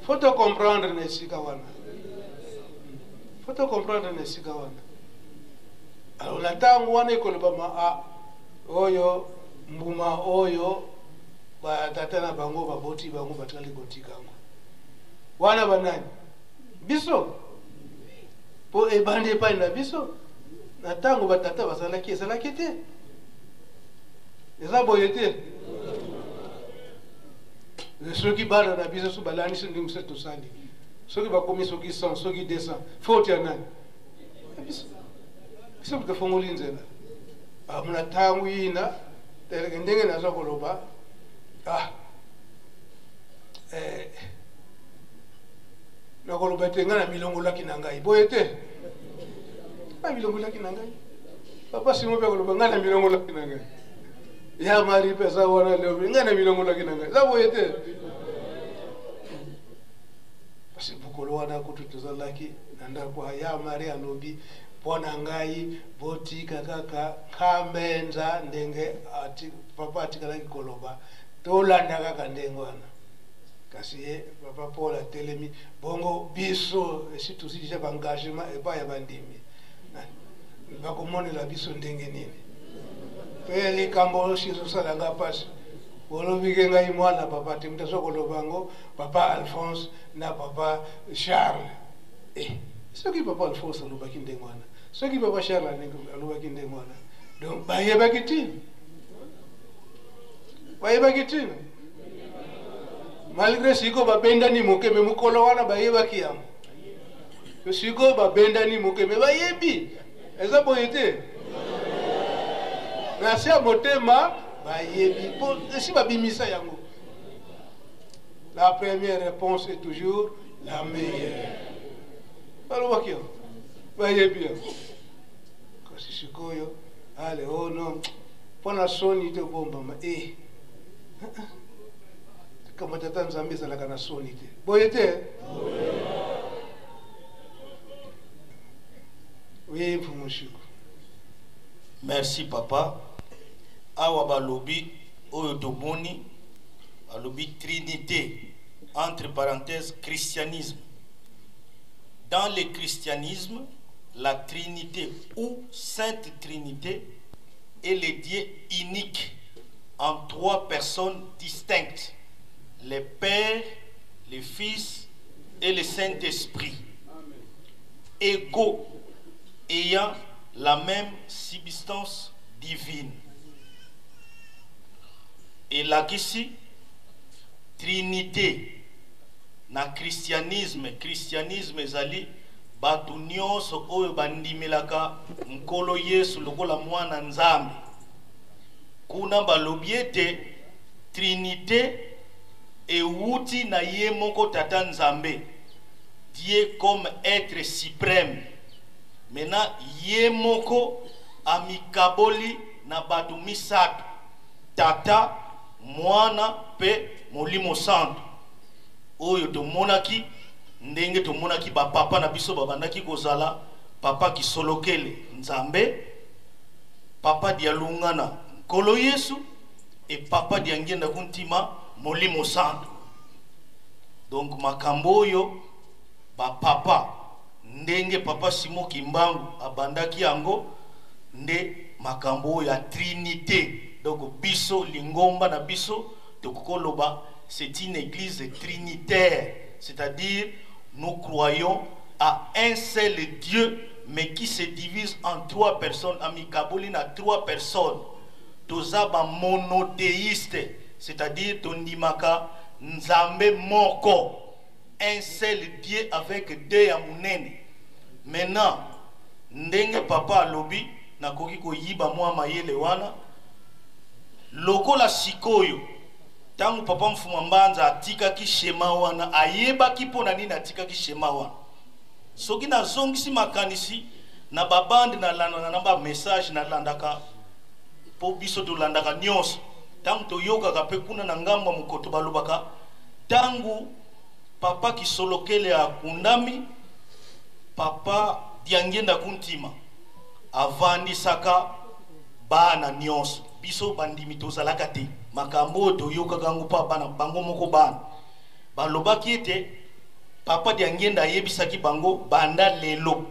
Speaker 3: Faut to comprendre na esika wana. Faut to comprendre na esika wana. Alors na ntango wana ekolobama a oyo mbuma oyo batata na bango baboti bango batikali kotika yango wana banani biso mpo ebandi epai na biso na ntango batata bazalaki ezalaki te eza boye te soki bana na biso so balandisi ndenge mosusu tosali soki bakomi soki 100 soki 200 faute ya nani biso biso tofongoli nzela amona ntango yina teleke ndenge naza koloba ah eh, nakoloba ete ngai na milongolaki na ngai boye te na milongolaki na ngai papa simo mpe akoloba ngai na milongolaki na ngai ya mari mpe aza wana leo ngai na milongolaki na ngai eza boye te parce mokolo wana kutu tozalaki na ndako ya mari alobi mpo na ngai botika kaka nkambenza ndenge ati, papa atikalaki koloba tolanda kaka ndenge wana kasi ye papa paul atelemi bongo biso esi tozwi deja baengagement epai ya bandimi bakomonela biso ndenge nini mpe likambo oyo si ezosala nga mpasi olobi ke ngai mwana papa te moto aza koloba yango papa alphonse na papa charles eh, soki papa alphonse alobaki ndenge wana soki papa charles alobaki ndenge wana donc bayebaki ntina bayebaki ntina malgré sikoyo babendani moke me mokolo wana bayebaki yango sikoyo babendani moke me bayebi eza boye te na se ya motema bayebi mpo esi babimisa yango la première réponse est toujours la meilleure balobaki yango bayebi yango kasi sikoyo ale o oh non mpo na soni te obombama e eh. Likambo tata Nzambe ezalaka na soni te. Boye te? Oui, Mfumu Shiko.
Speaker 11: Merci papa. Awa balobi oyo tomoni balobi trinité entre parenthèses christianisme. Dans le christianisme, la trinité ou sainte trinité est le Dieu unique en trois personnes distinctes, le Père, le Fils et le Saint-Esprit, égaux, ayant la même substance divine. elakisi trinité na christianisme christianisme ezali bato nyonso oyo bandimelaka nkolo yesu lokola mwana nzambe Kuna balobi ete Trinite ewuti na ye moko Tata Nzambe, Dieu comme etre supreme. Maintenant ye moko amikaboli na bato misato, Tata, Mwana mpe Molimo Santu. Oyo tomonaki ndenge tomonaki ba papa na biso babandaki kozala, Papa Kisolokele Nzambe, Papa Dialungana Nkolo Yesu et Papa Diangienda Kuntima Molimo Santu. Donc makambo oyo ba papa ndenge papa Simon Kimbangu abandaki yango nde makambo oyo ya Trinité. Donc biso lingomba na biso tokokoloba c'est une église trinitaire, c'est-à-dire nous croyons à un seul Dieu mais qui se divise en trois personnes amikaboli na trois personnes toza ba monothéiste c'est-à-dire tondimaka nzambe moko un seul Dieu avec deux ya monene maintenant ndenge papa alobi nakoki koyiba mwa mayele wana lokola sikoyo ntango papa mfuma mbanza atikaki shema wana ayebaki mpo na nini atikaki shema wana Soki nazongisi makanisi na ba bande nalandaka na ba message nalandaka mpo biso tolandaka nyonso ntango toyokaka mpe kuna na ngambo ya mokoto balobaka ntango papa kisolokele akundami papa diangienda kuntima avandisaka bana nyonso biso bandimi tozalaka te makambo oyo toyokaka yango mpo bana bango moko bana balobaki ete Papa Diangienda ayebisaki bango banda lelo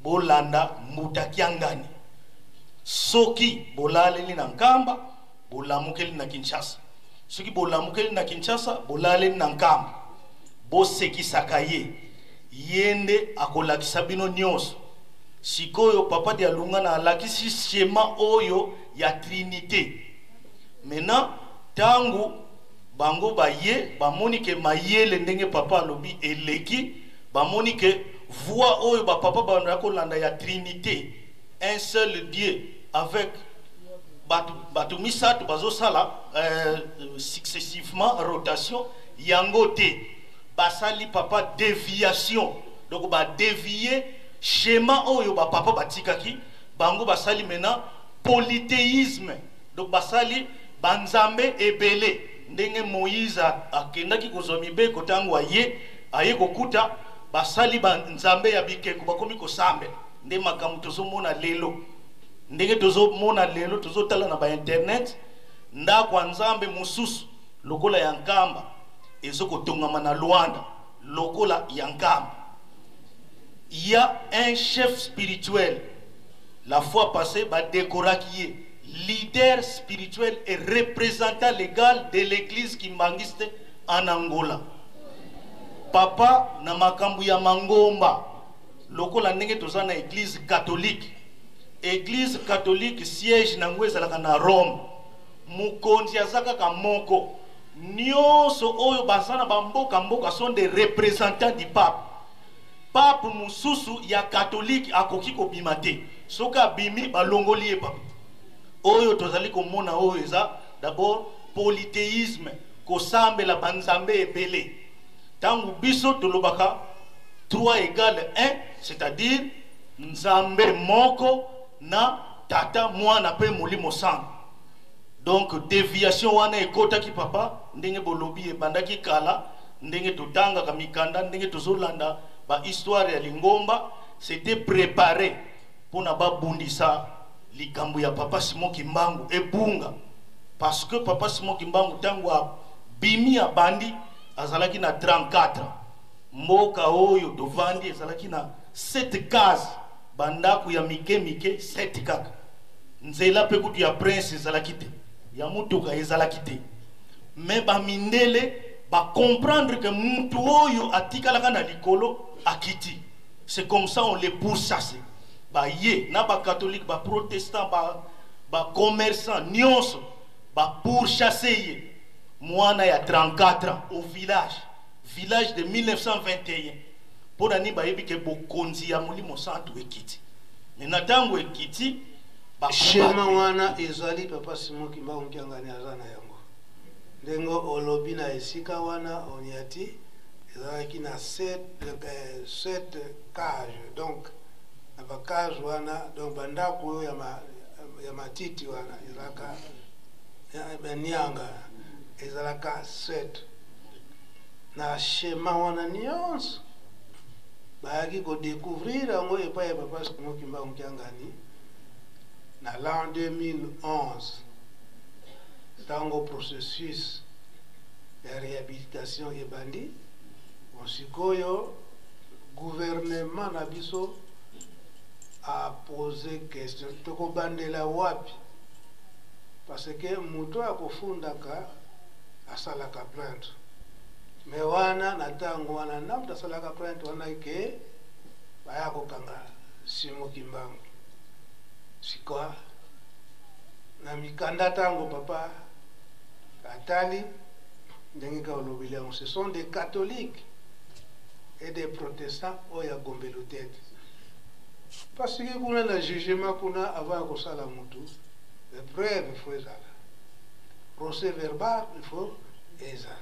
Speaker 11: bolanda Mbuta Kiangani. Soki bolaleli na Nkamba, bolamukeli na Kinshasa. Soki bolamukeli na Kinshasa, bolaleli na Nkamba. Bosekisaka ye. Ye nde akolakisa bino nyonso. Sikoyo Papa Dialungana alakisi schéma oyo ya Trinite. Maintenant, tangu bango baye bamoni ke mayele ndenge papa alobi eleki, bamoni ke voix oyo ba papa bandaki kolanda ya Trinite, un seul Dieu avec bato, bato misato bazosala euh, successivement rotation yango te, basali papa deviation, donc ba devier schéma oyo ba papa batikaki bango, basali maintenant polythéisme, donc basali ba nzambe ebele ndenge Moïse akendaki kozwa mibeko ntango aye aye kokuta basali ba nzambe ya bikeko bakomi kosambela. Nde makambo tozomona lelo, ndenge tozomona lelo, tozotala na ba internet, ndako ya nzambe mosusu lokola ya Nkamba ezokotongama na Luanda lokola ya Nkamba. Il y a un chef spirituel, la fois passée ba décoraki ye leader spirituel et représentant légal de l'église kimbanguiste en Angola. Papa na makambo ya mangomba lokola ndenge toza na église catholique, église catholique siège nango ezalaka na Rome, mokonzi aza kaka moko, nyonso oyo baza na bamboka mboka sont des représentants du pape. Pape mosusu ya catholique akoki kobima te, soki abimi balongoli ye. Papa oyo tozali komona oyo eza d'abord polythéisme, kosambela banzambe ebele. Ntango biso tolobaka 3 égale 1, c'est-à-dire nzambe moko na tata, mwana mpe molimo sango. Donc déviation wana ekotaki papa, ndenge bolobi ebandaki kala, ndenge totangaka mikanda, ndenge tozolanda ba histoire ya lingomba, c'était préparé mpona babundisa likambo ya papa Simon Kimbangu ebunga, parce que papa Simon Kimbangu ntango abimi abandi azalaki na 34 ans. Mboka oyo tovandi ezalaki na 7 case, bandako ya mike mike 7 kaka, nzela mpe kutu ya prince ezalaki te, ya motuka ezalaki te. Mais bamindele bacomprendre que mutu oyo atikalaka na likolo akiti, c'est comme ça on les pourchasse. Baye na bacatholique, baprotestant, bacommerçant ba nyonso bapourchasse ye, mwana ya 34 ans au village, village de 1921. Mpo na nini? Bayebi ke bokonzi ya molimo santu ekiti. Me na ntango ekiti,
Speaker 3: schéma wana ezali papa Simon Kimbangu Kiangani aza na yango. Ndenge olobi na esika wana oniati ezalaki na 7 cage, donc na bacage wana, donc bandako oyo ya matiti wana ezalaka banianga ezalaka 7. Na schéma wana nyonso bayaki kodécouvrir yango epai ya papa Simon Kimbangu Kiangani na l'an 2011, ntango processus ya réhabilitation ebandi. Bon, sikoyo gouvernement na biso apose question, tokobandela wapi? Parce que moto akofundaka asalaka plainte, me wana na ntango wana na moto asalaka plainte wana ke baya kokanga Simon Kimbangu. Sikoa na mikanda ntango papa atali ndenge kaka olobeli yango, ce sont des catholiques et des protestants oyo ya Gombe Lutete, parce que kuna na jugement kuna avant ya kosala mutu preuve il faut ezala, procès verbal il faut ezala.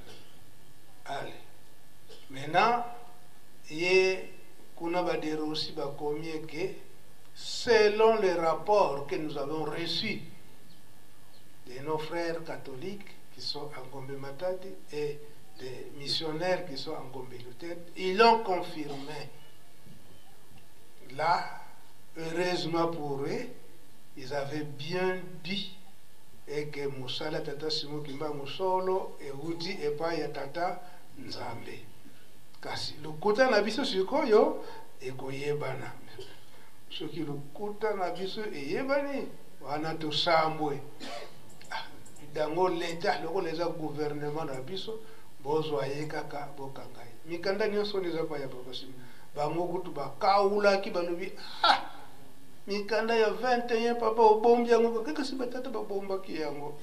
Speaker 3: Ale maintenant ye kuna baderosi bakomi eke selon les rapports que nous avons reçus de nos frères catholiques qui sont en Gombe Matadi et des missionnaires qui sont en Gombe Lutete, ils l'ont confirmé. Là, heureusement pour eux, ils avaient bien dit et que mosala tata Simon Kimbangu solo euti epai ya tata Nzambe. Kasi lokuta na biso sikoyo ekoyebana. Soki lokuta na biso eyebani, wana tosambwe. Ah, yango leta lokola eza gouvernement na biso, bozwa ye kaka bokanga ye. Mikanda nyonso wana eza pa ya papa Simon. Bango kutu bakaulaki balobi ah mikanda ya 21 papa obombi yango kaka si batata babombaki yango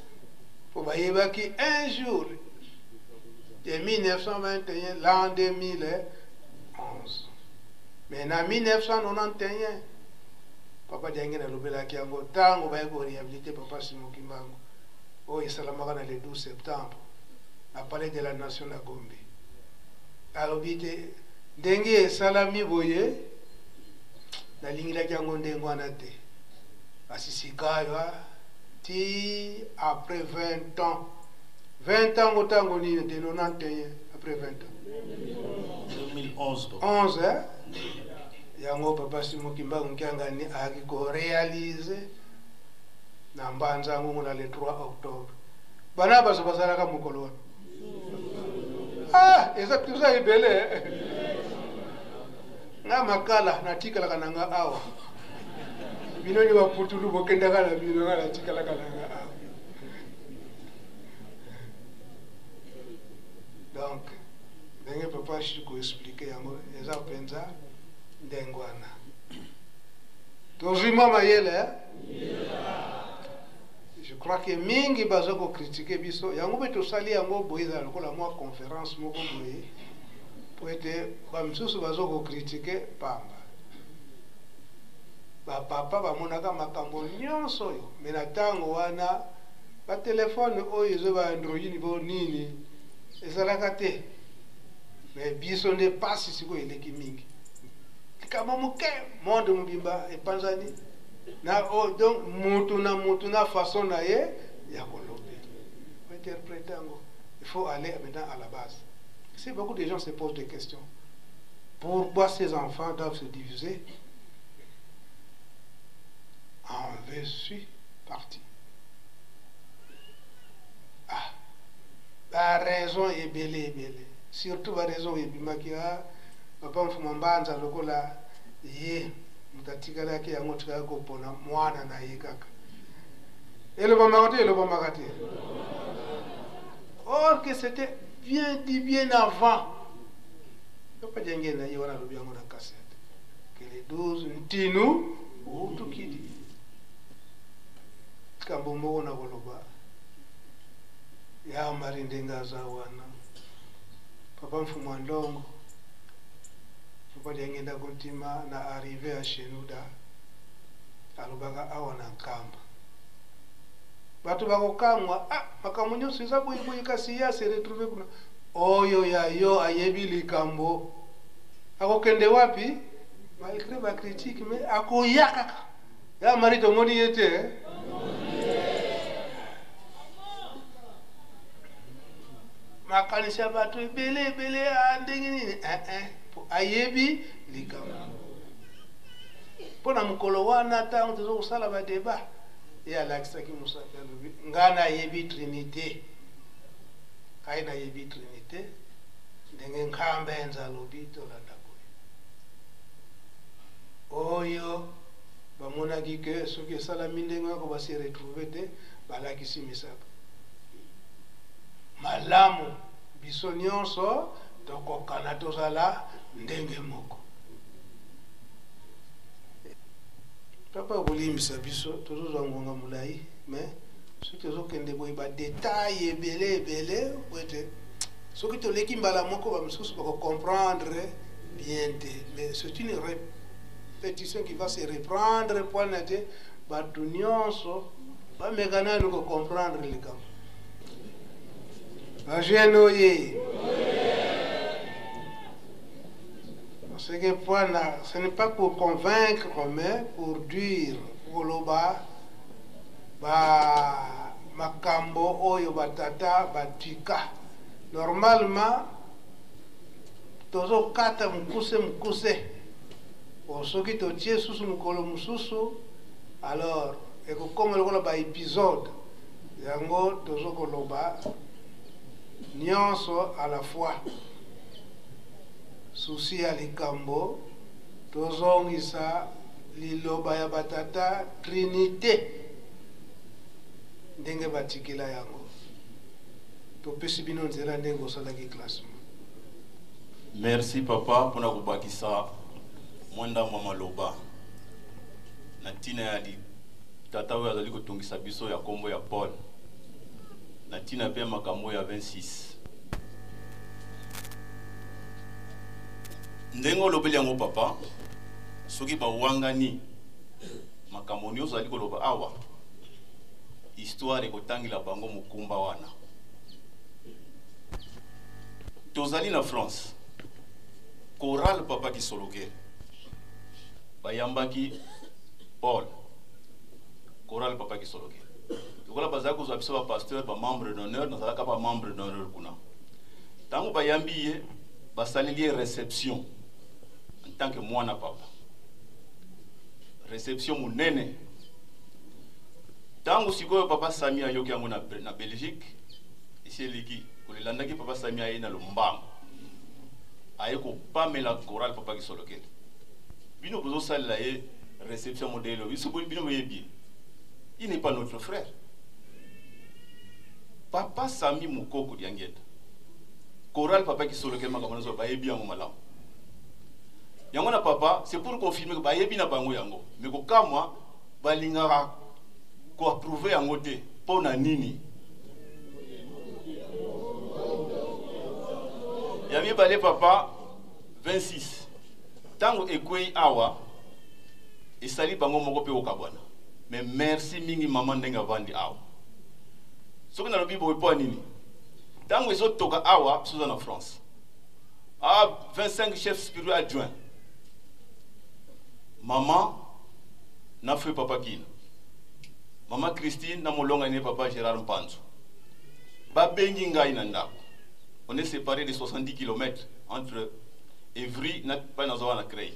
Speaker 3: mpo bayebaki un jour de 1921 l'an 2011 mais na 1991 papa Diangenda alobelaki yango ntango baye korehabilite papa Simon Kimbangu oyo esalamaka na le 12 septembre na palais de la nation na Gombe alobi te ndenge esalami boye nalingilaki yango ndenge wana te kasi sikayo ti après 20 ans 20 ans ngo tango nini de 91 après 20 ans
Speaker 11: 2011
Speaker 3: 11 eh? yango papa Simon Kimbangu Kiangani ayaki korealize na mbanza ngongo na le 3 octobre bana bazo bazalaka mokolo wana ah eza toza ebele eh? nga makala natikalaka na nga awa bino ni baputulu bokendaka na bino nga natikalaka na nga awa donc ndenge papa shili koexplike yango eza mpenza ndenge wana tozwi mwa mayele eh? je crois que mingi baza kokritike biso yango mpe tosali yango boye ezala lokola mwa conférence moko boye mpo ete bamisusu baza kokritike pamba bapapa bamonaka makambo nyonso oyo me na ntango wana Ba telephone oyo ezo ba android bo nini ezalaka te mais biso nde pasi sikoyo eleki mingi likambo moke monde mobimba epanzani na oh, donc mutu na mutu na façon na ye ya kolobela interprète yango il faut aller maintenant à la base. Si beaucoup de gens se posent des questions, pourquoi ces enfants doivent se diviser en 28 parties? Ah, ba raison ebele ebele, surtout ba raison ebimaki ah, papa Mfuma Mbanza lokola ye moto atikalaki yango tikaka kopona mwana na ye kaka elobamaka te elobamaka te or que c'était bien dit bien avant papa Diangienda ye wana alobi yango na cassette que les 12 ntinu utukidi Likambo moko na koloba ya Marie ndenge aza wana papa mfumu ndongo papa Diangienda Kuntima na arrive ya Shenuda alobaka awa na Nkamba bato bakokamwa ah, makambo nyonso eza boyeboye kasi ye ase retrouve kuna oyo ya yo ayebi likambo akokende wapi malgré bacritique mais akoya kaka Ya Marie tomoni ye te eh? Makanisi ya bato ebele ebele ah, ndenge nini eh, eh. Ayebi likambo mpo na mokolo wana ntango toza kosala badeba ye alakisaki mosapi alobi ngai nayebi trinité ngai nayebi trinité ndenge nkamba enza alobi tolanda boye oyo Bamonaki que soki esalami ndenge wana ko ba se retrouver te, balakisi misapi. Malamu biso nionso tokokana tozala ndenge moko. Papa okolimbisa biso tozozwa ngonga molayi mais soki tozokende boye ba detail ebele ebele po ete soki toleki mbala moko ba misusu bako comprendre bien te mais c'est une Petition qui va se reprendre pwana te bato nyonso bameka nanu ko comprendre likambo. Ba jeune oye. Parce que pwana ce n'est pas pour convaincre mais pour dire koloba ba makambo oyo batata batika normalement tozokata mokuse mokuse po soki totie susu mokolo mosusu alors ekokoma lokola ba episode yango tozo koloba nyonso à la fois. Souci ya likambo tozongisa liloba ya ba tata Trinite ndenge batikela yango. Topesi bino nzela ndenge osalaki classement.
Speaker 9: Merci papa mpona kobakisa mwa ndambo ya maloba na ntina ya tata oyo azali kotungisa biso ya nkombo ya Paul na ntina mpe ya makambo ya 26. Ndenge olobeli yango papa, soki bawangani makambo nyonso azali koloba awa, histoire ekotangela bango mokumba wana. Tozali na France, chorale papa Kisolokele bayambaki Paul, chorale papa Kisolokele lokola bazali kozwa biso ba pasteur ba membre d'honneur, nazalaka ba membre d'honneur kuna. Ntango bayambi ye, basaleli ye réception en tant que mwana papa, réception monene. Ntango sikoyo papa Sami ayoki yango na, na Belgique, esi eleki kolelandaki papa Sami aye na lombango, aye kopamela chorale papa Kisolokele, bino bozosalela ye réception modèle biso bino boyebi ye, il n'est pas notre frère. Papa Sami Mukoko Diangienda, chorale papa Kisolokele makambo nyonso bayebi yango malamu. Yango na papa, c'est pour confirmer que bayebi na bango yango, mais kokamwa balingaka koapprouve yango te. Mpo na nini? Ya mibale papa 26 ntango ekwei awa esali bango moko mpe kokabwana. Mais merci mingi mama ndenge avandi awa. Soki nalobi boye mpo ya nini? Ntango ezotoka awa biso oza na France, a 25 chef spirituel adjoint, mama na feu papa Kina, mama Christine na molonga ne papa Gérard Mpanzu, babengi ngai na ndako. On est séparé de 70 km entre Evry na pa naza wana Creil.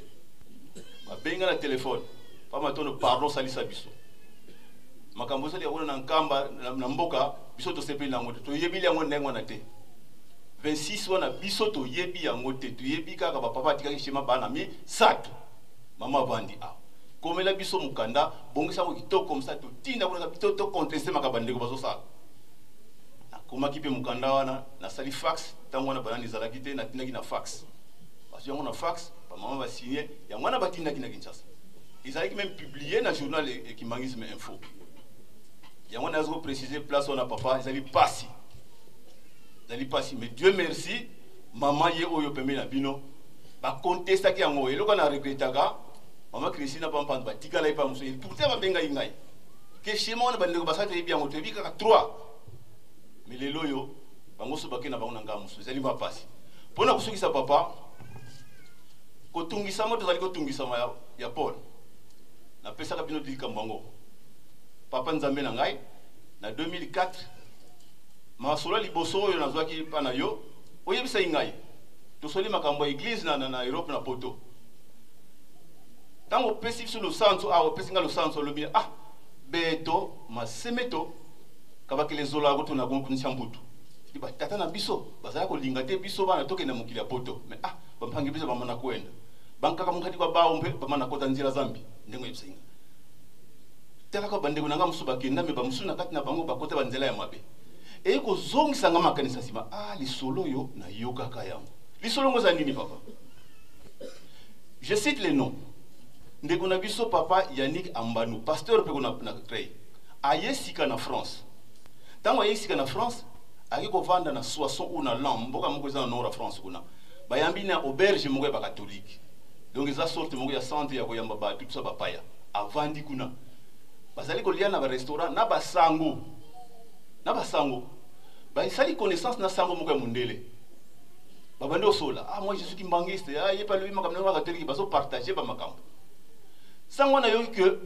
Speaker 9: Babengi na telefone, papa Matondo, pardon, salisa biso makambo osali yango na nkamba na mboka biso tosepeli yango te, toyebi yango ndenge wana te. 26 wana biso toyebi yango te, toyebi kaka bapapa atikaki shema bana misato. Mama avandi awa, komela biso mokanda, bongisa yango kitoko msa totinda kuna toconteste makambo bandeko bazosala. Nakomaki mpe mokanda wana, nasali fax. Ntango wana banani ezalaki te, natindaki na fax, bazwi yango na fax, bamama basigne yango wana, batindaki na Kinshasa. Ezalaki même publié na journal Kimbanguisme Info. Yango wana nazo préciser place wana papa, ezali pasi, ezali pasi. Mais Dieu merci, mama ye oyo pembeni na bino bakontestaki yango. Eloko na regretaka, mama Christine Pampanzu batikala ye pa mosusu, pourtant babengai ngai ke schéma wana bandeko basali, toyebi yango, toyebi kaka 3. Mais lelo oyo bango so bakei na bango na ngambo mosusu, ezali mwa pasi. Mpo na kosukisa papa, kotungisama tozali kotungisama ya, ya Paul, napesaka bino likambo yango papa Nzambe na ngai na 2004, masolo ya liboso oyo nazwaki mpa na yo, oyebisaki ngai tosoli makambo ya eglise na, na, na Europe na poto. Ntango opesi biso losanso awa, opesi ngai losanso, olobi ah beto masemeto kabakele zola kotuna kunisa mbutu batata na biso bazala kolinga te biso bana tokende mokili ya poto, mais ah bampangi biso bamana kwenda bankaka mokati kwa bao mpe bamana kota nzela zambi. Ndenge oyebisaki nga, talaka bandeko na nga mosusu bakenda, me bamosusu na kati na bango bakota banzela ya mabe. Eye kozongisa nga makanisa nsima, ah lisolo oyo nayokaka yango. Lisolo yango eza nini papa? Je cite les noms. Ndeko na biso papa Yannick Ambanu, pasteur mpe kuna na Creil, aye sika na France. Ntango aye sika na France, ayaki kovanda na Soissons ou na Lan, mboka moko eza na nord ya France kuna. Bayambi na auberge moko ya bakatolike, donc eza sorte moko ya centre ya koyamba bato tusa bapaya. Avandi kuna, bazali kolia na barestaurant na basango, na basango basali connaissance na sango moko ya mondele, babandi osola, ah moi je suis kimbanguiste, ah ye pe alobi makambo na bakatolike, bazopartage bamakambo. Sango wana ayoki que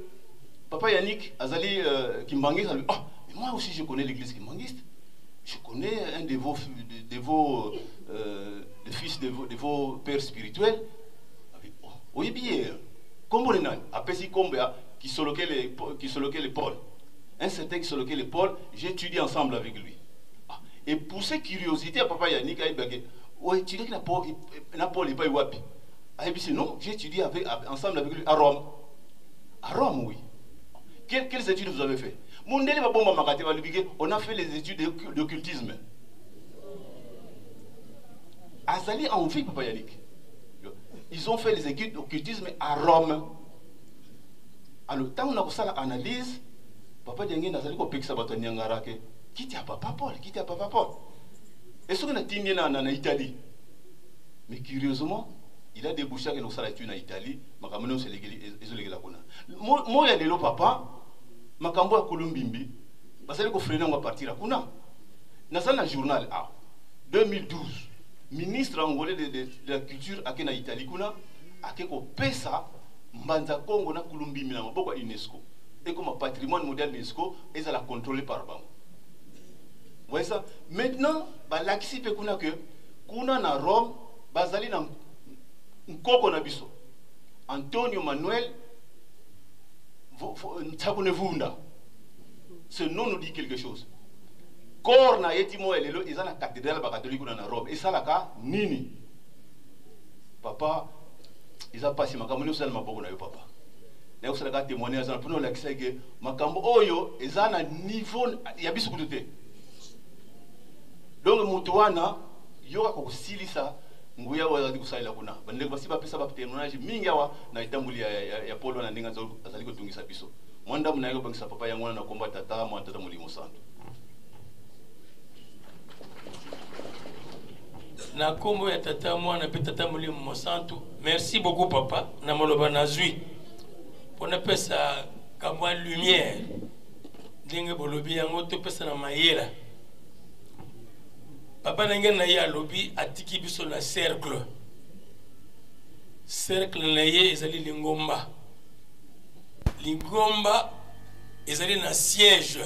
Speaker 9: papa Yannick azali kimbanguiste, alobi ah mais moi aussi je connais l'église kimbanguiste, je connais un de vos, de, de vos de fils de vos, de vos pères spirituels. Oh, oyebi ye kombo ni nani? Apesi kombo ya Kisolokele, Kisolokele Paul, un certain Kisolokele Paul, j'ai étudié ensemble avec lui. Ah, et poussé curiosité à papa Yannick ayebake Oétudiaki na Paul, na Paul epai wapi? Ayebisi non, j'ai étudié avec, ensemble avec lui à Rome. À Rome, oui. Quelles études vous avez fait? Mondele babombamaka te, balobi ke on a fait les études d'occultisme. Azali en vie, papa Yannick. Ils ont fait les études d'occultisme à Rome. Alors, ntango na kosala analyse, papa Diangenda azali kopekisa bato ya Niangara ke kiti ya papa Paul, kiti ya papa Paul. Et soki natindi ye na, na, na Italie. Mais curieusement, il a débouché akende kosala étude na Italie, makambo nyonso ezolekela kuna. Moi ya lelo papa, makambo ya Kulumbimbi, bazali kofrene yango a partir ya kuna. Nazali na journal a 2012, ministre angolais de la culture ake na Italie kuna, ake kopesa Mbanza Kongo na Kulumbimbi na maboko ya UNESCO. Ekoma patrimoine mondial UNESCO, ezala contrôlé par bango. Voyez ça? Maintenant, balakisi pe kuna que kuna na Rome bazali na nkoko na biso Antonio Manuel Ntshakunevunda. Ce nom nous dit quelque chose. Corps na ye ti moya lelo eza na cathédrale ba catholique kuna na Rome. Esalaka nini? Papa, eza pasi makambo nyonso eza na maboko na yo papa. Naye kosalaka témoignage wana mpona olakisa ke makambo oyo eza na niveau ya biso kutu te. Donc moto wana yoka kosilisa nguya oyo azali kosalela kuna. Bandeko basi bapesa ba témoignage mingi awa na etamboli ya Paul wana ndenge azali kotungisa biso. Mwa ndambo na ye kobangisa papa yango wana na komba tata mwa tata Molimo Santu.
Speaker 15: Na kombo ya tata mwana mpe tata Molimo Mosantu, merci beaucoup papa na maloba nazwi mpo napesa kamwa lumière ndenge bolobi yango, topesa na mayela. Papa na ngai na ye alobi atiki biso na cercle. Cercle na ye ezali lingomba. Lingomba ezali na siège.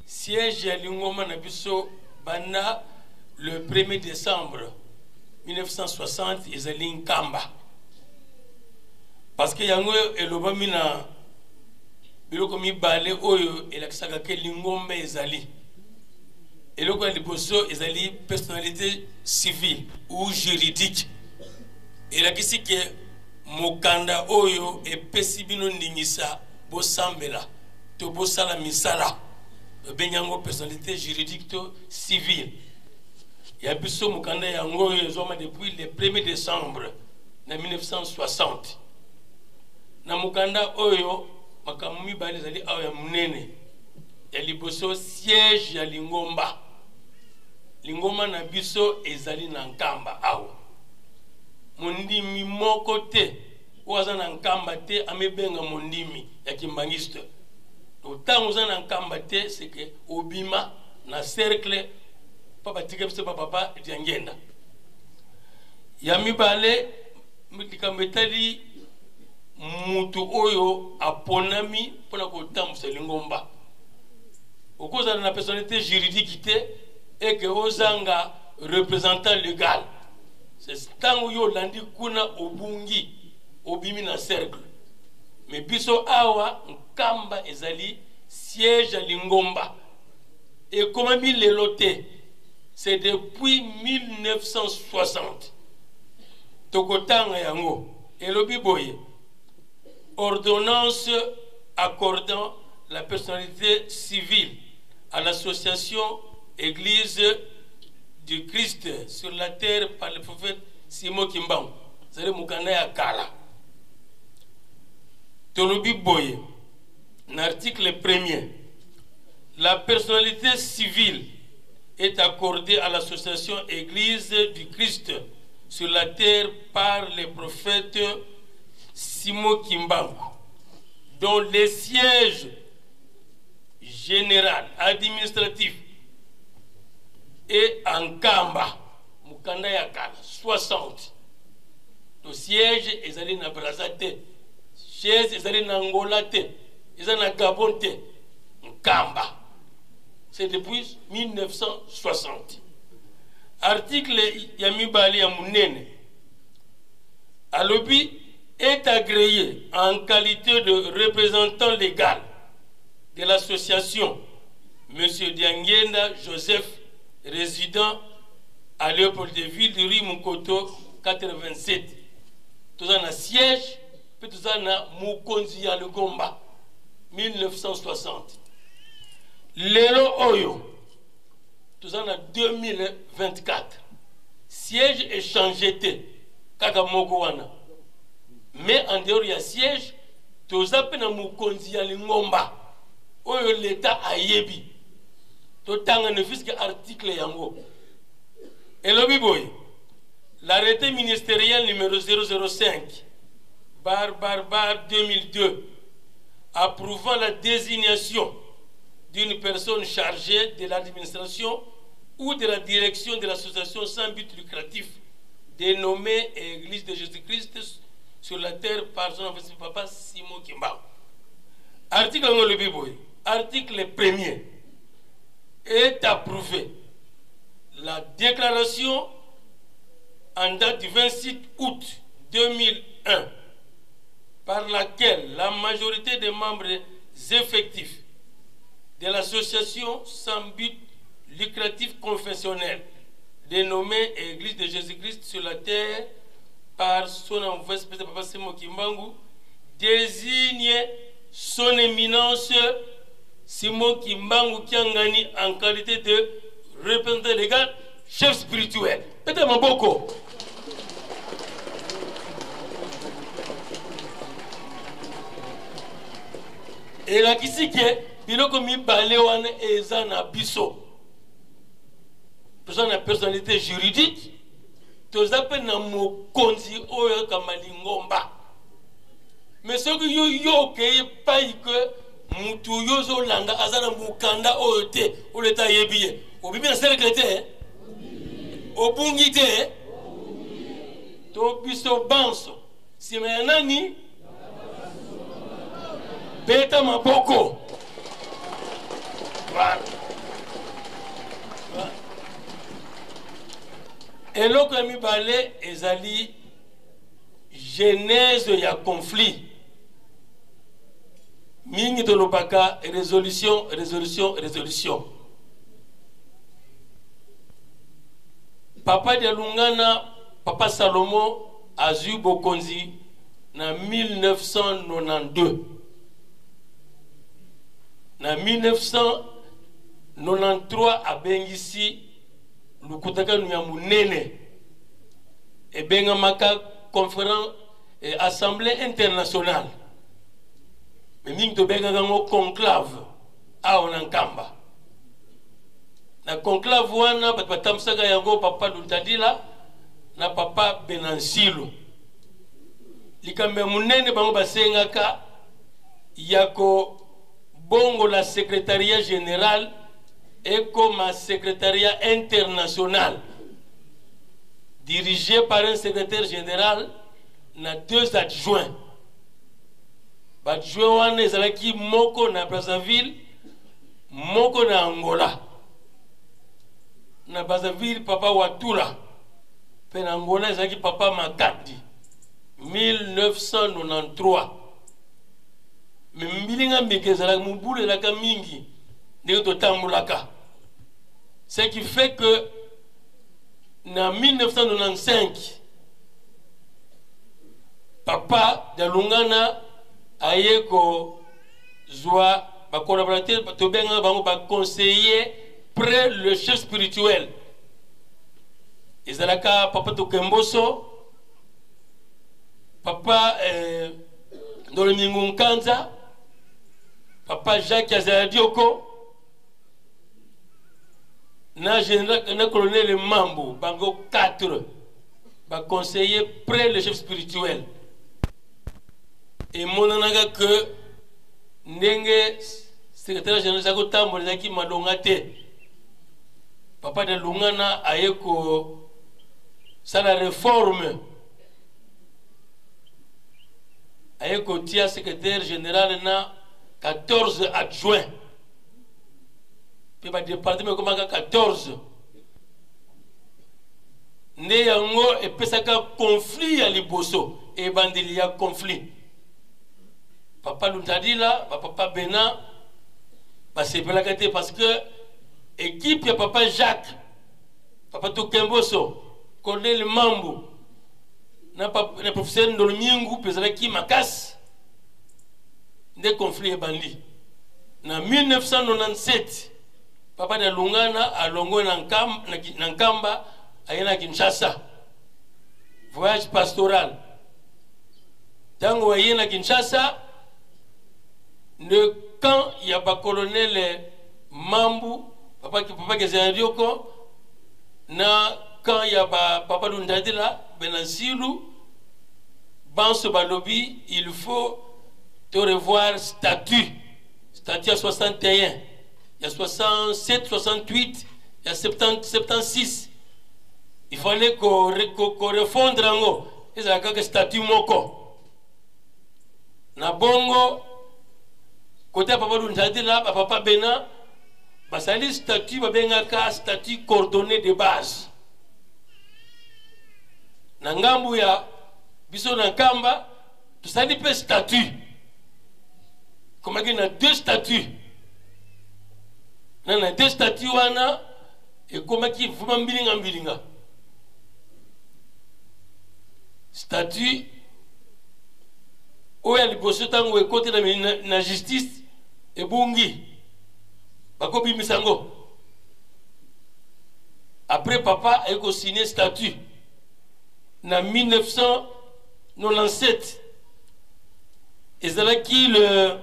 Speaker 15: Siège ya lingomba na biso banda le 1er décembre 1960 ezali Nkamba. Parce que yango elobami na biloko mibale oyo elakisaka ke lingomba ezali. Eloko ya liboso ezali personnalité civile ou juridique. Elakisi ke mokanda oyo epesi bino ndingisa bosambela to bosala misala. Babengi yango personnalité juridique to civile. Ya biso mokanda yango oyo ezwama depuis le 1er décembre na 1960. Na mokanda oyo makambo mibale ezali awa ya monene. Ya liboso, siège ya lingomba. Lingomba na biso ezali na Nkamba awa. Mondimi moko te oyo aza na Nkamba te amibenga mondimi ya kimbangiste. Donc ntango oza na Nkamba te, c'est que obima na cercle pa batika biso ba papa Diangenda. Ya mibale, likambo etali moto oyo aponami mpona kotambusa lingomba. Okozala na personnalité juridique te eke ozanga représentant légal. C'est ntango yo olandi kuna obungi, obimi na cercle. Mais biso awa Nkamba ezali siège ya lingomba. Ekomami lelo te, c'est depuis 1960. Tokotanga yango, elobi boye: ordonnance accordant la personnalité civile à l'association Église du Christ sur la terre par le prophète Simon Kimbangu. Ezali mokanda ya kala. Tolobi boye na article 1er, la personnalité civile est accordée à l'association Église du Christ sur la terre par le prophète Simon Kimbangu, dont le siège général administratif est en Nkamba, mokanda ya kala 60. To siège ezali na Brazza te, siège ezali na Angola te, eza na Gabon te, Nkamba. C'est depuis 1960. Article ya mibale ya monene alobi est agréé en qualité de représentant légal de l'association Monsieur Diangenda Joseph, résident À Léopoldville, rue Mokoto 87. Toza na siège mpe toza na mokonzi ya lingomba 1960. Lelo oyo toza na 2024. Siège echange te, kaka moko wana. Mais en dehors ya siège, toza mpe na mokonzi ya lingomba oyo leta ayebi. Totanga ne fût-ce que article yango. Elobi boye, l'arrêté ministériel numéro 005 barre barre barre 2002 approuvant la désignation d'une personne chargée de l'administration ou de la direction de l'association sans but lucratif dénommée Église de Jésus-Christ sur la terre par son office papa Simon Kimbangu. Article yango elobi boye, article premier est approuvé la déclaration en date du 26 août 2001 par laquelle la majorité des membres effectifs de l'association sans but lucratif confessionnel dénommée Église de Jésus-Christ sur la terre par son envoyé spécial Papa Simon Kimbangu désigne son éminence Simon Kimbangu Kiangani en qualité de représentant légal, chef spirituel. Peut-être maboko. Elakisi ke biloko mibale wana eza na biso. Toza na personnalité juridique, toza mpe na mokonzi oyo akamba lingomba. Mais soki yo yo okei epai ke mutu yo ozolanda aza na mokanda oyo te, oyo leta ayebi ye, obimi na cercle te, obungi te, to biso banso nsima ya nani? Beta maboko. Voilà. Eloko ya mibale ezali genèse ya conflit. Mingi tolobaka résolution, résolution, résolution. Papa Dialungana, Papa Salomo azwi bokonzi na 1992. Na 1993 abengisi lukutakanu ya munene ebengamaka conférence et assemblée internationale, mais mingi tobengaka yango conclave awa na Nkamba. Na conclave wana bato batambusaka yango Papa Luntadila na Papa Benansilu. Likambo ya monene bango basengaka ya kobongola secrétariat général ekoma secrétariat international dirigé par un secrétaire général na 2 adjoints. Ba adjoints wana ezalaki moko na Brazzaville, moko na Angola. Na Brazzaville Papa Watula, pe na Angola ezalaki Papa Makandi. 1993. Mais mbilinga mbika ezalaka, mobulu ezalaka mingi ndenge totambolaka. Ce qui fait que na 1995 Papa Dialungana aye kozwa ba collaborateurs, tobengaka bango ba conseillers près le chef spirituel. Ezalaka Papa Tokemboso, Papa Ndolomingu Nkanza, Papa Jacques Azaladioko, na général, na colonel Mambo, bango 4 ba conseillers près le chef spirituel. Emonanaka que ndenge secrétaire général ezalaki kotambola ezalaki malonga te. Papa de Lungana aye kosala réforme, aye kotia secrétaire général na 14 adjoints, mpe ba département ekomaka 14. Nde yango epesaka conflit ya liboso, ebandeli ya conflit. Papa Luntadila, ba Papa Bena basepelaka te parce que équipe ya Papa Jacques Papa Tokemboso, Colonel Mambu na, na professeur Ndolomingu mpe ezalaki makasi nde conflit ebandi na 1997. Papa Dialungana alongwe na Nkamba, na Nkamba aye na Kinshasa voyage pastoral. Ntango aye na Kinshasa, le camp ya bacolonel Mambu, papa, papa Kezela Dioko na camp ya ba papa Lundadila Benansilu, banso balobi il faut to revoir statut, statut ya 61, ya 67, 68, ya 70, 76. Il fallait korefondre yango, ezala kaka statut moko. Na bongo kote ya papa Lundadila, bapapa Bena basali statut babengaka statut coordonné de base. Na ngambu ya biso na Nkamba tosali mpe statut, komaki na deux statuts. Na deux statuts wana ekomaki vraiment mbilinga mbilinga. Statut oyo ya liboso ntango ekoti na justice ebungi, bakobimisa yango. Après papa aye kosigne statut na 1997, ezalaki le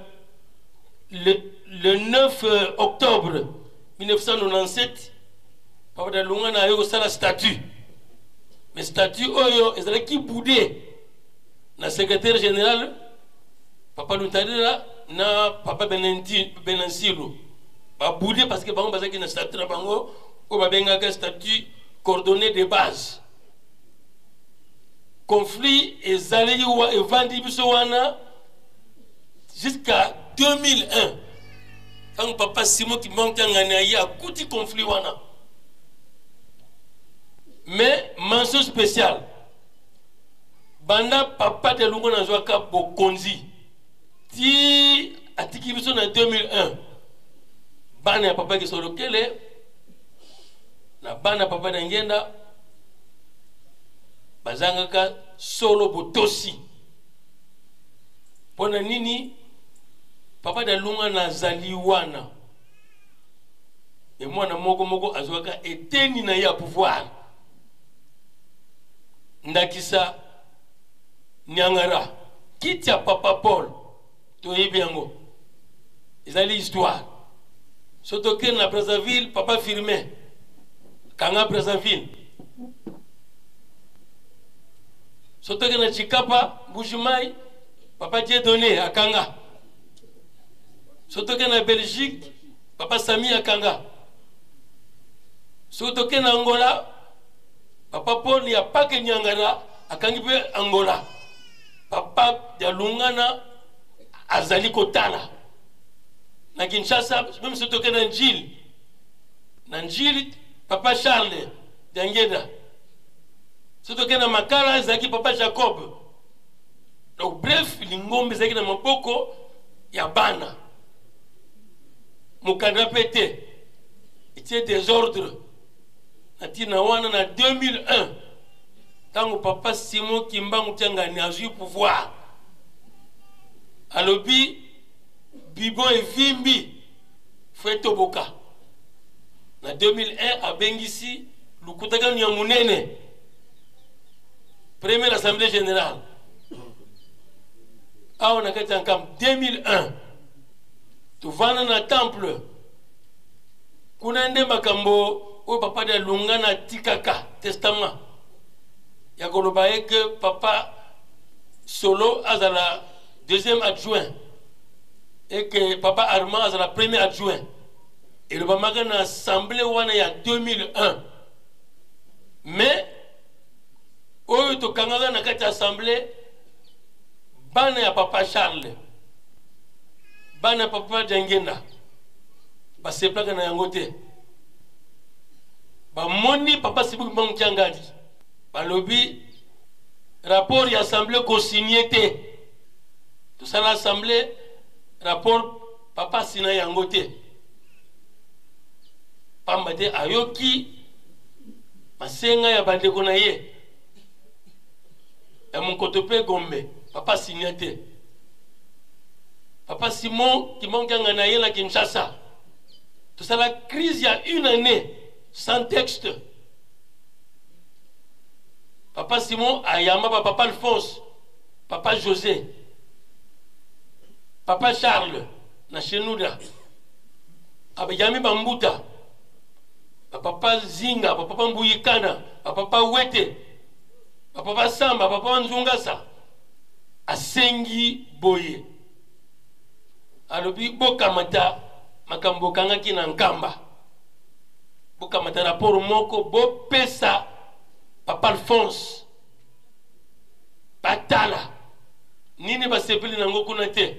Speaker 15: 9 octobre 1997. Papa Dialungana aye kosala statut, mais statut oyo ezalaki bude na secrétaire général papa Luntadila na papa Benansilu babude, parce que bango bazalaki na statut na bango oyo babengaka statut coordonné de base. Conflit ezalaki evandi biso wana jusqu'à 2001, ntango papa Simon Kimbangu Kiangani aye akuti conflit wana. Mais mention spéciale, banda papa Dialungana azwaka bokonzi ti atiki biso na 2001, bana ya papa Kisolokele na bana papa Diangienda bazangaka solo botosi. Mpo na nini? Papa Dialungana azali wana, me mwana moko moko azwaka eteni na ye ya pouvoir. Ndakisa Niangara, kiti ya papa Paul, toyebi yango, ezali histoire. So tokende na Brazzaville, papa Firmin kanga Brazzaville. So tokende na Chikapa, Mbuji-Mayi, papa Dieudonné akanga. So tokende na Belgique, papa Sami akanga. So tokende na Angola, papa Paul ya Pake Nyangara akangi mpe Angola. Papa Dialungana azali kotala na Kinshasa, même soki tokende na Njili, na Njili papa Charles Diangienda. Soki tokende na Makala, ezalaki papa Jacob. Donc bref, lingombe ezalaki na maboko ya bana, mokanda mpe te etie désordre. Na ntina wana, na 2001, ntango papa Simon Kimbangu Kiangani azwi pouvoir, alobi bibon evimbi, fo etoboka. Na 2001 abengisi lukutakanu ya monene, première assemblée générale awa na kati ya Nkamba. 2001 tovanda na temple kuna, nde makambo oyo papa Dialungana atikaka testament ya koloba ye ke papa Solo azala deuxième adjoint et que papa Armand azala premier adjoint, elobamaka na assemblée wana ya 2001. Mais oyo tokangaka na kati ya assemblée, bana ya papa Charles, bana ya papa Diangienda baseplaka na yango te. Bamoni papa Simon Kimbangu Kiangani, balobi rapport ya assemblée kosigne te. Tosala assemblée, rapport papa asina yango te, pamba te ayoki Masenga ya bandeko na ye ya Monkoto mpe Gombe, papa asinya te. Papa Simon Kimbangu Kiangani aye na Kinshasa, tosala crise ya une année sans texte. Papa Simon ayamba ba papa Alphonse, papa José, papa Charles na Shenouda, abayambi bambuta, bapapa Zinga, bapapa Mbuyikana, bapapa Wete, bapapa Samba, bapapa Nzungasa. Asengi boye, alobi bokamata makambo bokangaki na Nkamba, bokamata rapport moko bopesa papa Alphonse, batala nini basepeli nango kuna te,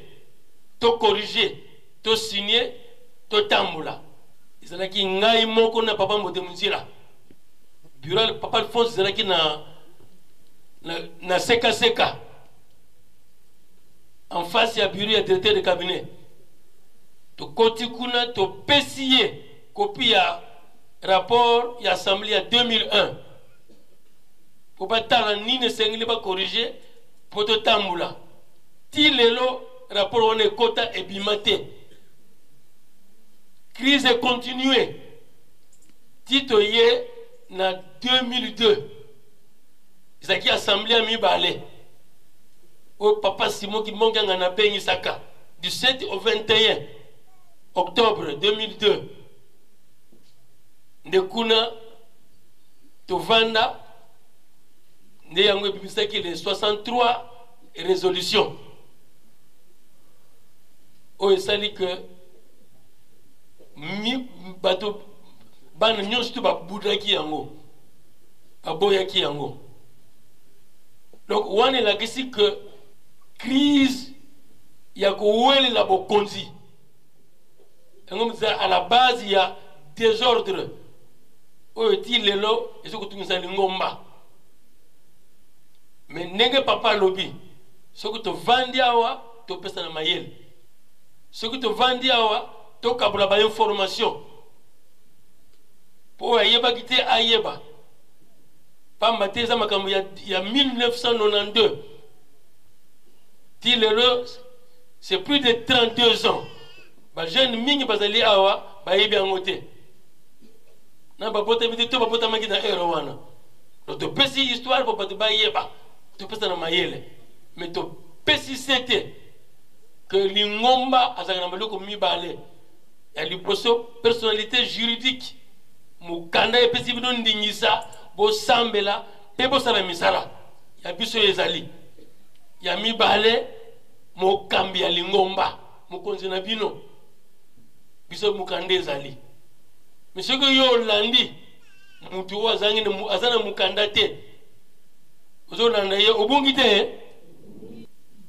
Speaker 15: to corriger, to signer, totambola. Ezalaki ngai moko na papa Mbote Munzila. Bureau ya papa Alphonse ezalaki na seka seka en face ya bureau ya directeur de cabinet. Tokoti kuna, topesi ye kopi ya rapport ya assemblée ya 2001 po batala nini esengeli ba corriger po totambola. Ti lelo rapport wana ekota ebima te. Crise continue ti toye na 2002, ezalaki assemblée ya mibale oyo papa Simon Kimbangu Kiangani abengisaka du 7 au 21 octobre 2002. Nde kuna tovanda, nde yango ebimisaki les 63 résolutions oyo esali que bato bana nyonso to babudaki yango, baboyaki yango. Donc wana elakisi que crise ya kowelela bokonzi yango eza à la base ya désordre oyo ti lelo eza kotungisa lingomba. Mais ndenge papa alobi, soki tovandi awa topesana mayele, soki tovandi awa tokabola ba information po oyo ayebaki te ayeba, pamba te eza makambo ya 1992 ti lelo, c'est plus de 32 ans. Ba jeune mingi bazali awa bayebi yango te, na babotami te to babotamaki na heure wana. Donc topesi histoire po bato bayeba, topesa na mayele, mais topesi se te que lingomba azalaka na biloko mibale. Ya liboso, personnalité juridique, mokanda epesi bino ndingisa bosambela mpe bosala misala ya biso ezali. Ya mibale, mokambi ya lingomba, mokonzi na bino, biso mokanda ezali. Mais soki yo olandi mutu oyo aza na mokanda te, ozolanda ye, obungi te,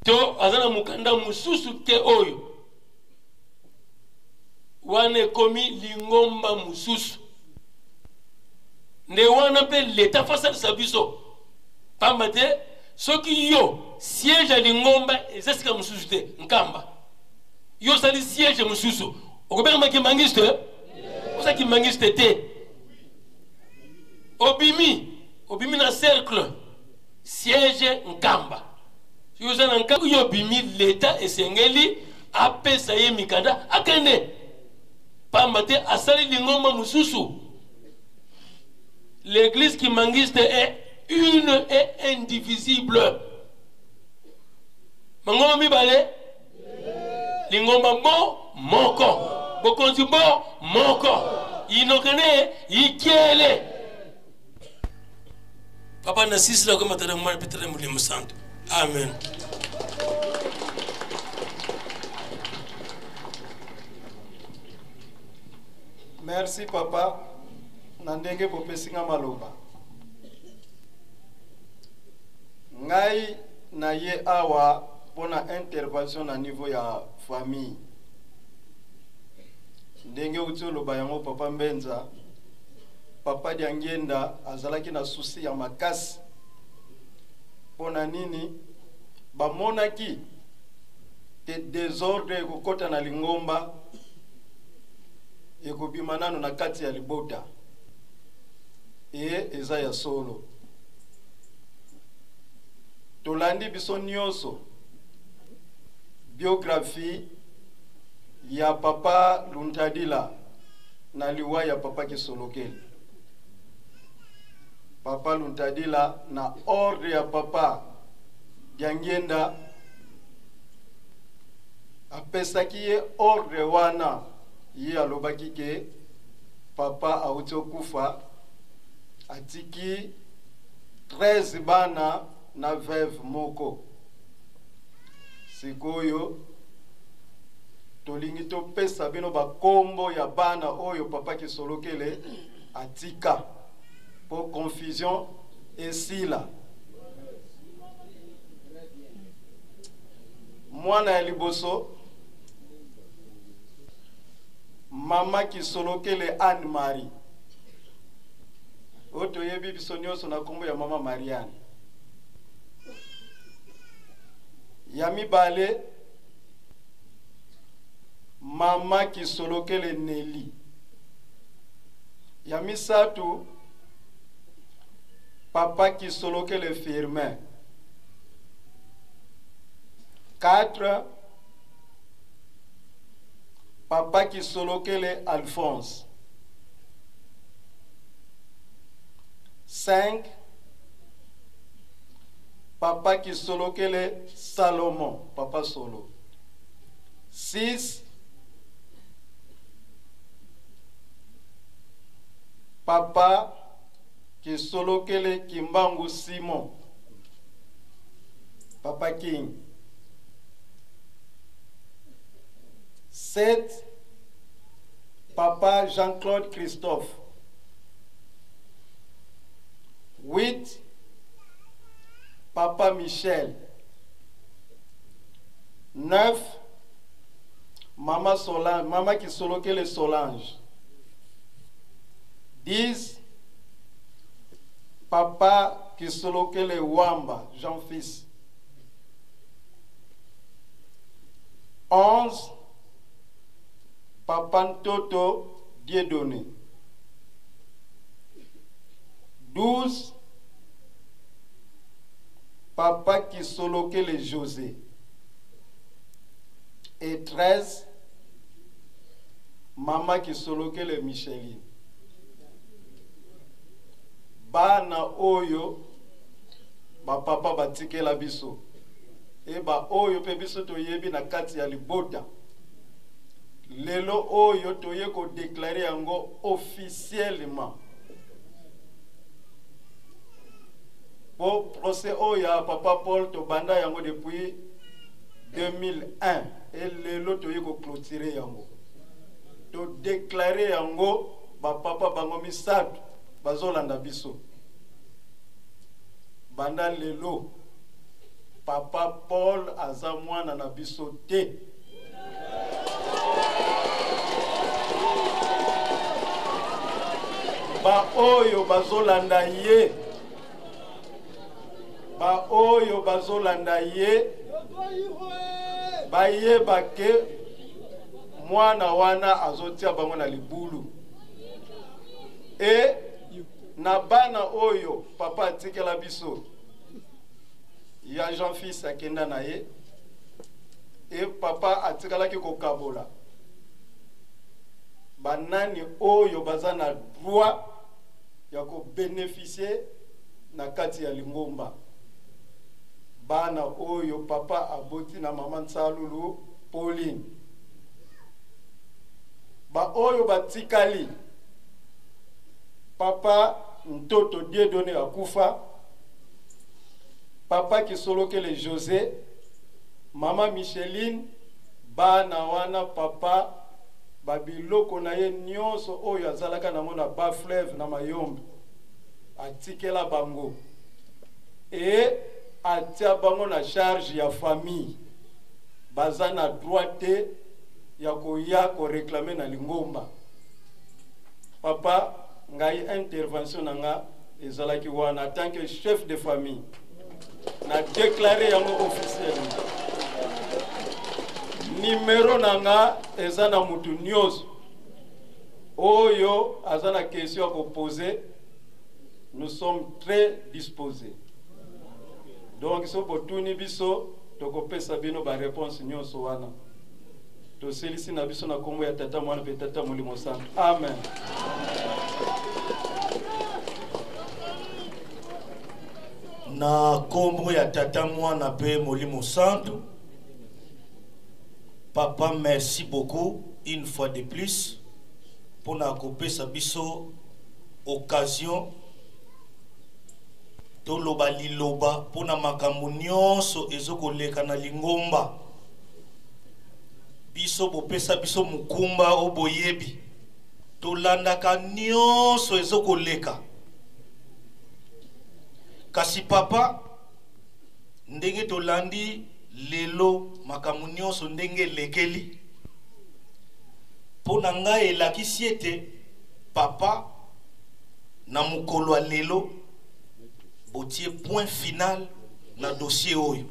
Speaker 15: to aza na mokanda mosusu te, oyo wana ekomi lingomba mosusu. Nde wana mpe leta fasalisa biso, pamba te soki yo siège ya lingomba eza esika mosusu te, Nkamba, yo osali siège mosusu, okobengama kimbangiste? Oza kimbangiste te, obimi na cercle siège Nkamba. Soki oza na Nkamba, yo obimi, leta esengeli apesa ye mikanda akende, pamba te asali lingomba mosusu. L'église kimbanguiste est une et indivisible. Mangomba mibale, lingomba bo moko, bokonzi bo moko, inokene ikele. Papa na sisi na koma tata mwana Peter Molimo Santo. Amen.
Speaker 16: Merci papa na ndenge bopesi nga maloba. Ngai na ye awa pona intervention na niveau ya famille. Ndenge outi oloba yango papa Mbenza, papa Diangienda azalaki na souci ya makasi. Pona nini bamonaki te desordre ekokota na lingomba ekobima nano na kati ya libota. E eza ya solo. Tolandi biso nyonso biographie ya papa Luntadila na liwa ya papa Kisolokele. Papa Luntadila na ordre ya papa Diangienda apesaki ye ordre wana, ye alobaki ke papa auti okufa atiki 13 bana na veuve moko. Sikoyo tolingi topesa bino bakombo ya bana oyo papa Kisolokele atika po confusion esila. Mwana ya liboso mama Kisolokele Anne Marie, oyo toyebi biso nyonso na kombo ya mama Marianne. Ya mibale mama Kisolokele Nelly. Ya misato papa Kisolokele Firmin. 4 papa Kisolokele Alphonse. 5 papa Kisolokele Salomon, papa Solo. 6 papa Kisolokele Kimbangu Simon, papa King. 7 papa Jean-Claude Christophe. 8 papa Michel. 9 mama Solange, mama Kisolokele Solange. 10 papa Kisolokele Wamba Jean-Fils. 11 papa Ntoto Dieudonné. 12 papa Kisolokele José. Et 13 mama Kisolokele Micheline. Bana oyo ba papa batikela biso e ba oyo pe biso toyebi na kati ya libota, lelo oyo toye ko déclarer yango officiellement po procès oyo ya papa Paul tobanda yango depuis 2001 e lelo toye ko clôturer yango, to déclarer yango. Ba papa bango misato bazolanda biso banda lelo. Papa Paul aza mwana na biso te. Ba oyo bazolanda ye, ba oyo bazolanda ye bayeba ke mwana wana azotia bango na libulu. E na bana oyo papa atikela biso ya Jean-Fils akenda na ye, e papa atikalaki kokabola banani oyo baza na droit ya kobénéficier na kati ya lingomba. Bana oyo papa aboti na mama Nsalulu Pauline, ba oyo batikali papa Ntoto Dieudonné akufa, papa Kisolokele José, mama Micheline, bana wana papa babiloko na ye nyonso oyo azalaka nango na bas fleuve na Mayombe atikela bango e atia bango na charge ya famille. Baza na droit te ya koya koreklame na lingomba. Papa, ngai intervention na nga ezalaki wana en tant que chef de famille, na déclaré yango officiellement. Numero na nga eza na mutu nyonso oyo aza na question ya kopose. Nous sommes très disposés. Donc soki botuni biso tokopesa bino ba réponse nyonso wana. Tosilisi na biso na kombo ya Tata, Mwana mpe Tata Molimo Santu. Amen.
Speaker 11: Na kombo ya Tata, Mwana mpe Molimo Santu. Papa, merci beaucoup une fois de plus mpona kopesa biso occasion toloba liloba mpona makambo nyonso ezokoleka na lingomba. Biso bopesa biso mokumba o boyebi, tolandaka nyonso ezokoleka. Kasi papa, ndenge tolandi lelo makambo nyonso ndenge elekeli, mpo na ngai elakisi ete papa na mokolo ya lelo botie point final na dossier oyo,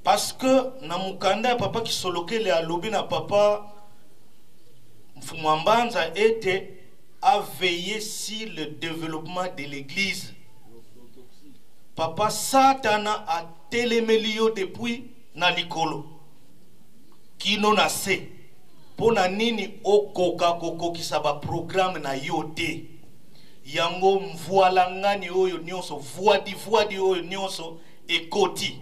Speaker 11: parce que na mokanda ya papa Kisolokele alobi na papa Mfumu Mbanza ete a veiller sur le développement de l'église. Papa, Satana atelemeli yo depuis na likolo kino na se. Mpo na nini okoka kokokisa baprograme na yo te? Yango mvualangani oyo nyonso, vuadivuadi oyo nyonso ekoti.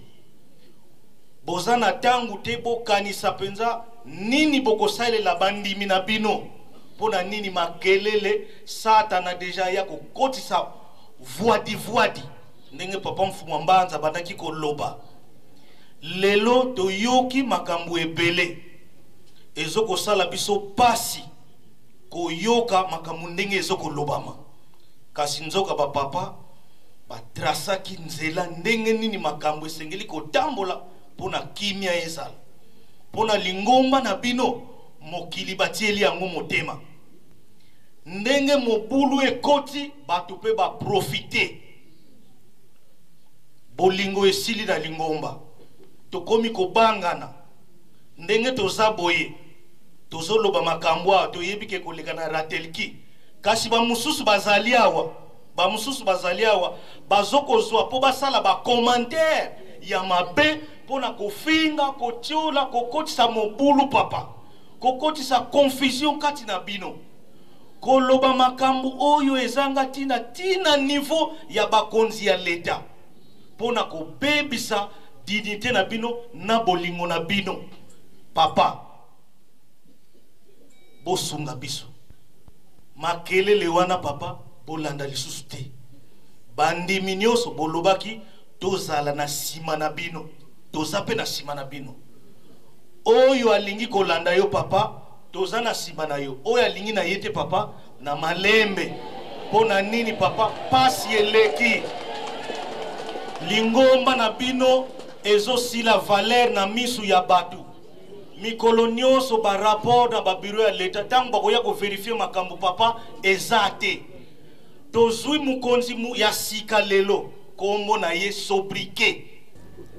Speaker 11: Boza na ntango te bokanisa mpenza nini bokosalela bandimi na bino. Mpo na nini makelele? Satana deja ya kokotisa vuadivuadi, ndenge papa Mfumu Mbanza abandaki koloba. Lelo toyoki makambo ebele ezokosala biso pasi koyoka makambo ndenge ezokolobama, kasi nzoka bapapa batrasaki nzela ndenge nini makambo esengeli kotambola mpo na kimia ezala mpo na lingomba na bino. Mokili batieli yango motema, ndenge mobulu ekoti, bato mpe baprofite. Bolingo esili na lingomba, tokomi kobangana. Ndenge toza boye, tozoloba makambo awa, toyebi ke koleka na ratelki, kasi bamosusu bazali awa, bamosusu bazali awa bazokozwa mpo basala bacommentaire ya mabe mpo na kofinga, kotiola, kokotisa mobulu papa, kokotisa confusion kati na bino, koloba makambo oyo ezanga ntina ntina niveau ya bakonzi ya leta, mpo na kobebisa dignité na bino na bolingo na bino. Papa, bosunga biso. Makelele wana papa, bolanda lisusu te. Bandimi nyonso bolobaki tozala na nsima na bino, toza mpe na nsima na bino. Oyo alingi kolanda yo papa, toza na nsima na yo. Oyo alingi na ye te papa, na malembe. Mpo na nini papa? Pasi eleki. Lingomba na bino ezosila valeur na misu ya bato. Mikolo nyonso barapport na babiro ya leta, ntango bakoya koverifie makambo papa, eza te. Tozwi mokonzi ya sika lelo, kombo na ye Sobriquet.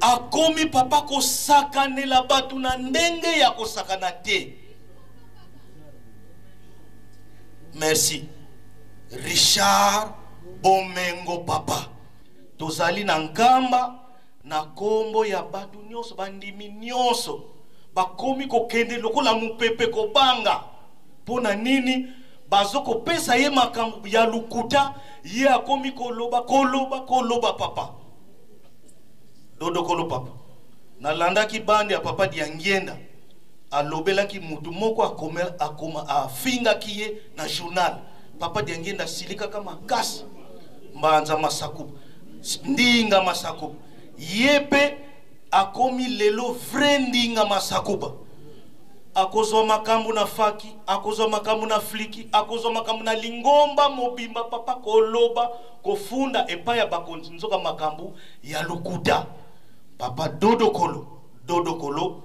Speaker 11: Akomi papa kosakanela bato na ndenge ya kosakana te. Merci Richard Bomengo papa. Tozali na Nkamba na kombo ya bato nyonso, bandimi nyonso bakomi kokende lokola mopepe, kobanga. Mpo na nini? Bazokopesa ye makambo ya lokuta, ye akomi koloba koloba koloba papa. Dodokolo papa, nalandaki bande ya papa Diangienda, alobelaki mutu moko akoma, akoma afingaki ye na journal. Papa Diangienda asilikaka makasi. Mbanza Masaku, Ndinga Masaku, ye mpe akomi lelo vrai Ndinga Masakuba. Akozwa makambo na faki, akozwa makambo na fliki, akozwa makambo na lingomba mobimba papa, koloba kofunda epai ya bakonzi, nzoka makambo ya lokuta papa. Dodokolo, dodokolo,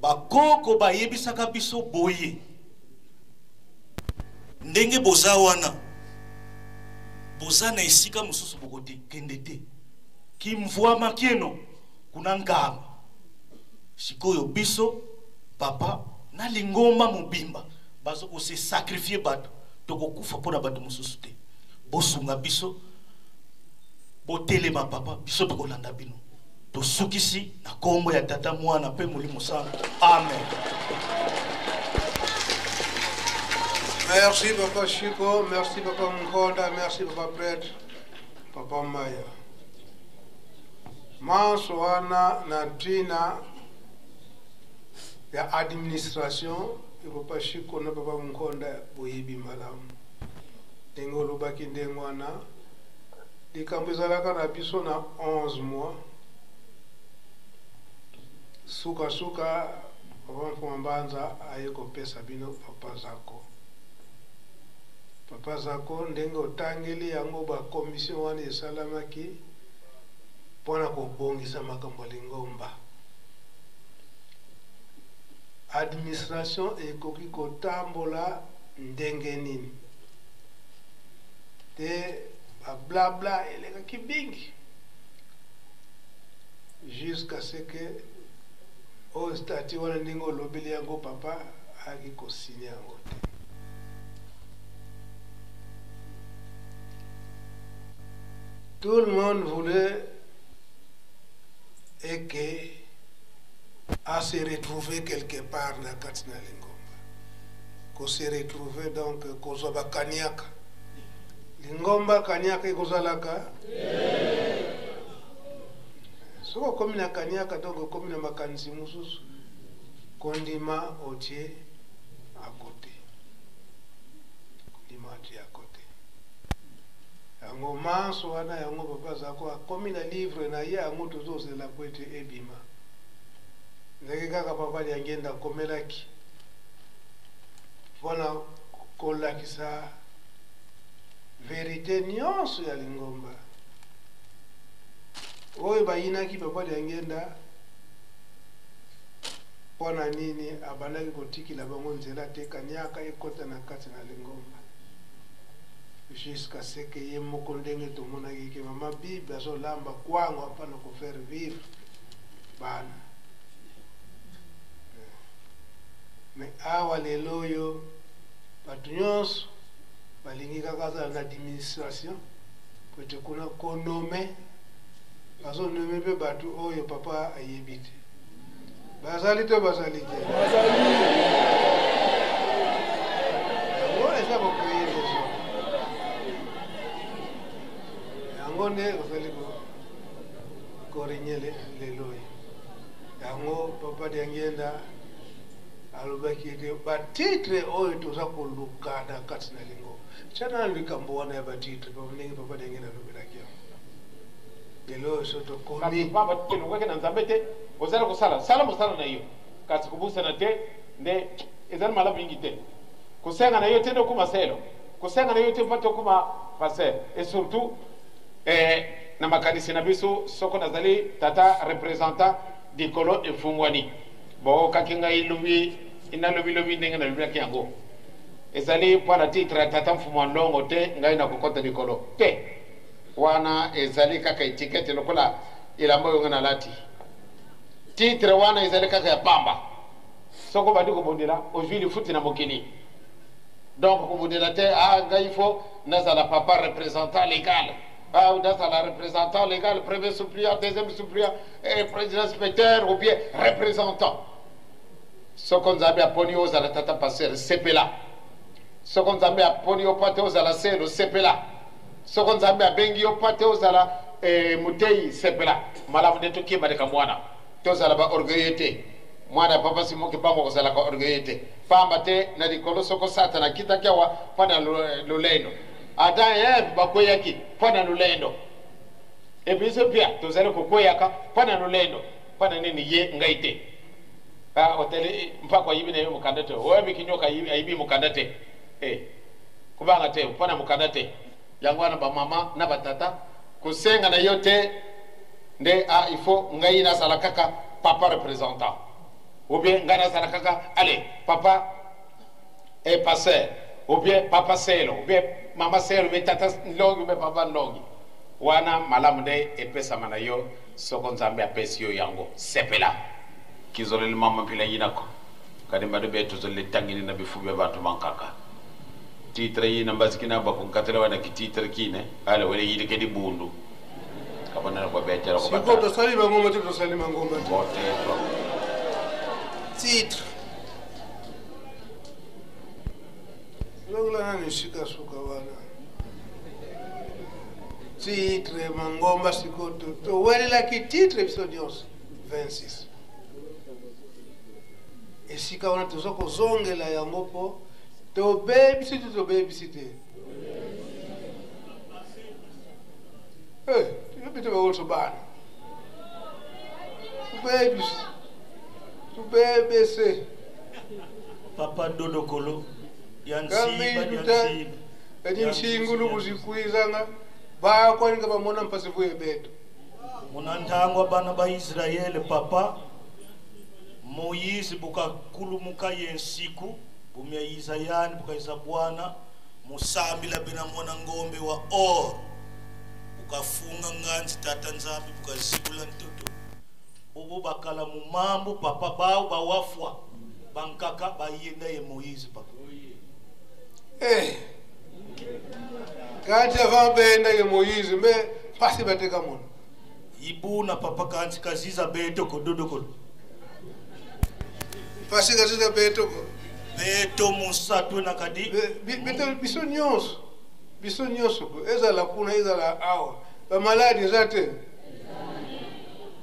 Speaker 11: bakoko bayebisaka biso boye, ndenge boza wana, boza na esika mosusu bokokende te, kimvwama kieno kuna ngamba. Sikoyo biso papa na lingomba mobimba bazo kose sacrifier bato, tokokufa mpo na bato mosusu te. Bosunga biso, botelema papa, biso tokolanda bino. Tosukisi na kombo ya Tata, Mwana mpe Molimo Santu. Amen.
Speaker 3: Merci Papa Chico, merci Papa Nkonda, merci Papa Prêtre, Papa Maya. Manso wana na ntina ya administration ya Papa Chico na Papa Nkonda boyebi malamu. Ndenge olobaki ndenge wana, likambo ezalaka na biso na 11 mois. Sukasuka Papa Mfuma Mbanza aye kopesa bino Papa Zako. Papa Zako, ndenge otangeli yango, ba commission wana esalamaki mpo na kobongisa makambo ya lingomba. Administration ekoki kotambola ndenge nini te, ba blabla elekaki mingi jusqu'à ce que oyo statut wana ndenge olobeli yango papa ayaki kosigne yango te. Tout le monde voulait et que à se retrouver quelque part na kati na lingomba, ko se retrouver donc kozwa bakaniaka lingomba kaniaka ekozalaka soki okomi na kaniaka, donc okomi na makanisi mosusu, kondima otie à côté, kondima otie à côté. Yango manso wana, yango papa Zako akomi na livre na ye, yango tozozela po ete ebima, ndenge kaka papa Diangenda akomelaki mpona kolakisa verite nyonso ya lingomba oyo bayinaki papa Diangenda mpo na nini abandaki kotikila bango nzela te kaniaka ekota na kati na lingomba, jusqu'à ce que ye moko ndenge tomonaki ke mama Bible azolamba kwanga mpona kofaire vivre bana. Mais awa lelo oyo bato nyonso balingi kaka azala na administration, po ete kuna konome bazonome mpe bato oyo papa ayebi te bazali to bazali te. Yango eza kocréer désordre, yango nde ozali korégner lelo oyo. Yango papa Diangenda alobaki ete batitre oyo toza koluka na kati na lingo, tia nanu likambo wana ya batitre ndenge papa Diangenda alobelaki yango. Lelo oyo so tokomi
Speaker 10: pamba elongwaki na Nzambe te. Ozali kosala, sala mosala na yo, kasi kobusana te nde ezali malamu mingi te kosenga na yo te nde okoma selo, kosenga na yo te mpo te okoma pasteur. Et surtout na makanisi na biso, soko nazali tata représentant, likolo efungwani. Bookaki ngai lobi, nalobi lobi ndenge nalobelaki yango, ezali mpo na titre ya tata mfumu ya ndongo te ngai nakokɔta likolo te. Wana ezali kaka etikete lokola elamba oyo ngai nalati. Titre wana ezali kaka ya pamba. Soki obandi kobundela, ozwi lifuti na mokili. Donc kobundela te ah, ngai fo nazala papa représentant légal, ah, nazala représentant légal, premier suppliant, deuxième suppliant, eh, président inspecteur ou bien représentant. Soko Nzambe aponi yo ozala tata pasteur, sepela. Soko Nzambe aponi yo po te ozala selo, sepela. Soko Nzambe abengi yo po te ozala motei, sepela. Malamu nde tokeba likambo wana, tozala baorgueilleux te. Mwana ya papa Simon Kimbangu kozalaka orgueilleux te, pamba te na likolo soko Satana akitaki awa mpo na lolendo, Adam et Eve bakweyaki mpo na lolendo, e biso pia tozali kokweyaka mpo na lolendo. Mpo na nini ye ngai te? Ah, oteli mpako ayibi na ye mokanda te, oyebi kinyoka ayibi mokanda te, kobanga te mpo na mokanda te. Yango wana bamama na batata, kosenga na yo te nde ah, il faut ngai nazala kaka papa représentant ou bien ngai nazala kaka allez papa et pasteur ou bien papa selo ou bien mama selo ou bien tata ndongi ou bien papa ndongi. Wana malamu nde epesama na yo. Soko Nzambe apesi yo yango, sepela. Kizoleli mama mpila yinako kadi mbado be tozoleli tangini na bifu bya bantu bankaka.
Speaker 4: Titre yina mbazikina bakunkatela wana ki titre kine ala wele yidi kedi bundu kabona ko betela ko
Speaker 3: Sikoyo tosali mangomba te, tosali mangomba te.
Speaker 4: Bote.
Speaker 3: Titre longola nani esika suka wana titre mangomba. Sikoyo towelelaki titre biso nyonso 26. Esika wana toza kozongela yango mpo tobebisi te, tobebisi te. Toyebi te bakonso bana tobebisi, tobebese.
Speaker 11: Papa Dodokolo ya
Speaker 3: Nsiba edi nsingulu kuzikwizanga bakwaninga bamona mpasi vuye beto.
Speaker 11: Munantangwa bana ba Israele papa Moyizi bukakulumuka ye nsiku bumya Izayani bukaiza bwana musambila bena mwana ngombe wa or bukafunga nganzi tata Nzambi bukazibula ntoto bobo bakala mumambu papa bao bawafwa bankaka bayenda ye Moyizi papa.
Speaker 3: Kanti avant benda ye Moyizi mbe pasi bateka mono.
Speaker 11: Ibuna papa kanti kaziza beto kododokolo.
Speaker 3: Pasi kaziza beto ko.
Speaker 11: Beto musatu na kadi.
Speaker 3: Beto biso nyonso. Biso nyonso ko ezala kuna ezala awa. Ba maladi eza te.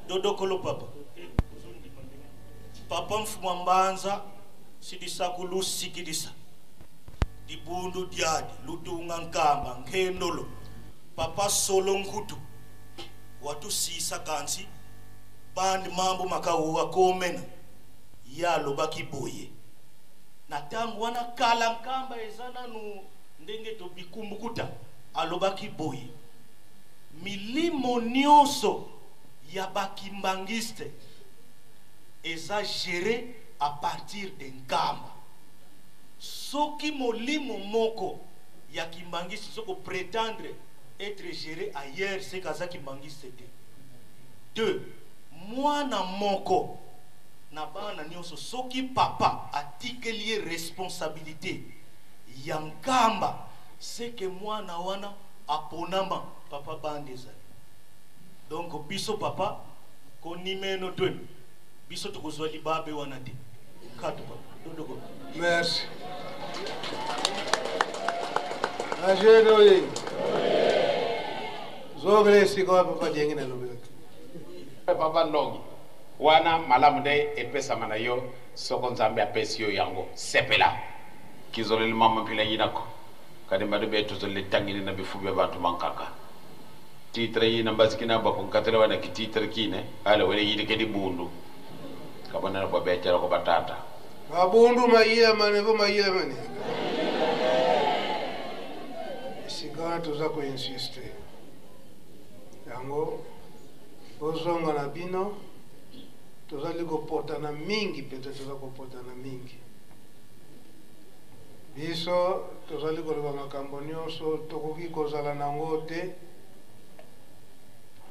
Speaker 11: Dodokolo papa. Papa mfuma mbanza sidisa kulusikilisa. Dibundu diadi lutunga nkamba nkendolo. Papa solo nkutu. Watu sisa kansi bandi mambo makauwa komena ya alobaki boye na ntango wana kala nkamba eza nanu ndenge tobikumbukuta. Alobaki boye milimo nyonso ya bakimbangiste eza géré à partir de Nkamba. Soki molimo moko ya kimbangiste soko prétendre être géré ailleurs, c'est kaza kimbangiste te. Deux, mwana moko na bana nyonso soki papa atikeli ye responsabilité ya Nkamba, c'est que mwana wana aponama papa bande ezali. Donc biso papa konimeno twenu biso tokozwa libabe wana te kato papa dodoko.
Speaker 3: Merci. Agene oye. Zongela esika wa papa Dienge nalobelaki.
Speaker 4: Papa Ndongi wana malamu nde epesama na yo soko Nzambe apesi yo yango sepela kizoleli mama mpila yinako kadi mbadu be tozoleli tangini na bifu bya bantu mankaka titre yina mbazikina bakunkatela wana ki titre kine ala wele yidi kedi bundu kabona ko betela ko batata.
Speaker 3: Babundu mayila mane bo mayila mane. Esika wana toza koinsiste yango bozonga na bino. Tozali kopotana mingi mpenza, toza kopotana mingi. Biso tozali koloba makambo nyonso tokoki kozala nango te.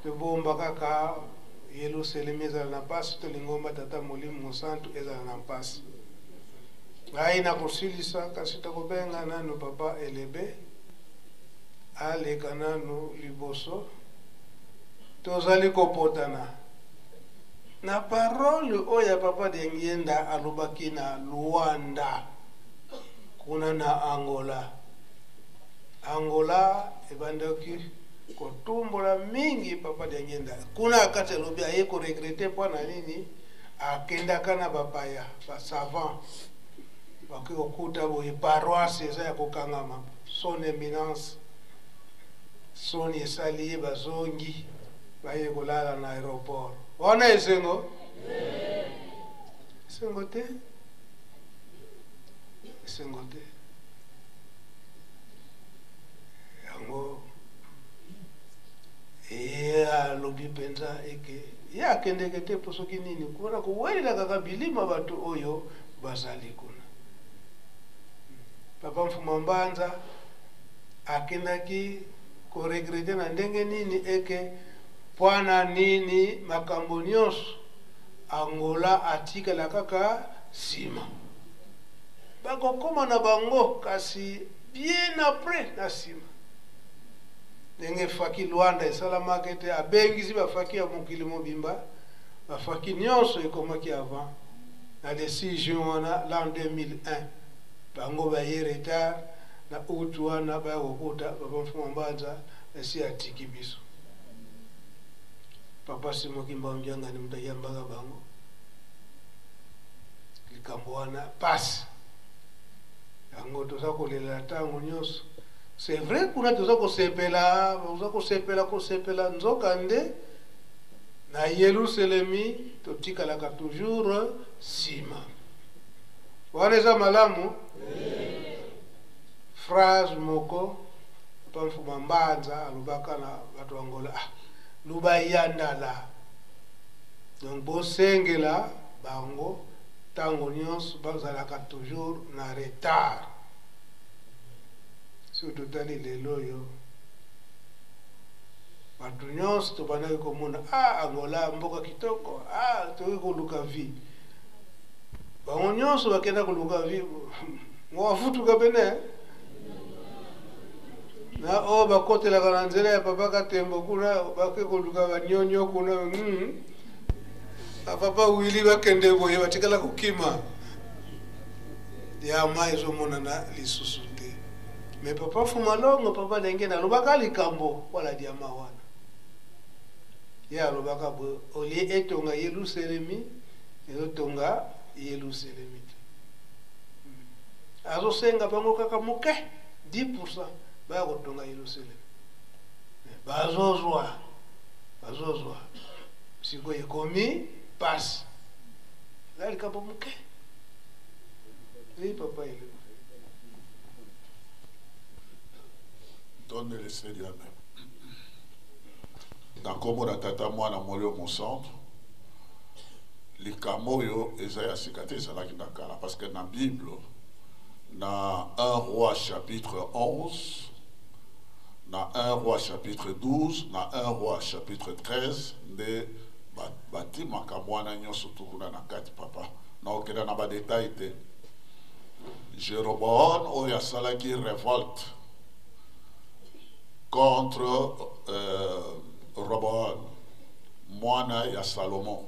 Speaker 3: Tobomba kaka Yelusalemi ezala na mpasi to lingomba Tata Molimo Mosantu ezala na mpasi. Ngai nakosilisa, kasi tokobenga nanu papa Elebe aleka nanu liboso. Tozali kopotana na parole oyo ya papa Diangienda alobaki na Luanda kuna na Angola. Angola ebandaki kotumbola mingi papa Diangienda kuna kati alobi aye koregrete mpo na nini akendaka na bapaya basavant bakoki kokuta boye paroisse eza ya kokangama son éminence soni esali ye bazongi baye kolala na aéroport wana esengo esengo te, esengo te. Yango ye alobi mpenza eke ye akendeke te mpo soki nini kuna kowelela kaka bilima bato oyo bazali kuna. Papa Mfuma Mbanza akendaki koregrete na ndenge nini eke pwana nini makambo nyonso Angola atikala kaka nsima bakokoma na bango kasi. Bien après na nsima ndenge faki Luanda esalamaka ete abengisi bafaki ya mokili mobimba, bafaki nyonso ekomaki avant na le 6 juin wana l'an 2001, bango baye retard na août wana baya kokuta papa Mfumu Mbanza esi atiki biso. Papa Simon Kimbangu Kiangani moto ayambaka bango likambo wana pasi yango toza kolela ntango nyonso. C'est vrai, kuna toza kosepela, toza kosepela kosepela, nzoka nde na Yelusalemi totikalaka toujours nsima. Wana eza malamu phrase moko papa Mfuma Mbanza alobaka na bato ya Angola, ah, lubayandala. Donc bosengela bango ntango nyonso bazalaka toujours na retard. Soki totali lelo oyo, bato nyonso tobandaki komona, ah, Angola mboka kitoko, ah, tokoki koluka vie. Bango nyonso bakenda koluka vie, moafutuka pene na oyo bakotelaka na nzela ya papa Katembo kuna, bake koluka banyonyo kuna, Papa Willy bakende boye, batikala kokima diama ezomonana lisusu te. Me papa Fumalongo, papa ndenge nalobaka likambo wala diama wana, ye alobaka boye, olie etonga Yelusalemi, ezotonga Yelusalemi te. Azosenga bango kaka moke 10% baya kotonga Yelusalemi, bazozwa bazozwa sikoyo ekomi pasi, eza likambo moke. Ei papa eleko.
Speaker 8: Tondele Seigneur. Na nkombo na Tata, Mwana, Molimo Mosantu, likambo oyo eza ya sika te, ezalaki na kala, parce que na Bible, na 1 Roi chapitre 11, na 1 Roi chapitre 12, na 1 Roi chapitre 13, nde bati makambo wana nyonso tu kuna na kati. Papa, naokenda na badetail te. Jeroboam oyo asalaki révolte contre Roboam mwana ya Salomon,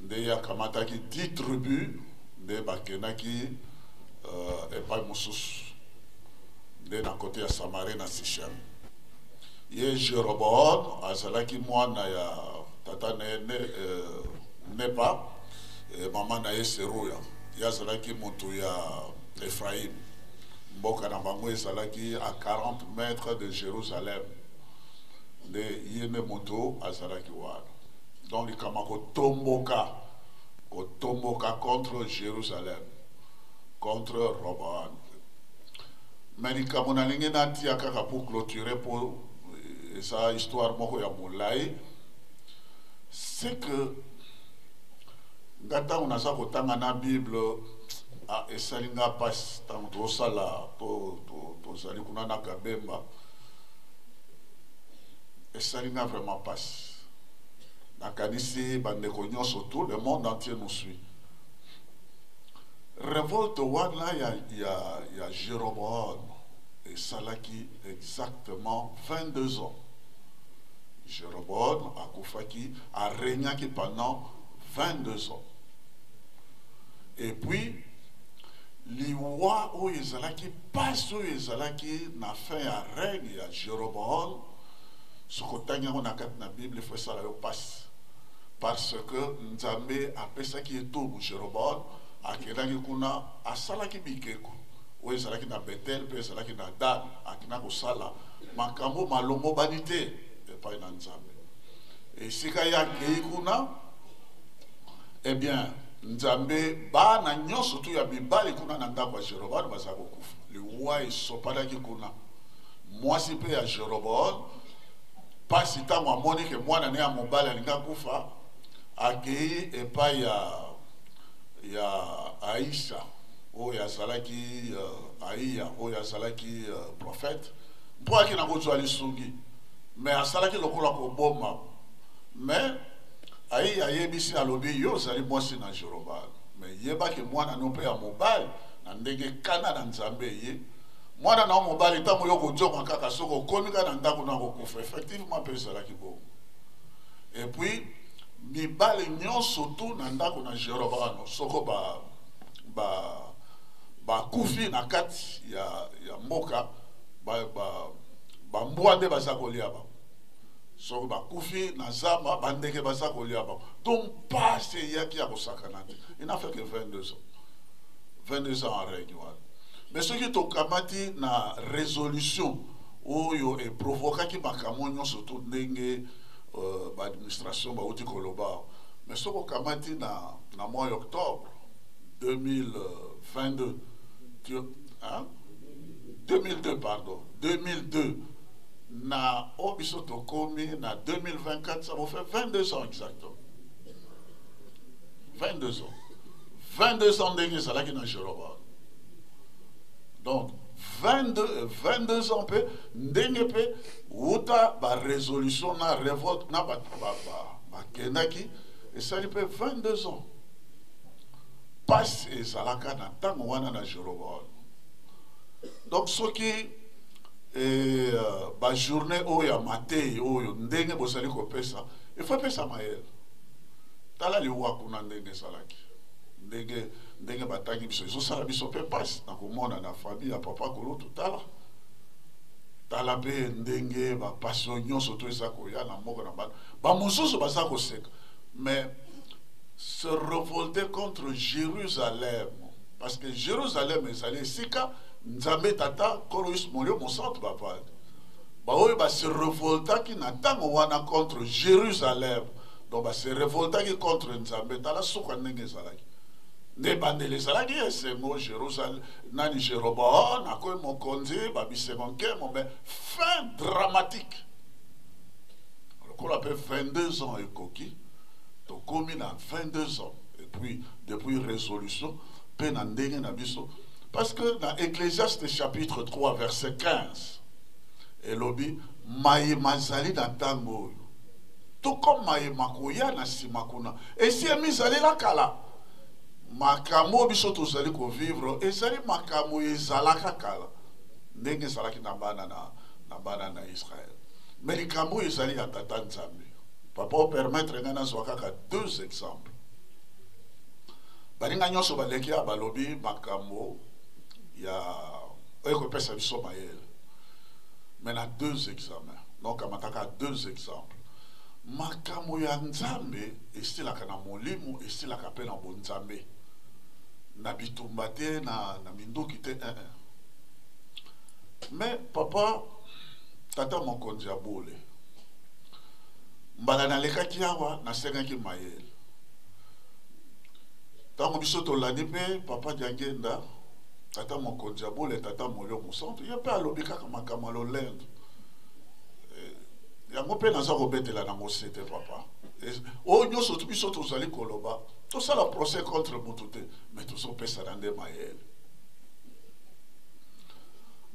Speaker 8: nde ye akamataki 10 tribus, nde bakendaki epai mosusu, nde na kote ya Samarie na Sichem. Ye Jeroboam azalaki mwana ya tata na ye Nepa, mama na ye Seruya. Ye azalaki moto ya Ephraim. Mboka na bango ezalaki à 40 mètres de Jérusalem. Nde ye nde moto azalaki wana. Donc likambo ya kotomboka, kotomboka contre Jérusalem, contre Roboam. Mais likambo nalingi natia kaka pour clôturer, pour eza histoire moko ya molai, c'est que nga ntango naza kotanga na Bible, ah, esali nga mpasi ntango tozosala tozali kuna na Kabemba, esali nga vraiment mpasi. Nakanisi bandeko nyonso, tout le monde entier nous suit. Révolte wana ya Jéroboam esalaki exactement 22 ans. Jéroboam akufaki, aregnaki pendant 22 ans. Et puis liwa oyo ezalaki pasi oyo ezalaki na fin ya règne ya Jéroboam, soki otangi yango na kati na Bible, ifo esala yo pasi, parce que Nzambe apesaki etumbu. Jéroboam akendaki kuna, asalaki bikeko oyo ezalaki na Betel mpe ezalaki na Dan, akenda kosala makambo malongobani te epai na Nzambe. Esika ye akei kuna, eh bien, Nzambe, bana nyonso tu ya mibali kuna na ndako ya Jeroboam baza kokufa. Liwa esopanaki kuna. Mwasi mpe ya Jeroboam, mpasi ntango amoni ke mwana ne ya mobali alingi akufa, akei epai ya Aisha oyo azalaki Ahiya oyo azalaki prophète, mpo akenda kozwa lisungi. Me asalaki lokola koboma. Me Ahiya ayebisi, alobi: yo ozali mwasi na Jeroboam, me yebaki mwana no mpe ya mobali na ndenge kana na Nzambe ye.
Speaker 17: Mwana na yo mobali ntango yo okozonga kaka soki okomi kaka na ndako na akokufa. Effectivement mpe ezalaki bongo. Et puis mibali nyonso tu na ndako na Jeroboam soko ba ba bakufi na kati ya, ya mboka ba, ba, bambwa nde baza kolia bango soki bakufi na zamba bandeke baza kolia bango donc mpasi eyaki ya kosakana te. Il n'a fait que 22 ans, 22 ans en règne wana. Mais soki tokamati na résolution oyo eprovokaki makambo nyonso to ndenge baadministration bauti koloba, mais soki okamati na mois ya octobre 2022, tu, hein? 2002, pardon, 2002 na oyo biso tokomi na 2024, ça vous fait 22 ans exactement, 22 ans, 22 ans ndenge ezalaki na Jeroboam. Donc 22, 22 ans mpe ndenge mpe wuta barésolution na révolte na bakendaki esali mpe 22 ans. Pasi ezalaka na ntango wana na Jeroboam. Donc soki bajournée oyo ya matei oyo ndenge bozali kopesa, ifo epesa mayele. Tala liwa kuna ndenge ezalaki, ndenge batangi biso, ezosala biso mpe mpasi na komona na famille ya papa kulutu. Tala, tala mpe ndenge bapasi oyo nyonso to eza koya na mboka na bana bamosusu baza koseka. Mais se révolter contre Jérusalem, parce que Jérusalem ezali esika Nzambe Tata, Nkolo Yesu, Molimo Mosantu bavandi. Baoyo base révoltaki na ntango wana contre Jérusalem, donc base révoltaki contre Nzambe. Tala suka ndenge ezalaki. Nde ebandeli ezalaki esengo, Jérusalem nani, Jeroboam akoyi mokonzi, babisengo nkemo, mais fin dramatique. Lokola mpe 22 ans ekoki, tokomi na 22 ans et puis depuis résolution mpe na ndenge na biso, parce que na Ecclésiaste chapitre 3 verset 15 elobi maye mazali na ntango oyo to comme maye makoya na nsima kuna esi emizalela kala. Makambo oyo biso tozali kovivre ezali makambo ezalaka kala ndenge ezalaki na bana na Israel. Mais likambo oyo ezali ya Tata Nzambe. Papa, opermettre ngai nazwa kaka deux exemples. Baninga nyonso baleki ya balobi makambo ya oyo ekopesa biso mayele, mais na deux examens, donc amataka deux exemples. Makambo ya Nzambe esilaka na molimo, esilaka mpe na bonzambe, na bitumba te, na minduki te, eh, eh. Mais papa, tata mokonzi ya bole, mbala nalekaki awa, nasengaki mayele. Ntango biso tolandi mpe papa Diangenda, tata mokonzi ya bole, tata Molio Mosantu, ye mpe alobi kaka makambo ya lolendo yango mpe naza kobetela nango sete. Papa, oyo nyonso biso tozali koloba, tosala procès contre motu te, mais tozopesana nde mayele.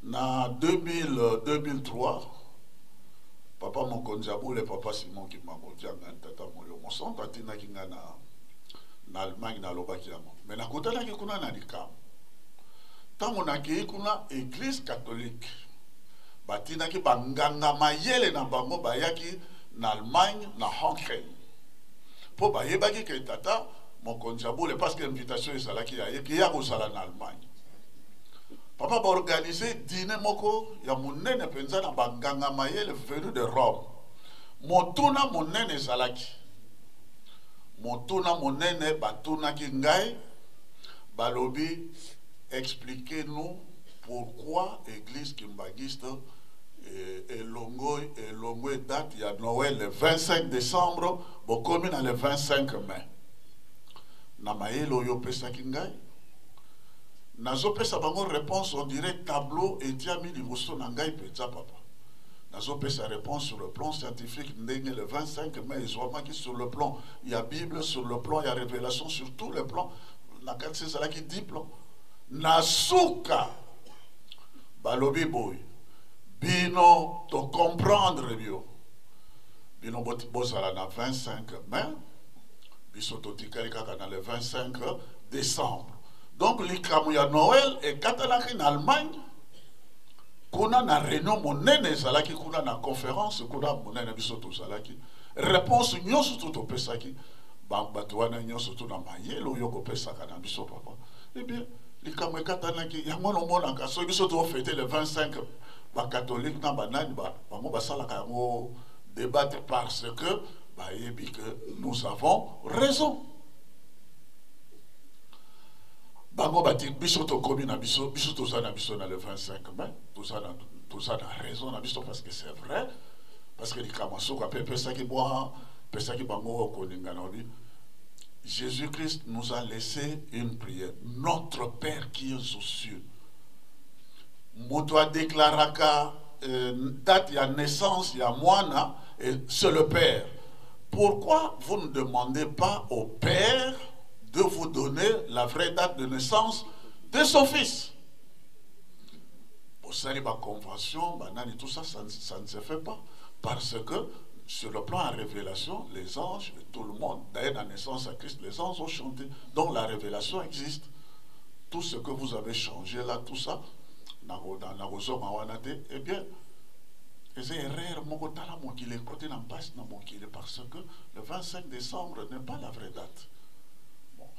Speaker 17: Na 2000, 2003, papa mokonzi ya bule, papa Simon Kimbangu Diangani, tata Molio Mosantu, atindaki ngai na Allemagne. Nalobaki yango, mais nakutanaki kuna na likambo. Ntango nakei kuna, église catholique batindaki banganga mayele na bango, bayaki na Allemagne, na Honken, mpo bayebaki ke tata mokonzi ya bule, parce que invitation ezalaki ya ye ke ya kozala na Allemagne. Papa, baorganize dîner moko ya monene mpenza na banganga mayele venu de Rome. Motuna monene ezalaki, motuna monene batunaki ngai, balobi: "Expliquez-nous pourquoi église kimbanguiste elongo date ya Noël le 25 décembre, bokomi na le 25 mai." Na mayele oyo opesaki ngai, nazopesa bango réponse, on dirait tableau etiami liboso na ngai mpenza. Papa, nazopesa réponse sur le plan scientifique, ndenge le 25 mai ezwamaki sur le plan ya Bible, sur le plan ya révélation, sur tous les plans. Na kati ezalaki 10 plans. Na suka balobi boye: "Bino tocomprendre bio, bino bozala na 25 mai, biso totikali kaka na le 25 décembre." Donc likambo ya Noël ekatanaki na Allemagne. Kuna na réunion monene ezalaki kuna na conférence kuna monene biso tozalaki. Réponse nyonso to topesaki bato wana nyonso to na mayele oyo kopesaka na biso papa. Eh bien, likambo ekatanaki yango nomonaka soki biso tofete le 25 bacatholique na banani bango basalaka yango débat parce que bayebi que nous avons raison. Bango bati biso tokomi na biso, biso toza na biso na le 25 mai, toza na toza na raison na biso parce que c'est vrai, parce que likambo suka pe pesaki mwa pesaki bango koningana obi Jésus-Christ nous a laissé une prière. Notre Père qui est aux cieux. Moto a déclaraka date ya naissance ya mwana, et c'est le Père. Pourquoi vous ne demandez pas au Père de vous donner la vraie date de naissance de son fils? Pour ça, les conventions, banane, tout ça, ça ne se fait pas. Parce que, sur le plan de révélation, les anges, tout le monde, d'ailleurs, la naissance à Christ, les anges ont chanté. Donc, la révélation existe. Tout ce que vous avez changé là, tout ça, eh bien, c'est erreur, moko tala mokili, côté na mpasi na mokili, parce que le 25 décembre n'est pas la vraie date. Bon,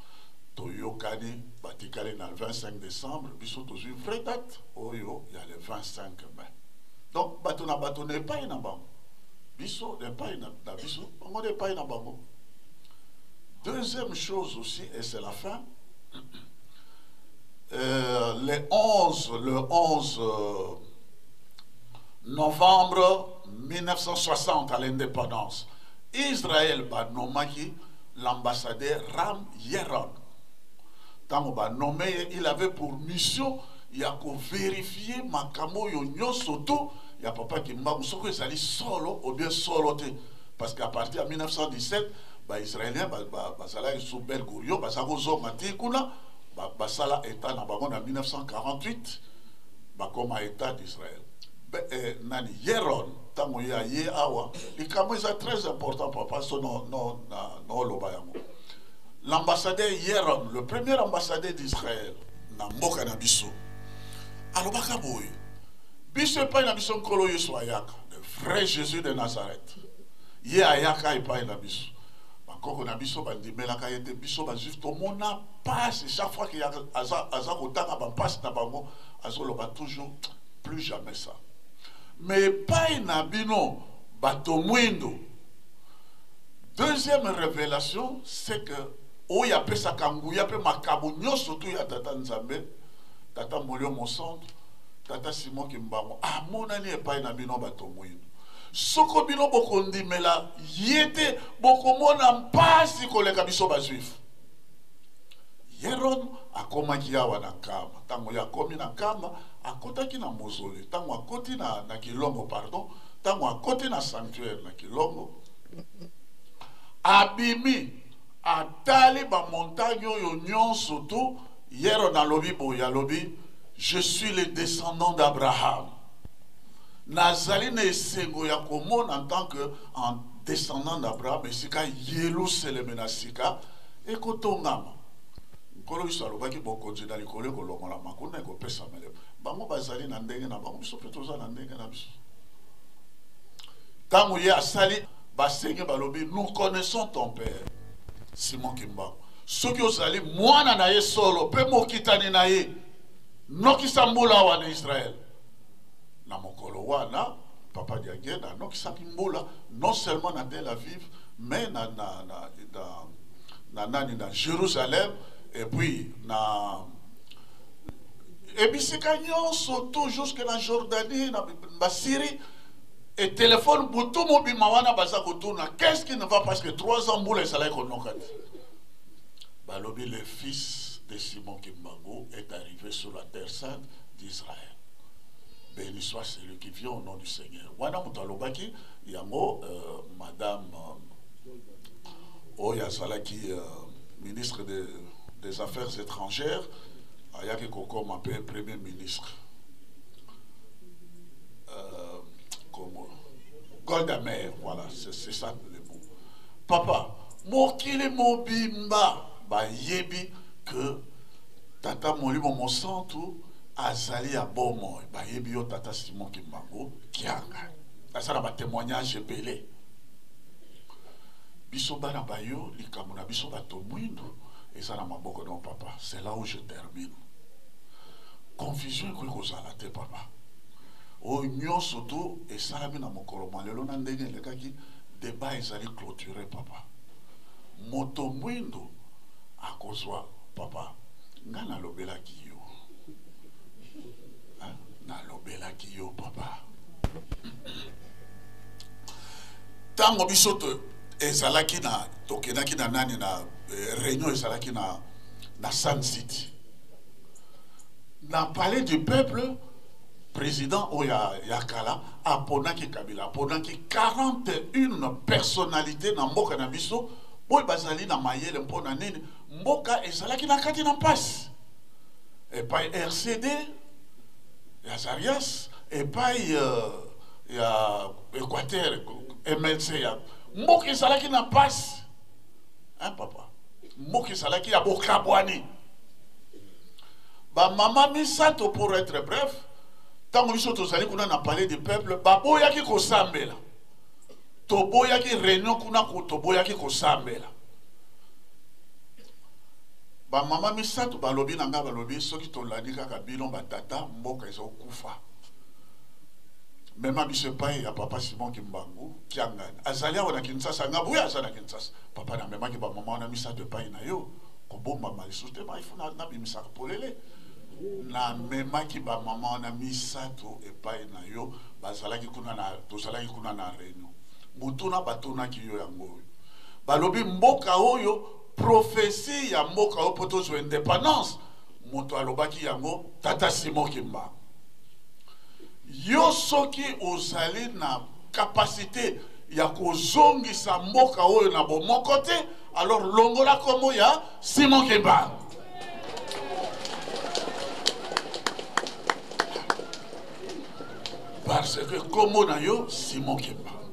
Speaker 17: toyokani, batikali na le 25 décembre, biso tozwi vraie date, oyo, il y a le 25 mai. Donc, bato na bato n'est pas na bango. Biso n'est pas na, na biso, bango n'est pas na bango. Deuxième chose aussi, et c'est la fin, le 11 novembre 1960 à l'indépendance, Israël ba nommaki l'ambassadeur Ram Yeron. Tango ba nommé, il avait pour mission ya ko vérifier makambo yo nyonso to ya papa Kimbangu soko ezali solo ou bien solo te, parce qu'à partir de 1917 ba israélien bazalaki sous Ben Gurion, baza kozonga te kuna, basala état na bango na 1948, bakoma état d'Israël. Nani Yeron tango ya ye awa likambo eza très important papa, so no, no, na, no loba yango. L'ambassadeur Yeron, le premier ambassadeur d'Israël na mboka na biso, alobaka boye, biso epai na biso nkolo Yesu ayaka, le vrai Jésus de Nazareth, ye ayaka epai na biso, bakoko na biso bandimelaka ye te, biso bajuif tomona pasi chaque fois qu'il aza, aza kotanga bampasi na bango, azoloba toujours plus jamais ça. Mais epai na bino bato mwindo, deuxième révélation, c'est que oyo apesaka nguya mpe makambo nyonso tu ya tata Nzambe, tata Molio Mosantu, tata Simon Kimbangu, amonani epai na bino bato mwindo. Soko bino bokondimela ye te, bokomona mpasi koleka biso bajuif. Yeron akomaki awa na Nkamba. Tango ye akomi na Nkamba, akotaki na mausolée. Tango akoti na Kilongo, pardon, tango akoti na sanctuaire na Kilongo, abimi, atali ba montagne oyo nyonso tu. Yeron alobi boye, alobi, je suis le descendant d'Abraham. Nazali na esengo ya komona en tant que en descendant d'Abraham, esika Yelusaleme na sika ekotongama. Nkolo biso alobaki bokonzi na likolo ekolongola makuna ekopesa melemo. Bango bazali na ndenge na bango, biso mpe toza na ndenge na biso. Ntango ye asali basenge balobi, nous connaissons ton père Simon Kimbangu. Soki ozali mwana na ye solo mpe mokitani na ye, nokisa mbula awa na Israël. Na mokolo wana papa Diangienda anokisaki mbula non seulement na Tel Aviv, mais na nani, na Jérusalem, et puis na ebisika nyonso tout jusque na Jordanie, na ba Syrie. Et téléphone butu mobima wana baza kotuna qu'est-ce qui ne va, parce que 3 ans mbula ezalaki konoka te. Balobi le fils de Simon Kimbangu est arrivé sur la terre sainte d'Israël. Béni soit celui qui vient au nom du Seigneur. Wana moto alobaki yango, madame oyo azalaki ministre des Affaires étrangères, ayaki kokoma mpe premier ministre. Comme Golda Meir, voilà, c'est ça le mot. Papa, mokili mobimba bayebi que tata Molimo Mosantu azali ya bomoi. Bayebi yo tata Simon Kimbangu Kianga. Aza na ba témoignage ebele. Biso bana ba yo, likambo na biso bato mwindu eza na maboko na papa. C'est là où je termine. Confusion ekoki kozala te papa. Oyo nyonso to esalami na mokolo mwa lelo na ndenge elekaki, débat ezali clôturé papa. Moto mwindu akozwa papa. Nga nalobelaki yo. Hein? Nalobelaki yo papa. Tango biso to ezalaki na tokendaki na nani na eh, réunion ezalaki na na Sun City. Na palais du peuple président oyo ya, ya kala aponaki Kabila, aponaki 41 personnalités na mboka na biso oyo bazali na mayele mpo na nini mboka ezalaki na kati na mpasi epai RCD ya Zarias epai uh, ya Équateur MLC ya mboka ezalaki na mpasi hein papa mboka ezalaki ya bokabwani bamama misato pour être bref ntango biso tozali kuna na palais du peuple baboyaki kosambela toboyaki réunion kuna toboyaki kosambela bamama misato balobi na ngai balobi soki tolandi kaka bino batata mboka ezokufa mema biso epai ya papa Simon Kimbangu Kiangani azali awa na Kinshasa nga boye aza na Kinshasa papa namemaki bamama wana misato epai na yo kobombama lisusu te baifo nabimisaka polele namemaki bamama wana misato epai na yo bazalaki kuna na tozalaki kuna na réunion motuna batunaki yo yango oyo balobi mboka oyo prophetie ya mboka oyo mpo tozwa indépendance moto alobaki yango tata Simon Kimbangu yo soki ozali na capacité ya kozongisa mboka oyo na bomoko te alors longola kombo ya Simon Kimbangu parce que kombo na yo Simon Kimbangu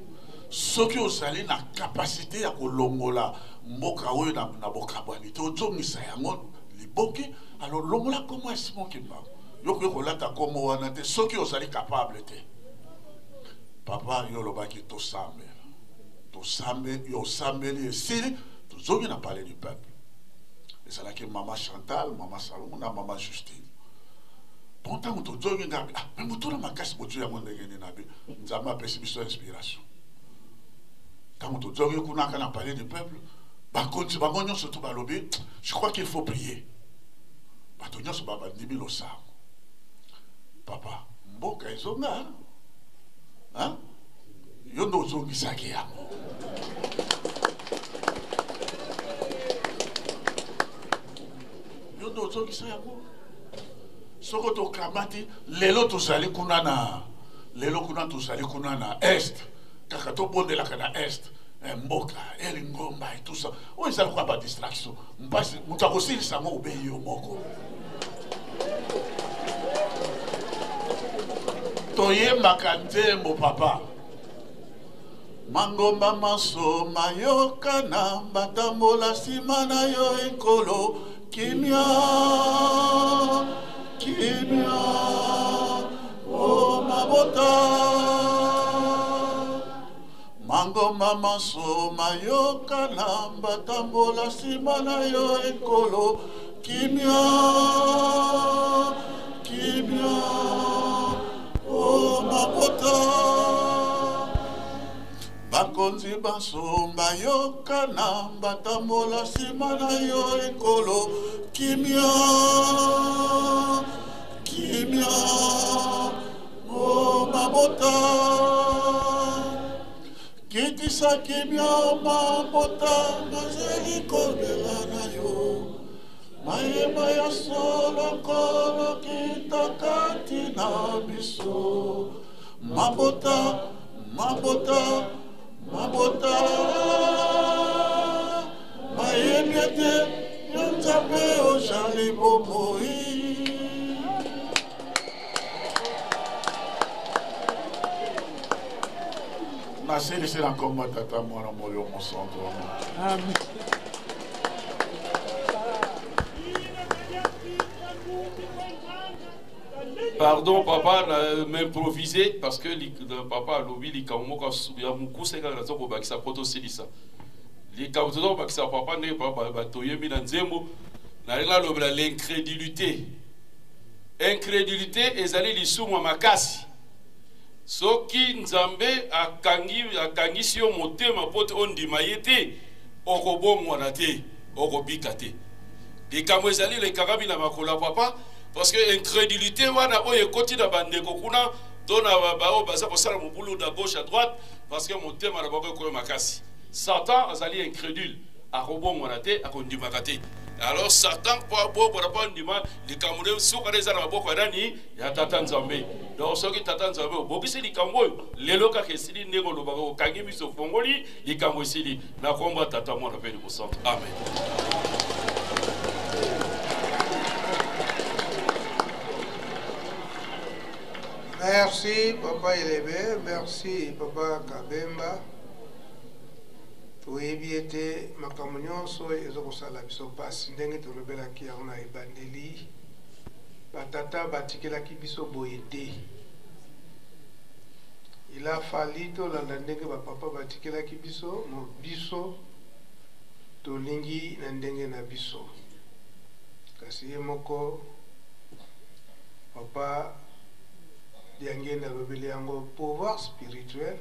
Speaker 17: soki ozali na capacité ya kolongola mboka oyo na, na bokabwani te ozongisa yango liboke alors longola kombo ya Simon Kimbangu yo okoki kolata kombo wana te soki ozali capable te papa yo olobaki tosambela tosambe yo osambeli esili tozongi na palais du peuple ezalaki mama Chantal mama Salomo na mama Justine bon ntango tozongi ngabi ah me motuna makasi bozwi yango ndenge nini nabi nzambe apesi biso inspiration ntango tozongi kuna kaka na palais du peuple bakonzi bango nyonso to balobi je crois qu'il faut prier bato nyonso babandimi losambo papa mboka ezonga hein? yo nde ozongisaki yango yo nde ozongisa yango soko tokamati lelo tozali kuna na lelo kuna tozali kuna na est kaka tobondelaka na est eh, mboka elingomba et tout ça oyo eza lokola badistraction mpasi moto akosilisa yango obeyi yo moko toyembaka nzembo papa mangomba manso mayokana batambola nsima na yo ekolo kimia kimia o mabota mangomba manso mayokana batambola nsima na yo ekolo kimia kimia o mabota bakonzi banso bayokana batambola nsima na yo ekolo kimia kimia o mabota kitisa kimia mabota bazali kolela na yo mayeba ya solo nkolo kita kati na biso mabota mabota mabota bayebi ete yo nzambe ozali bomoi nasilisi na nkombo ya tata mwana molimo mosantu amen.
Speaker 18: Pardon papa, na m'improviser parce que papa alobi likambo moko ya mokuse kaka naza kobakisa mpo tosilisa likambo toza kobakisa papa ndenge papa batoyembi na nzembo nalingi nalobela l'incrédulité. Incrédulité ezali lisumu ya makasi. Soki Nzambe akangi akangisi yo motema mpo te ondima ye te, okobongwana te, okobika te. Likambo ezali lekangami na makolo ya papa parce que incrédulité wana oyo ekoti na bandeko kuna to na baoyo baza kosala mobulu na gauche à droite parce que motema na bango ekoyo makasi. Satan azali incrédule, akobongwana te, akondimaka te. Alors Satan mpo abongwana mpo andima likambo nde suka nde eza na maboko ya nani? Ya tata Nzambe. Donc soki tata Nzambe obongisi likambo oyo lelo kaka esili ndenge olobaka okangi miso ofongoli likambo esili na kombo ya tata mwana mpe mosantu amen.
Speaker 3: Merci papa Elebe, merci papa Kabemba. Toyebi ete makambo nyonso ezo kosala biso mpasi ndenge tolobelaki yango na ebandeli. Batata batikelaki biso boye te. Il a fallu tolanda ndenge ba papa batikelaki biso, mo biso tolingi na ndenge na biso. Kasi ye moko papa Diangienda alobeli yango pouvoir spirituel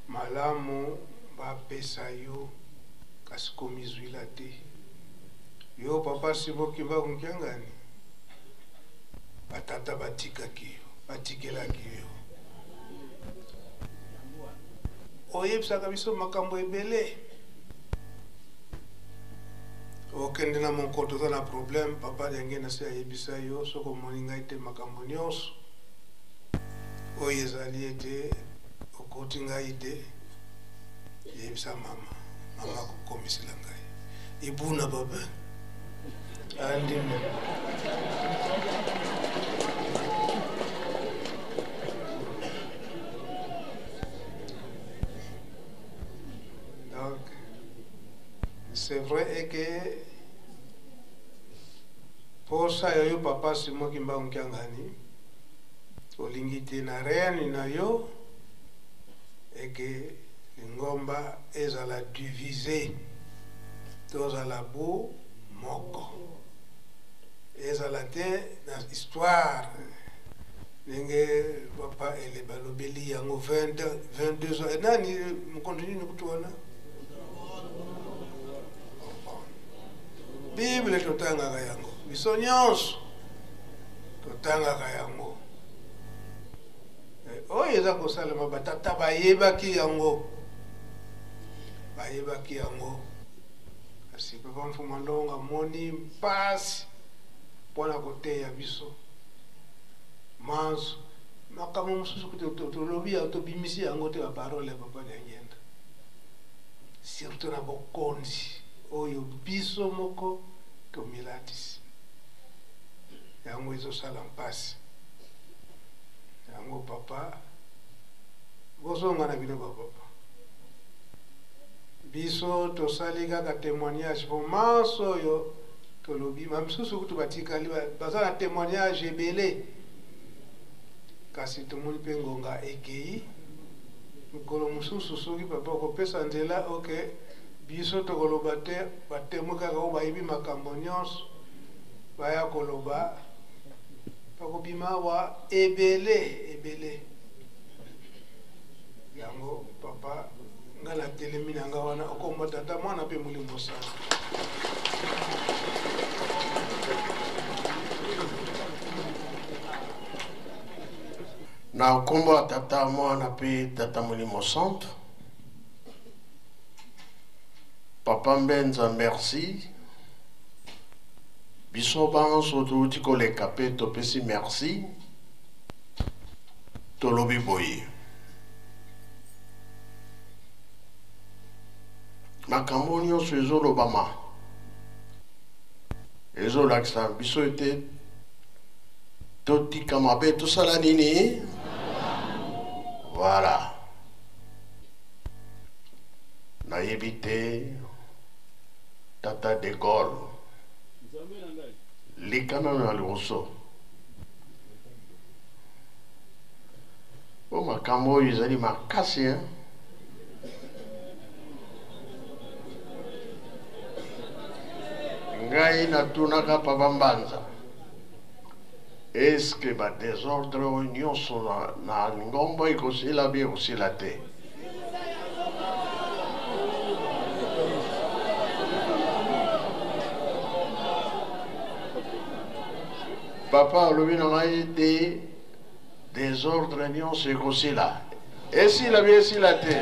Speaker 3: malamu bapesa yo kasi komizwila te. Yo papa Simon Kimbangu Nkiangani, batata batikaki yo, batikelaki yo. Oyebisaka biso makambo ebele. Okende na monkoto oza na problème, papa Diangienda se ayebisa yo soki omoni ngai te makambo nyonso oyo ezali ete okoti ngai te, yebisa mama, mama akokomisela ngai. Ibuna papa andimi. Donc, c'est vrai que posa ya yo papa Simon Kimbangu Kiangani olingi te na règne na yo eke lingomba ezala divise, tozala bu moko, ezala te na histoire ndenge papa ele balobeli yango 22 ans nani mokonzi nini kutu wana Bible totangaka yango biso nyonso totangaka yango. Oyo eza kosalema batata bayebaki yango, bayebaki yango, kasi papa Mfuma Ndongo amoni mpasi mpo na koteya biso manso makambo mosusu kutu tolobi yango, tobimisi yango te, baparole ya papa Diangienda, surtout na bokonzi oyo biso moko tomilatisi yango ezosala mpasi yango. Papa, bozonga na bino bapapa, biso tosali kaka témoignage po manso oyo tolobi, bamisusu kutu batikali baza na témoignage ebele, kasi tomoni mpe ngonga ekei. Mokolo mosusu soki papa okopesa nzela, oke biso tokoloba te, batemwe kaka oyo bayebi makambo nyonso baya koloba, bakobima awa ebele ebele. Yango papa, nga natelemi na nga wana, okomba tata mwana mpe molimo santu.
Speaker 19: Na nkombo ya tata mwana mpe tata molimo santu. Papa Mbenza, merci. Biso banso touti koleka mpe topesi merci. Tolobi boye, makambo nyonso ezolobama ezolakisa biso ete totika mabe, tosala nini? Voilà. Nayebi te tata de Gaulle, leka nano na liboso. Po makambo oyo ezali makasi hein? Ngai natunaka Papa Mbanza, est-ce que ba desordre oyo nyonso na, na ngomba ekosila bi ekosila te? Papa alobi na ngai ete desordre nyonso ekosila. Esila bi esila te?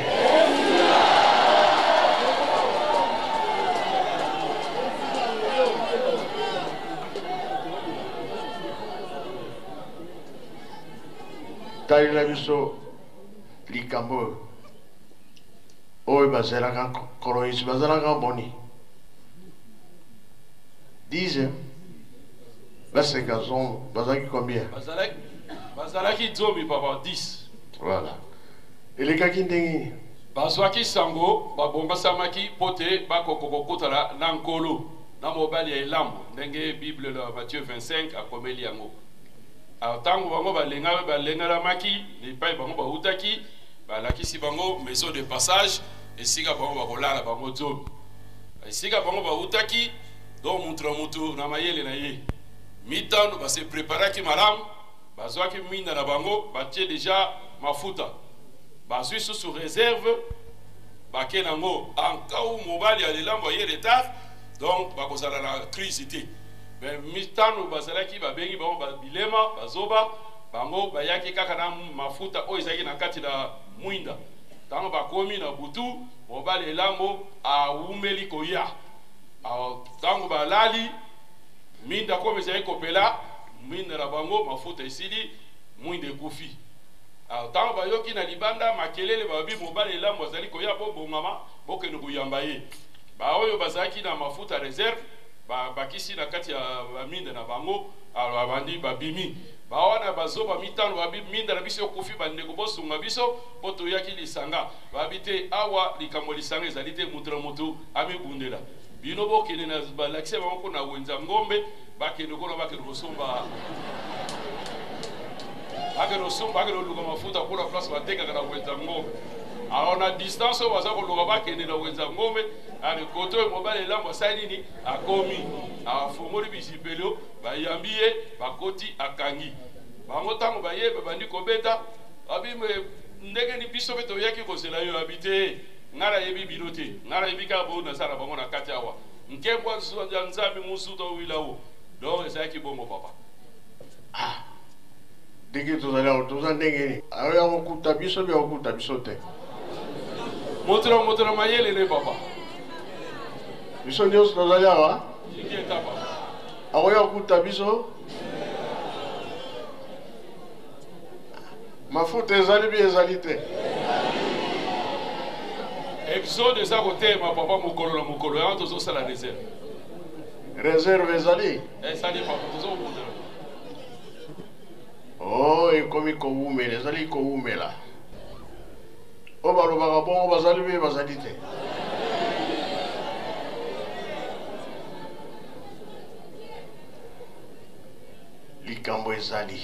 Speaker 19: Talela biso likambo oyo oyo bazelaka Nkolo Yesu bazalaka boni? 10 baseka zombo bazalaki combien?
Speaker 18: Bazalaki zomi papa, 10.
Speaker 19: Voilà. Elekaki ndenge nini?
Speaker 18: Bazwaki sango, babongasamaki mpo te bakoka kokutana na Nkolo na mobali ya elambo, ndenge Bible na Matthieu 25 akomeli yango. Ntango bango balenga balengelamaki epai bango bautaki, balakisi bango maison de passage esika bango bakolala bango zomi, esika bango bautaki. Donc mutu na mutu na mayele na ye. Mitano ba se preparaki malamu, bazwaki mwinda na bango, batie deja mafuta, bazwi susu reserve, bake nango en cas où mobali ya lilambo aye retard, donc bakozala na crise te. Mais mitano bazalaki babengi bango ba bilema, bazoba, bango bayaki kaka na mafuta oyo ezalaki na kati na mwinda. Tango bakomi na butu, mobali elambo awumeli koya. Ntango balali, minda komi ezali kopela, mwinda na bango mafuta esili, mwinda ekufi. Ntango bayoki na libanda makelele, balobi mobali elambo azali koya, bobongama, bokende koyamba ye. Baoyo bazalaki na mafuta reserve babakisi na kati ya baminda na bango, babandi babimi. Bawana bazoba mitano babi minda na biso ekufi, bandeko bosunga biso mpo toyaki lisanga. Babi te, awa likambo lisanga ezali te, moto na moto amibundela. Bino bokende na balakisa bango ko na wenza ngombe, bakende kuna bakende kosomba bakende kosomba bakende koluka mafuta kuna place batekaka na wenza ngombe. Alors na distance oyo baza koluka bakende na wenza ngombe, ale koto oyo mobali elambo asali nini, akomi afongoli bizipelo, bayambi ye, bakoti, akangi bango. Ntango baye babandi kobeta, abi ndenge ni biso mpe toyaki kozela yo, abi te, ngai nayebi bino te, ngai nayebi kaka boyo naza na bango na kati awa, nkembo ya Nzambe mosusu owila wo. Donc ezalaki bongo papa.
Speaker 19: Ah, ndenge tozali awa toza ndenge nini? Ayo akokuta biso mpe akokuta biso te.
Speaker 18: Moto na moto na mayele ne papa.
Speaker 19: Biso nyonso tozali awa, akoya kokuta biso. Mafuta ezali bi ezali te.
Speaker 18: Exode eza koteyema papa mokolo na mokolo, yango tozosala reserve.
Speaker 19: Reserve ezali?
Speaker 18: Ezali papa, tozobundela.
Speaker 19: Oh, ekomi kowumela, ezali kowumela. Oyo balobaka bongo bazali mpe bazali te. Likambo ezali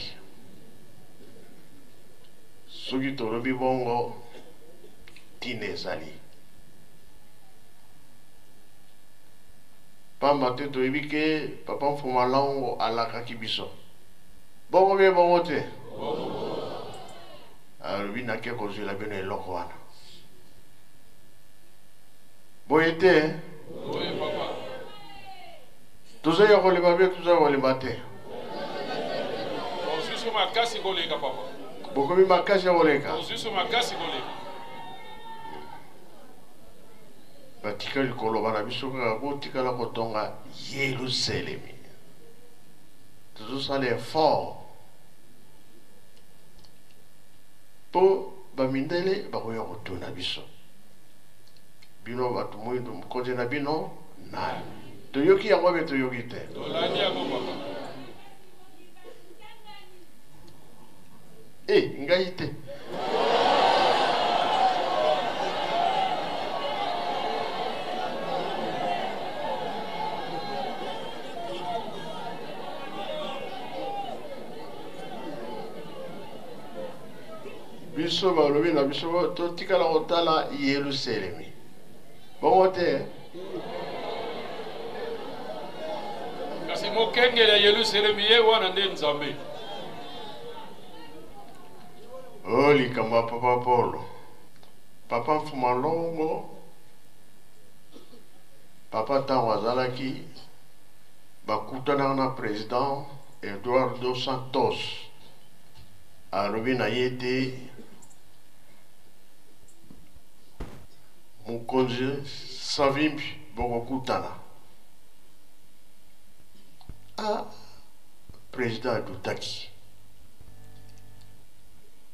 Speaker 19: soki tolobi bongo ntina ezali pamba te toyebi ke papa Mfuma Longo alakaki biso bongo bie bongo te, alobi nake kozwela bino eloko wana boye te. Toza ya kolemba bie toza ya kolemba te.
Speaker 18: Tozwi makasi koleka papa.
Speaker 19: Bokomi makasi ya koleka.
Speaker 18: Tozwi makasi koleka.
Speaker 19: Batikali koloba na biso kaka botikala kotonga Yelusalemi. Tozosala effort mpo bamindele bakoya kotuna biso, bino bato moyindo mokonzi na bino nani? Toyoki yango mpe toyoki te.
Speaker 18: Tolandi yango papa.
Speaker 19: E ngai te. Biso balobi na biso totikala kotala Yelusalemi. Bongo te?
Speaker 18: Kasi mokengeli ya Yelusalemi ye wana nde Nzambe.
Speaker 19: O oh, likambo ya Papa Polo. Papa Mfuma Longo, papa ntango azalaki bakutanaka na president Eduardo Santos, alobi na ye te mokonzi Savimbi bokokutana. Ah, president adutaki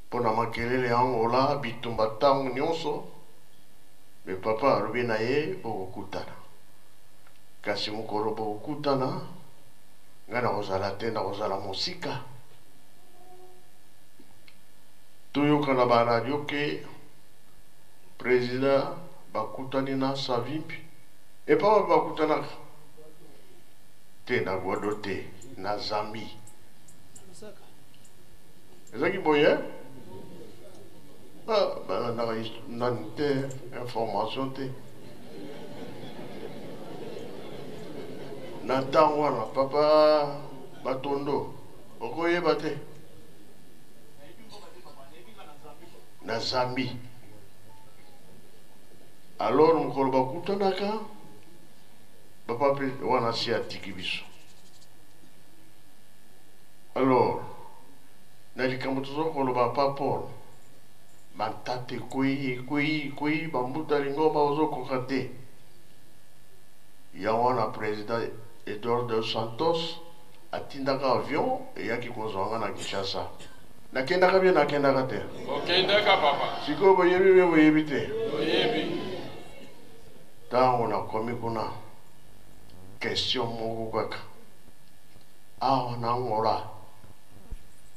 Speaker 19: mpo na makelele ya Angola, bitumba ntango nyonso. Me papa alobi na ye bokokutana, kasi mokolo bokokutana ngai nakozala te, nakozala mosika. Toyoka na ba radio ke president bakutani na Savimbi. Epa wapi bakutanaka? Te na Guado te, na Zambie. Ezalaki boye eh? Ah, balandaka nani te, information te. Na ntango wana papa Batondo okoyeba te na Zambie. Alors mokolo bakutanaka papa mpe wana si atiki biso. Alors na likambo toza koloba pa Paul, bantata ekwei ekwei ekwei, bambuta lingomba ozokoka te. Yango wana president Eduardo Santos atindaka avion eyaki kozwa nga na Kinshasa. Nakendaka bien, nakendaka te.
Speaker 18: Okendaka papa.
Speaker 19: Sikoyo boyebi bien, boyebi te.
Speaker 18: Toyebi.
Speaker 19: Ntango nakomi kuna, question moko kaka. Awa na Angola,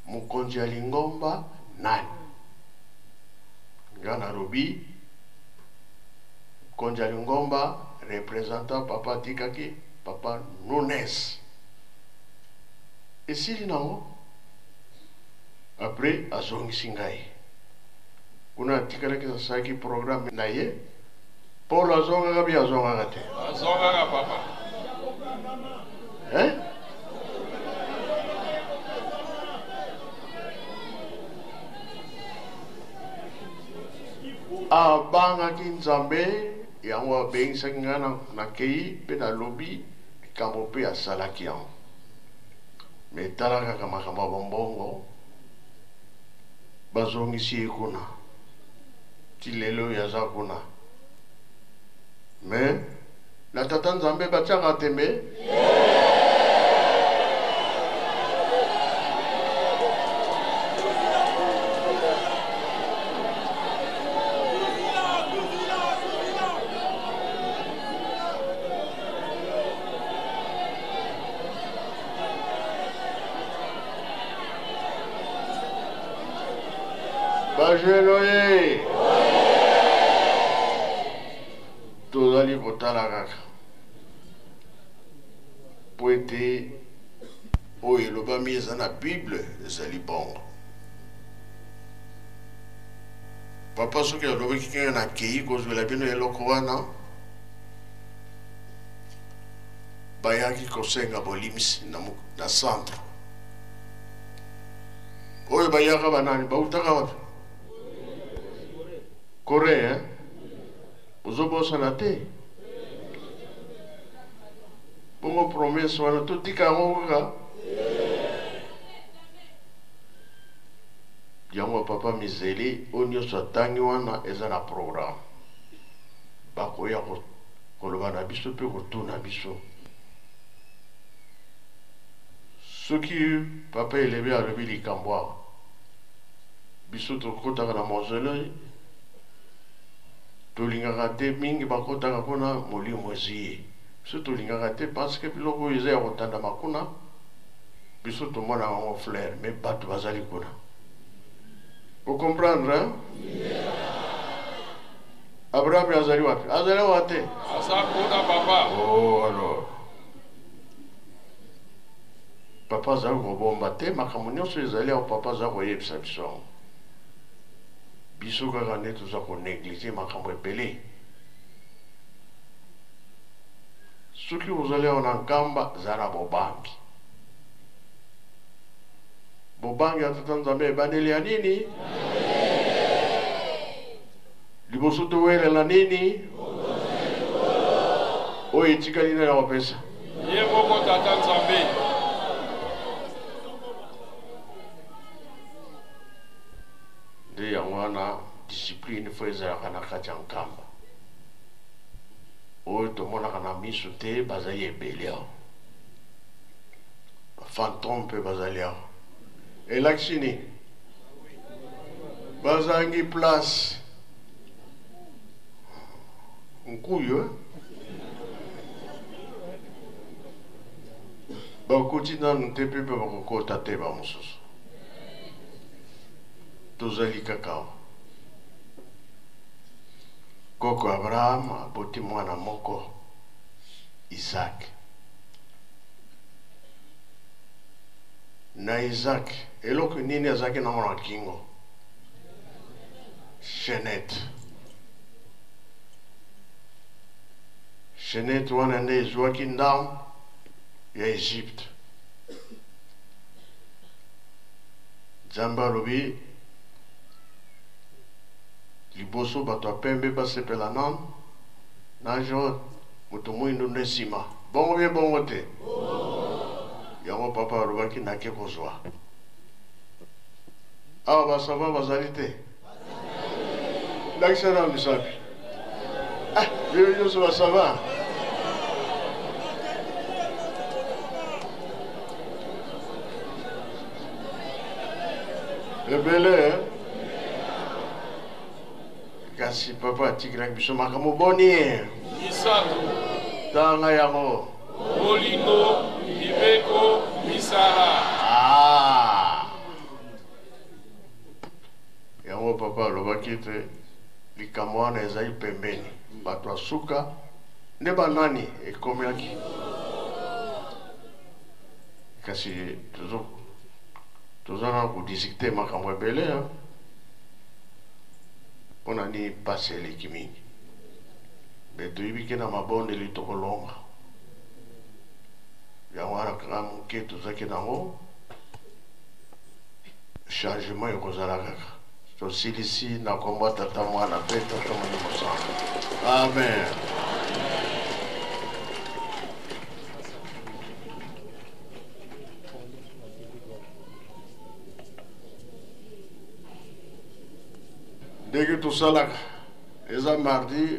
Speaker 19: mokonzi ya lingomba nani? Nga nalobi mokonzi ya lingomba representant papa atikaki papa Nunes. Esili nango. Après azongisi ngai kuna, atikalaki asalaki programme na ye. Paul azongaka bi azongaka te?
Speaker 18: Azongaka papa.
Speaker 19: Hein? Abangaki Nzambe, yango abengisaki ngai nakei mpe nalobi likambo mpe asalaki yango. Me tala kaka makambo ya bombongo, bazongisi ye kuna ti lelo oyo aza kuna. Me na tata Nzambe batiaka tembe. Bajeno ye tozali kotala kaka mpo ete oyo elobami eza na Bible ezali bongo. Papa soki alobaki kaka nakei kozwela bino eloko wana, bayaki kosenga bolimisi na, na centre oyo bayaka banani bautaka wapi? Corée, hein? Ozobosana te bongo promesse wana totika yango kaka yango. Papa Mizeli oyo nyonso atangi wana eza na programme, bakoya koloba na biso mpe kotuna biso. Soki papa Elebe alobi likambo awa, biso tokotaka na mausolée, tolingaka te mingi bakotaka kuna, molimo ezwi ye. Biso tolingaka te parce que biloko oyo eza ya kotandama kuna, biso tomonaka yango fleur, mais bato bazali kuna. Bocomprendre, hein? Abraham azali wapi? Azali awa te.
Speaker 18: Aza kuna papa.
Speaker 19: Oh alors. Papa azali kobomba te makambo nyonso ezali awa, papa azali koyebisa biso yango. Biso kaka nde toza ko negliger makambo ebele. Soki ozali awa na Nkamba, zala na bobangi. Bobangi ya Tata Nzambe ebandeli ya nini? Liboso towelela nini? Oyo etikali nani akopesa?
Speaker 18: Ye moko Tata Nzambe.
Speaker 19: Nde yango wana discipline fo ezalaka na kati ya Nkamba. Oyo tomonaka na miso te bazali ebele awa. Ba fantome mpe bazali awa. Elakisi nini? Bazangi place. Nkuyu eh? Bakoti nanu te mpe mpe bakokota te bamosusu. Tozali kaka awa. Koko Abraham aboti mwana moko, Isaac. Na Isaac, eloko nini azalaki nango na kingo? Chaînette. Chaînette wana nde ezwaki ndambo ya Egypte. Nzambe alobi liboso bato ya pembe basepela nanu na jaune, moto moindo nde nsima. Bongo bie bongo te? Yango papa alobaki nake kozwa. Awa basava bazali te? Lakisa na misapi. Ah, bino nyonso basava. Ebele eh? Kasi papa atikelaki biso makambo boni?
Speaker 18: Misato.
Speaker 19: Tanga yango.
Speaker 18: Bolingo, mibeko, misala.
Speaker 19: Ah. Yango papa alobaki ete likambo wana ezali pembeni. Bato ya suka nde banani ekomelaki. Kasi tozo toza na kodiscute makambo ebele hein? Mpo na nini mpasi eleki mingi? Me toyebi ke na mabondeli tokolonga. Yango wana kaka moke tozalaki nango changement ekozala kaka. Tosilisi na kombo ya Tata, Mwana mpe Tata Molimo Santu. Amen. Ndenge tosalaka eza mardi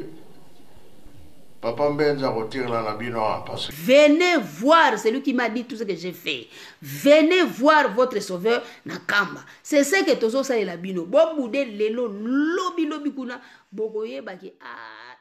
Speaker 19: papa Mbenza akotirela na bino awa parce
Speaker 2: Venez voir celui qui m'a dit tout ce que j'ai fait. Venez voir votre sauveur na Kamba. C'est ce que tozo salela bino. Bobude lelo lobi lobi kuna bokoyeba ke ah.